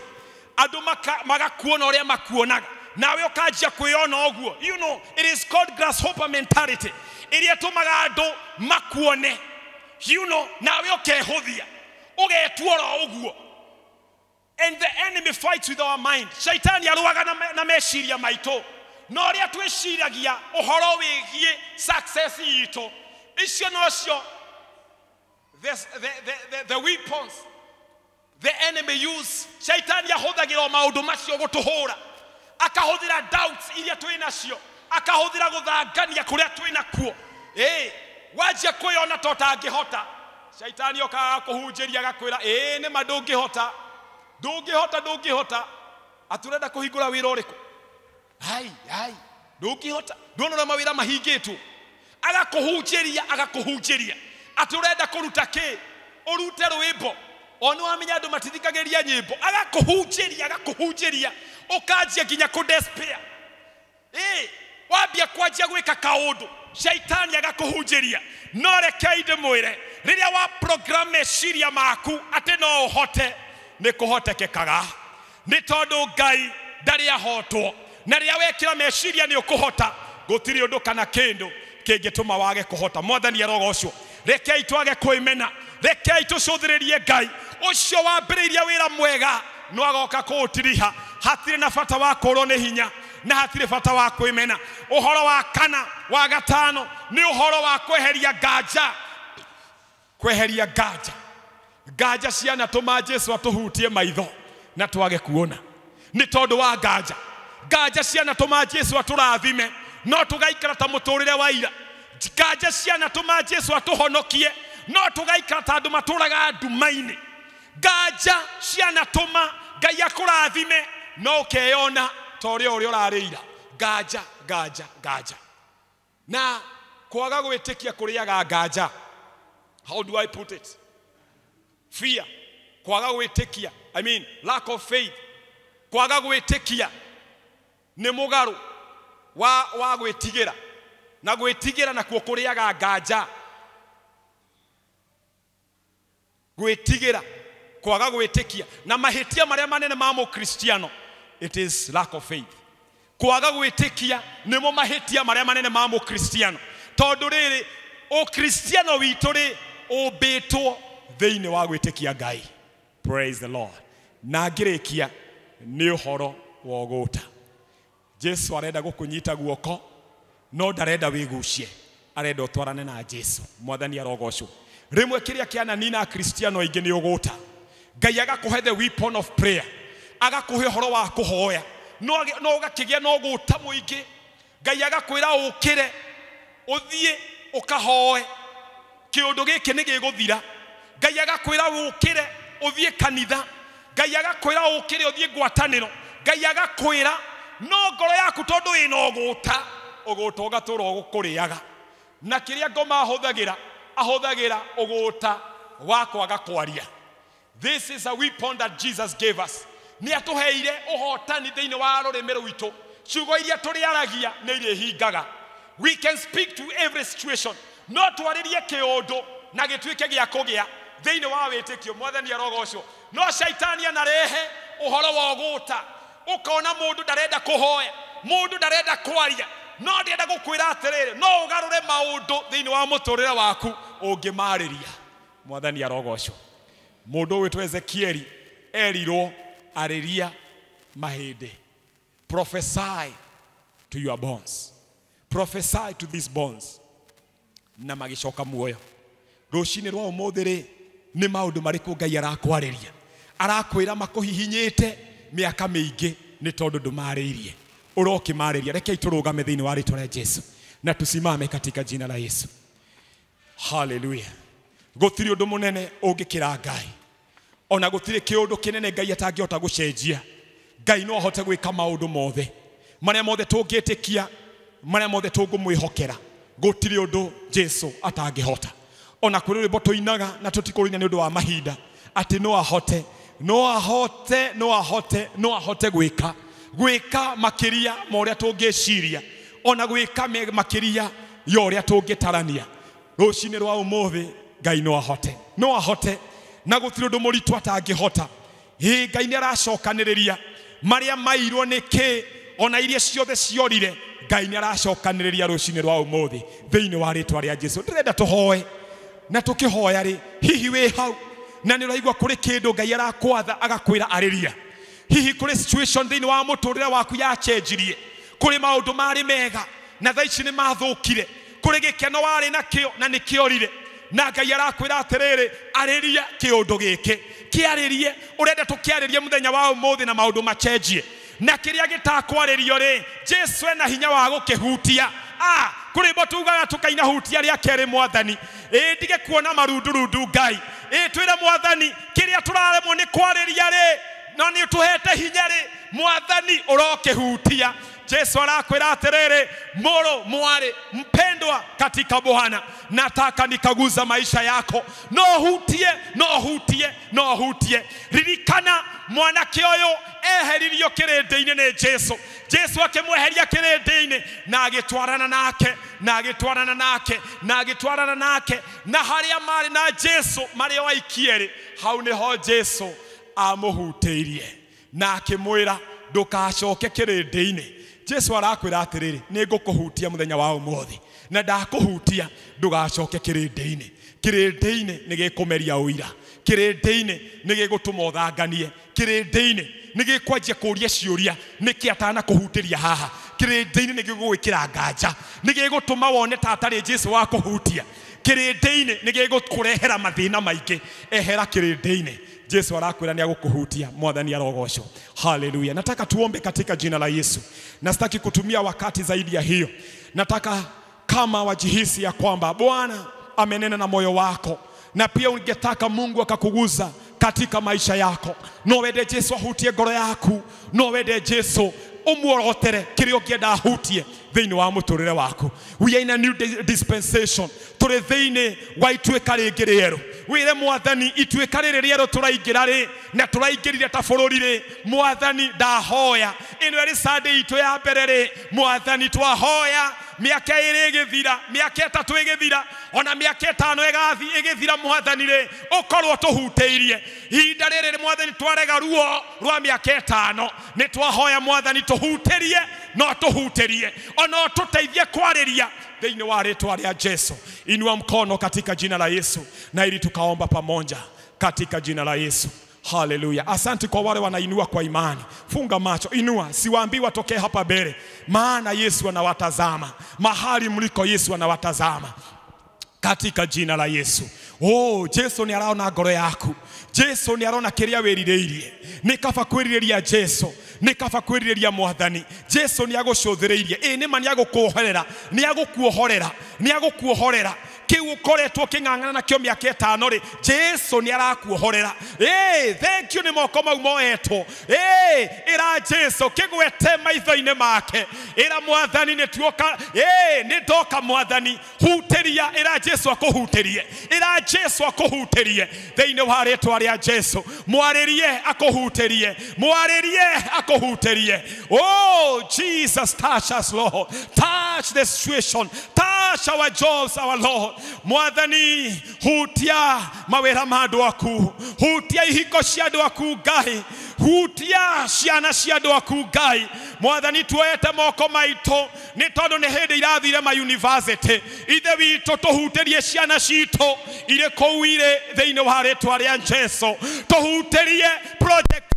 Andũ magakuona ũrĩa makuonaga nawe ũkanjia kwĩyona ũguo. You know, it is called grasshopper mentality, ĩrĩa ĩtũmaga andũ makuone, you know, nawe ũkehũthia, ũgetua oro ũguo. And the enemy fights with our mind. Shaitani arũaga na meciria maitũ. No ũrĩa twĩciragia ũhoro wĩgiĩ success itũ, icio nocio the weapons the enemy use. Shaitani ahũthagĩra o maũndũ macio gũtũhũra. Akahũthĩra doubts iria twĩ nacio, akahũthĩra gũthangania kũrĩa twĩ nakuo. Wanjia kwĩyona ta ũtangĩhota, shaitani okaga kũhunjĩria agakwĩra ĩĩ nĩ ma ndũngĩhota, ndũngĩhota, ndũngĩhota. Atĩ ũrenda kũhingũra wĩra ũrĩkũ? Ai, ai, ndũngĩhota. Nduona ũrĩa mawĩra mahingĩtwo. Agakũhunjĩria, agakũhunjĩria atĩ ũrenda kũruta kĩ? Ũrute rwĩmbo. O nĩ wamenya andũ matithikagĩria nyĩmbo. Agakũhunjĩria, agakũhunjĩria, ũkanjia nginya kũ despair. Wambia kwanjia gwĩka kaũndũ, shaitani agakũhunjĩria. No rekei ndĩmwĩre, rĩrĩa wa program meciria maku atĩ no ũhote, nĩ kũhotekekaga. Nĩ tondũ Ngai ndarĩ ahotwo. Na rĩrĩa wekĩra meciria nĩ ũkũhota, gũtirĩ ũndũ kana kĩndũ kĩngĩtũma wage kũhota. Mwathani arogocwo. Rekei twage kwĩmena, rekei tũcũthĩrĩrie Ngai ũcio wambĩrĩirie wĩra mwega, no agoka kũũtiriha. Hatirĩ na bata wa kũrwo nĩ hinya na hatirĩ bata wa kwĩmena. Ũhoro wa kana wa gatano nĩ ũhoro wa kweheria nganja. Kweheria nganja. Nganja cianatũma Jesu atũhutie maitho na twage kuona nĩ tondũ wa nganja. Nganja cianatũma Jesu atũrathime no tũgaikara ta mũtũrĩre wa ira. Nganja cianatũma Jesu atũhonokie no tũgaikara ta andũ matũraga nduma-inĩ. Nganja cianatũma Ngai akũrathime no ũkeyona ta ũrĩa ũrarĩira. Nganja, nganja, nganja. Na kwaga gwĩtĩkia kũrĩaga nganja. How do I put it? Fear, kwaga gwĩtĩkia, I mean lack of faith. Kwaga gwĩtĩkia nĩ mũgarũ wa gwĩtigĩra, na gwĩtigĩra nakuo kũrĩaga nganja. Gwĩtigĩra, kwaga gwĩtĩkia, na mahĩtia marĩa manene ma mũkristiano, it is lack of faith. Kwaga gwĩtĩkia nĩmo mahĩtia marĩa manene ma mũkristiano, tondũ rĩrĩ ũkristiano witũ rĩ ũmbĩtwo thĩinĩ wa gwĩtĩkia Ngai. Praise the Lord. Na ngĩrĩkia nĩ ũhoro wa ũgũta. Jesu arenda gũkũnyita guoko, no ndarenda wĩgucie, arenda ũtwarane na Jesu. Mwathani arogocwo. Rĩmwe kĩrĩa kĩananina Akristiano aingĩ nĩ ũgũta. Ngai agakũhe the weapon of prayer, agakũhe ũhoro wa kũhoya, no ũgakĩgĩa na ũgũta mũingĩ. Ngai agakwĩra ũkĩre ũthiĩ ũkahoe, kĩũndũ gĩkĩ nĩ gĩgũthira. Ngai agakwĩra ũkĩre ũthiĩ kanitha. Ngai agakwĩra ũkĩre ũthiĩ ngwatanĩro. Ngai agakwĩra, no ngoro yaku tondũ ĩna ũgũta, ũgũta ũgatũra ũgũkũrĩaga. Na kĩrĩa ngoma ahũthagĩra, ahũthagĩra ũgũta wa kwaga kwaria. This is a weapon that Jesus gave us. Nĩ atũheire ũhotani thĩinĩ wa rũrĩmĩ rwitũ. Ciugo iria tũrĩaragia nĩ irĩhingaga. We can speak to every situation. No twarĩrie kĩũndũ na gĩtuĩke gĩa kũgĩa thĩinĩ wa wĩtĩkio. Mwathani arogocwo. No shaitani anarehe ũhoro wa ũgũta, ũkona mũndũ ndarenda kũhoya, mũndũ ndarenda kwaria, no ndĩrenda gũkwĩra atĩrĩrĩ, no ũgarũre maũndũ thĩinĩ wa mũtũrĩre waku ũngĩmarĩria. Mwathani arogocwo. Mũndũ ũgwĩtwo Ezekieli erirwo arĩria mahĩndĩ, prophesy to your bones, prophesy to these bones, na magĩcoka muoyo. Rũcinĩ rwa ũmũthĩ rĩ, nĩ maũndũ marĩkũ Ngai arakwarĩria? Arakwĩra makũhihinyĩte mĩaka mĩingĩ nĩ tondũ ndũmarĩirie, ũrokĩmarĩria. Rekei tũrũgame thĩinĩ wa rĩtwa rĩa Jesu na tusimame katika jina la Yesu. Haleluya. Gũtirĩ ũndũ mũnene ũngĩkĩra Ngai, ona gũtirĩ kĩũndũ kĩnene Ngai atangĩhota gũcenjia. Ngai no ahote gwĩka maũndũ mothe marĩa mothe tũngĩtĩkia, marĩa mothe tũngũmwĩhokera. Gũtirĩ ũndũ Jesu atangĩhota. Ona kũrĩ rwĩmbo tũinaga na tũtikũrũina nĩ ũndũ wa mahinda, atĩ no ahote, no ahote, no ahote, no ahote gwĩka, gwĩka makĩria ma ũrĩa tũngĩciria, ona gwĩka makĩria ya ũrĩa tũngĩtarania. Rũcinĩ rwa ũmũthĩ Ngai no ahote, no ahote, na gũtirĩ ũndũ mũritũ atangĩhota. Ĩ Ngai nĩ aracokanĩrĩria marĩa mairwo nĩ kĩ, ona iria ciothe ciorire, Ngai nĩ aracokanĩrĩria rũcinĩ rwa ũmũthĩ thĩinĩ wa rĩtwa rĩa Jesu. Ndĩrenda tũhoe, na tũkĩhoya rĩ, hihi wĩ hau na nĩ ũraigua kũrĩ kĩndũ Ngai arakwatha agakwĩra arĩria. Hihi kũrĩ situation thĩinĩ wa mũtũrĩre waku yachenjirie, kũrĩ maũndũ marĩ mega na thaa ici nĩ mathũkire, kũrĩ gĩkeno warĩ nakĩo na nĩ kĩorire, na Ngai arakwĩra atĩrĩrĩ, arĩria kĩũndũ gĩkĩ, kĩarĩrie. Ũrenda tũkĩarĩrie mũthenya wa ũmũthĩ na maũndũ machenjie, na kĩrĩa gĩtakwarĩrio rĩ, Jesu ena hinya wa gũkĩhutia. Kũrĩ mbo tugaga tũkaina hutia rĩa kerĩ Mwathani, ĩ ndige kuona marundurundu Ngai, ĩ twĩre Mwathani kĩrĩa tũraremwo nĩ kwarĩria rĩ, no nĩ ũtũhete hinya rĩ, Mwathani ũrokĩhutia. Jesu arakwĩra atĩrĩrĩ, mũrũ mwarĩ mpendwa katika Bwana, nataka nikaguza maisha yako. No hutie, no hutie, no hutie. Ririkana mwanake ũyũ eheririo kĩrĩndĩ-inĩ nĩ Jesu. Jesu akĩmweheria kĩrĩndĩ-inĩ na agĩtwarana nake, na agĩtwarana nake, na agĩtwarana nake, na harĩa marĩ na Jesu marĩ o aiki erĩ, hau nĩho Jesu amũhutĩirie na akĩmwĩra ndũkacoke kĩrĩndĩ-inĩ. Jesu arakwĩra atĩrĩrĩ, nĩ ngũkũhutia mũthenya wa ũmũthĩ, na ndakũhutia ndũgacoke kĩrĩndĩ-inĩ. Kĩrĩndĩ-inĩ nĩ gĩkũmeria ũira, kĩrĩndĩ-inĩ nĩ gĩgũtũma ũthanganie, kĩrĩndĩ-inĩ nĩ gĩkwanjia kũũria ciũria nĩkĩ atanakũhutĩria haha, kĩrĩndĩ-inĩ nĩ gĩgũgwĩkĩra nganja, nĩ gĩgũtũma wone ta atarĩ Jesu wa kũhutia, kĩrĩndĩ-inĩ nĩ gĩgũkũrehera mathĩna maingĩ. Ehera kĩrĩndĩ-inĩ. Jesu arakwĩra nĩ agũkũhutia. Mwathani arogocwo. Haleluya. Nataka tuombe katika jina la Yesu, na sitaki kutumia wakati zaidi ya hiyo. Nataka kama wajihisi ya kwamba Bwana amenena na moyo wako, na pia ungetaka Mungu akakuguza katika maisha yako, no wende Jesu ahutie ngoro yaku, no wende Jesu umuorotere kĩrĩa ũngĩenda ahutie thĩinĩ wa mũtũrĩre waku. We are in a new dispensation. Tũrĩ thĩinĩ wa ituĩka rĩngĩ rĩerũ. Wĩre Mwathani, ituĩka rĩrĩ rĩerũ tũraingĩra rĩ, na tũraingĩrire ta bũrũri rĩ, Mwathani ndahoya, ĩno ĩrĩ Sunday itũ ya mbere rĩ, Mwathani twahoya mĩaka ĩrĩ ĩgĩthira, mĩaka ĩtatũ ĩgĩthira, ona mĩaka ĩtano ĩgĩthira, Mwathani rĩ, ũkorwo tũhutĩirie. Ihinda rĩrĩ Mwathani twarega ruo rwa mĩaka ĩtano, nĩ twahoya Mwathani tũhutĩrie, no tũhutĩrie, ona tũteithie kwarĩria thĩinĩ wa rĩtwa rĩa Jesu. Inua mkono katika jina la Yesu, na ili tukaomba pamoja katika jina la Yesu. Haleluya. Asante kwa wale wanainua kwa imani. Funga macho, inua. Siwaambii watokee hapa mbele, maana Yesu anawatazama. Mahali mliko Yesu anawatazama katika jina la Yesu. Oh, Jesu ni araona ngoro yaku. Jesu ni arona kĩrĩa wĩrirĩirie. Nĩ kaba kwĩrirĩria Jesu, nĩ kaba kwĩrirĩria Mwathani. Jesu nĩ agũcũthĩrĩirie. Ĩ nĩ ma nĩ agũkuohorera, nĩ agũkuohorera, nĩ agũkuohorera. Kĩu ũkoretwo ũkĩng'ang'ana nakĩo mĩaka ĩtano rĩ, Jesu nĩ arakuohorera. Ĩ, thank you nĩ moko mau moetwo. Ĩ, ĩra Jesu kĩgwete maitho-inĩ make. Ĩra Mwathani nĩ tuoka, ĩ, nĩ ndoka Mwathani, hutĩria. Ĩra Jesu akũhutĩrie, ĩra Jesu akũhutĩrie thĩinĩ wa rĩtwa rĩa Jesu. Mwarĩrie akũhutĩrie, mwarĩrie akũhutĩrie. Oh, Jesus, touch us, Lord. Touch the situation, touch Touch our jobs, our Lord. Mwathani, hutia mawĩra ma andũ aku, hutia ihiko cia andũ aku Ngai, hutia ciana cia andũ aku Ngai. Mwathani, tuoete moko maitũ nĩ tondũ nĩ hĩndĩ irathire ma university. Ithe witũ, tũhutĩrie ciana citũ irĩ kũu irĩ thĩinĩ wa rĩtwa rĩa Jesũ. Tũhutĩrie project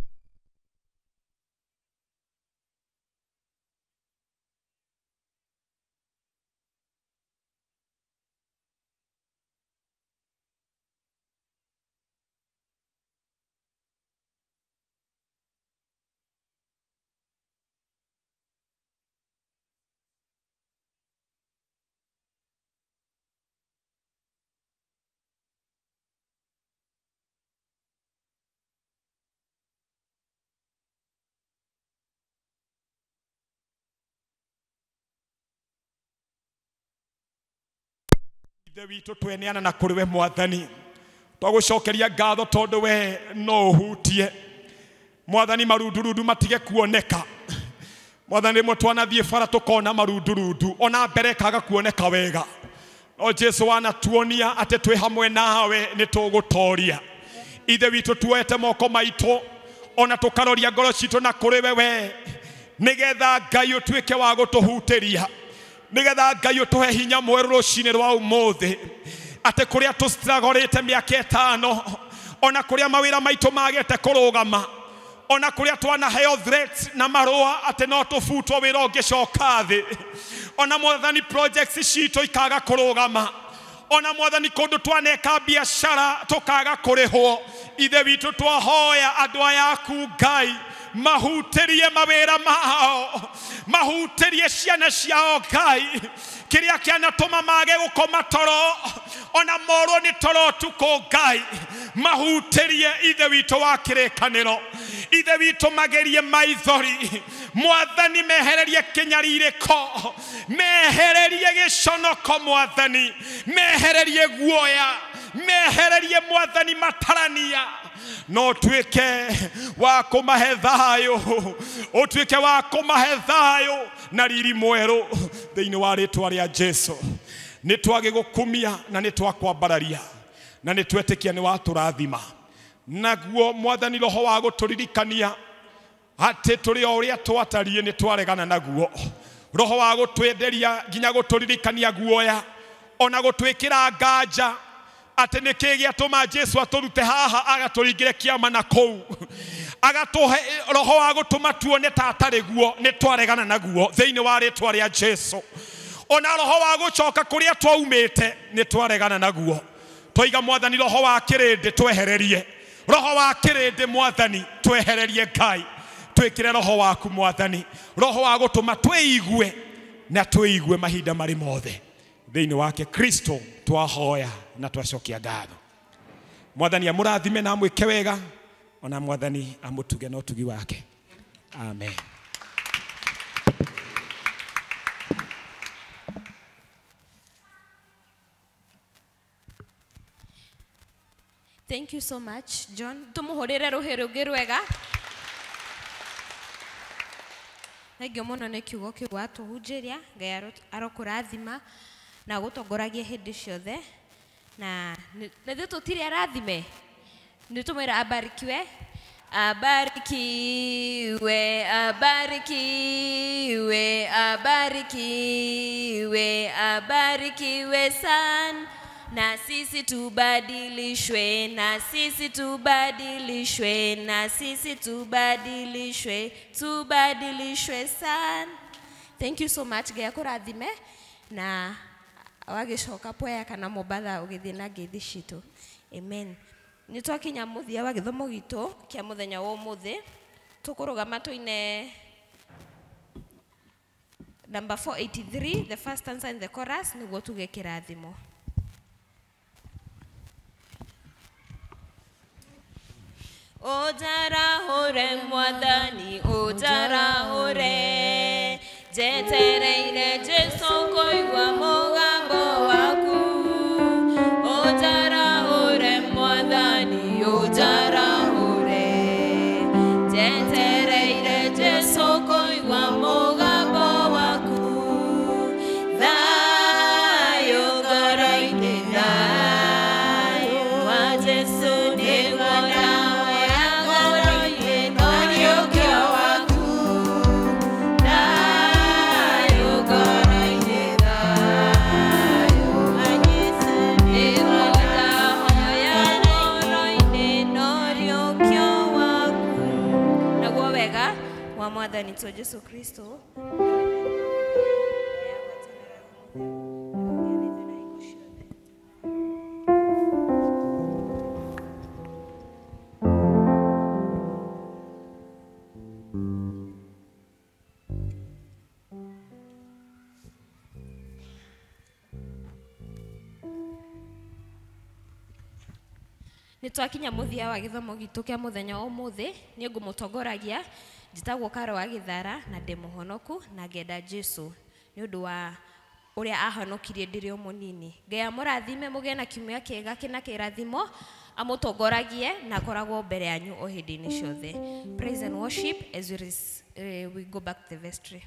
Ithe witũ, tweneana na kũrĩ we Mwathani, twagũcokeria ngatho tondũ we no ũhutie. Mwathani, marundurundu matige kuoneka. Mwathani, rĩmwe twanathiĩ bara tũkona marundurundu ona mbere kaga kuoneka wega, no Jesu wanatuonia atĩ twĩ hamwe nawe nĩ tũgũtoria. Ithe witũ, tuoete moko maitũ ona tũkaroria ngoro citũ na kũrĩ we we, nĩgetha Ngai ũtuĩke wa gũtũhutĩria, nĩgetha Ngai ũtũhe hinya mwerũ rũcinĩ rwa ũmũthĩ, atĩ kũrĩa tũstragorĩte mĩaka 5, ona kũrĩa mawĩra maitũ magete kũrũgama, ona kũrĩa twanaheo threats na marũa atĩ no tũbutwo wĩra ũngĩcoka thĩ, ona Mwathani projects citũ ikaga kũrũgama, ona Mwathani kũndũ twaneka biacara tũkaga kũrĩhwo. Ithe witũ, twahoya andũ aya aku Ngai mahutĩrie mawĩra mao, mahutĩrie ciana ciao Ngai, kĩrĩa kĩanatũma mage gũkoma toro ona morwo nĩ toro ũtukũ Ngai, mahutĩrie Ithe witũ wa kĩrĩkanĩro. Ithe witũ, magerie maithori Mwathani, mehererie kĩnyarirĩko, mehererie gĩconoko Mwathani, mehererie guoya, mehererie Mwathani matarania, no tuĩke wa kũmahe thayũ, ũtuĩke wa kũmahe thayũ na riri mwerũ thĩinĩ wa rĩtwa rĩa Jesũ. Nĩ twagĩgũkumia na nĩ twakwambararia na nĩ twetĩkia nĩ watũrathima. Naguo Mwathani, roho wa gũtũririkania atĩ tũrĩ o ũrĩa twatariĩ nĩ twaregana naguo, roho wa gũtwenderia nginya gũtũririkania guoya ona gũtwĩkĩra nganja atĩ nĩ kĩĩ gĩatũma Jesũ atũrute haha agatũringĩre kĩama na kũu, agatũhe roho wa gũtũma tuone ta atarĩ guo, nĩ twaregana naguo thĩinĩ wa rĩtwa rĩa Jesũ. Ona roho wa gũcoka kũrĩa twaumĩte nĩ twaregana naguo. Twaiga Mwathani, roho wa kĩrĩndĩ twehererie, roho wa kĩrĩndĩ Mwathani twehererie Ngai, twĩkĩre roho waku Mwathani, roho wa gũtũma twĩigue na twĩigue mahinda marĩ mothe. Thĩinĩ wake Kristo twahoya na twacokia ngatho. Mwathani amũrathime na amwĩke wega, ona Mwathani amũtuge na ũtugi wake. Amen. Thank you so much, John. Tumuhurire ruhi rũngĩ rwega. Thengiũ mũno nĩ kiugo kĩu watũhunjĩria. Ngai arokũrathima na gũtongoragia hĩndĩ ciothe, na ithuĩ tũtirĩ arathime, nĩ tũmwĩra abarikiwe, abarikiwe, abarikiwe, abarikiwe, abarikiwe sana. Na sisi tubadilishwe, na sisi tubadilishwe, na sisi tubadilishwe, tubadilishwe sana. Thank you so much. Ngai akũrathime na wagĩcoka poya kana Mombatha ũgĩthiĩ na ngeithi citũ. Amen. Nĩ twakinya mũthia wa gĩthomo gitũ kĩa mũthenya wa ũmũthĩ. Tũkũrũgama tũine number 483, the first stanza in the chorus, nĩguo tuge kĩrathimo. Ũnjarahũre Mwathani, ũnjarahũre, njetereire Jesũ kũigua mũgambo waku. Ũnjarahũre Mwathani, ũnjarahũre, njetereire Jesũ kũigua mũgambo waku. Thayũ Mwathani witũ Jesu Kristo. Nĩ twakinya mũthia wa gĩthomo gitũ kĩa mũthenya wa ũmũthĩ. Niĩ ngũmũtongoragia, njĩtagwo Karo wa Gĩthara na ndĩ mũhonoku na ngenda Jesu nĩ ũndũ wa ũrĩa ahonokirie ndĩrĩ o mũnini. Ngai amũrathime, mũgĩe na kiumia kĩega kĩna kĩrathimo, amũtongoragie na akoragwo mbere yanyu o hĩndĩ-inĩ ciothe. Praise and worship as we go back to the vestry.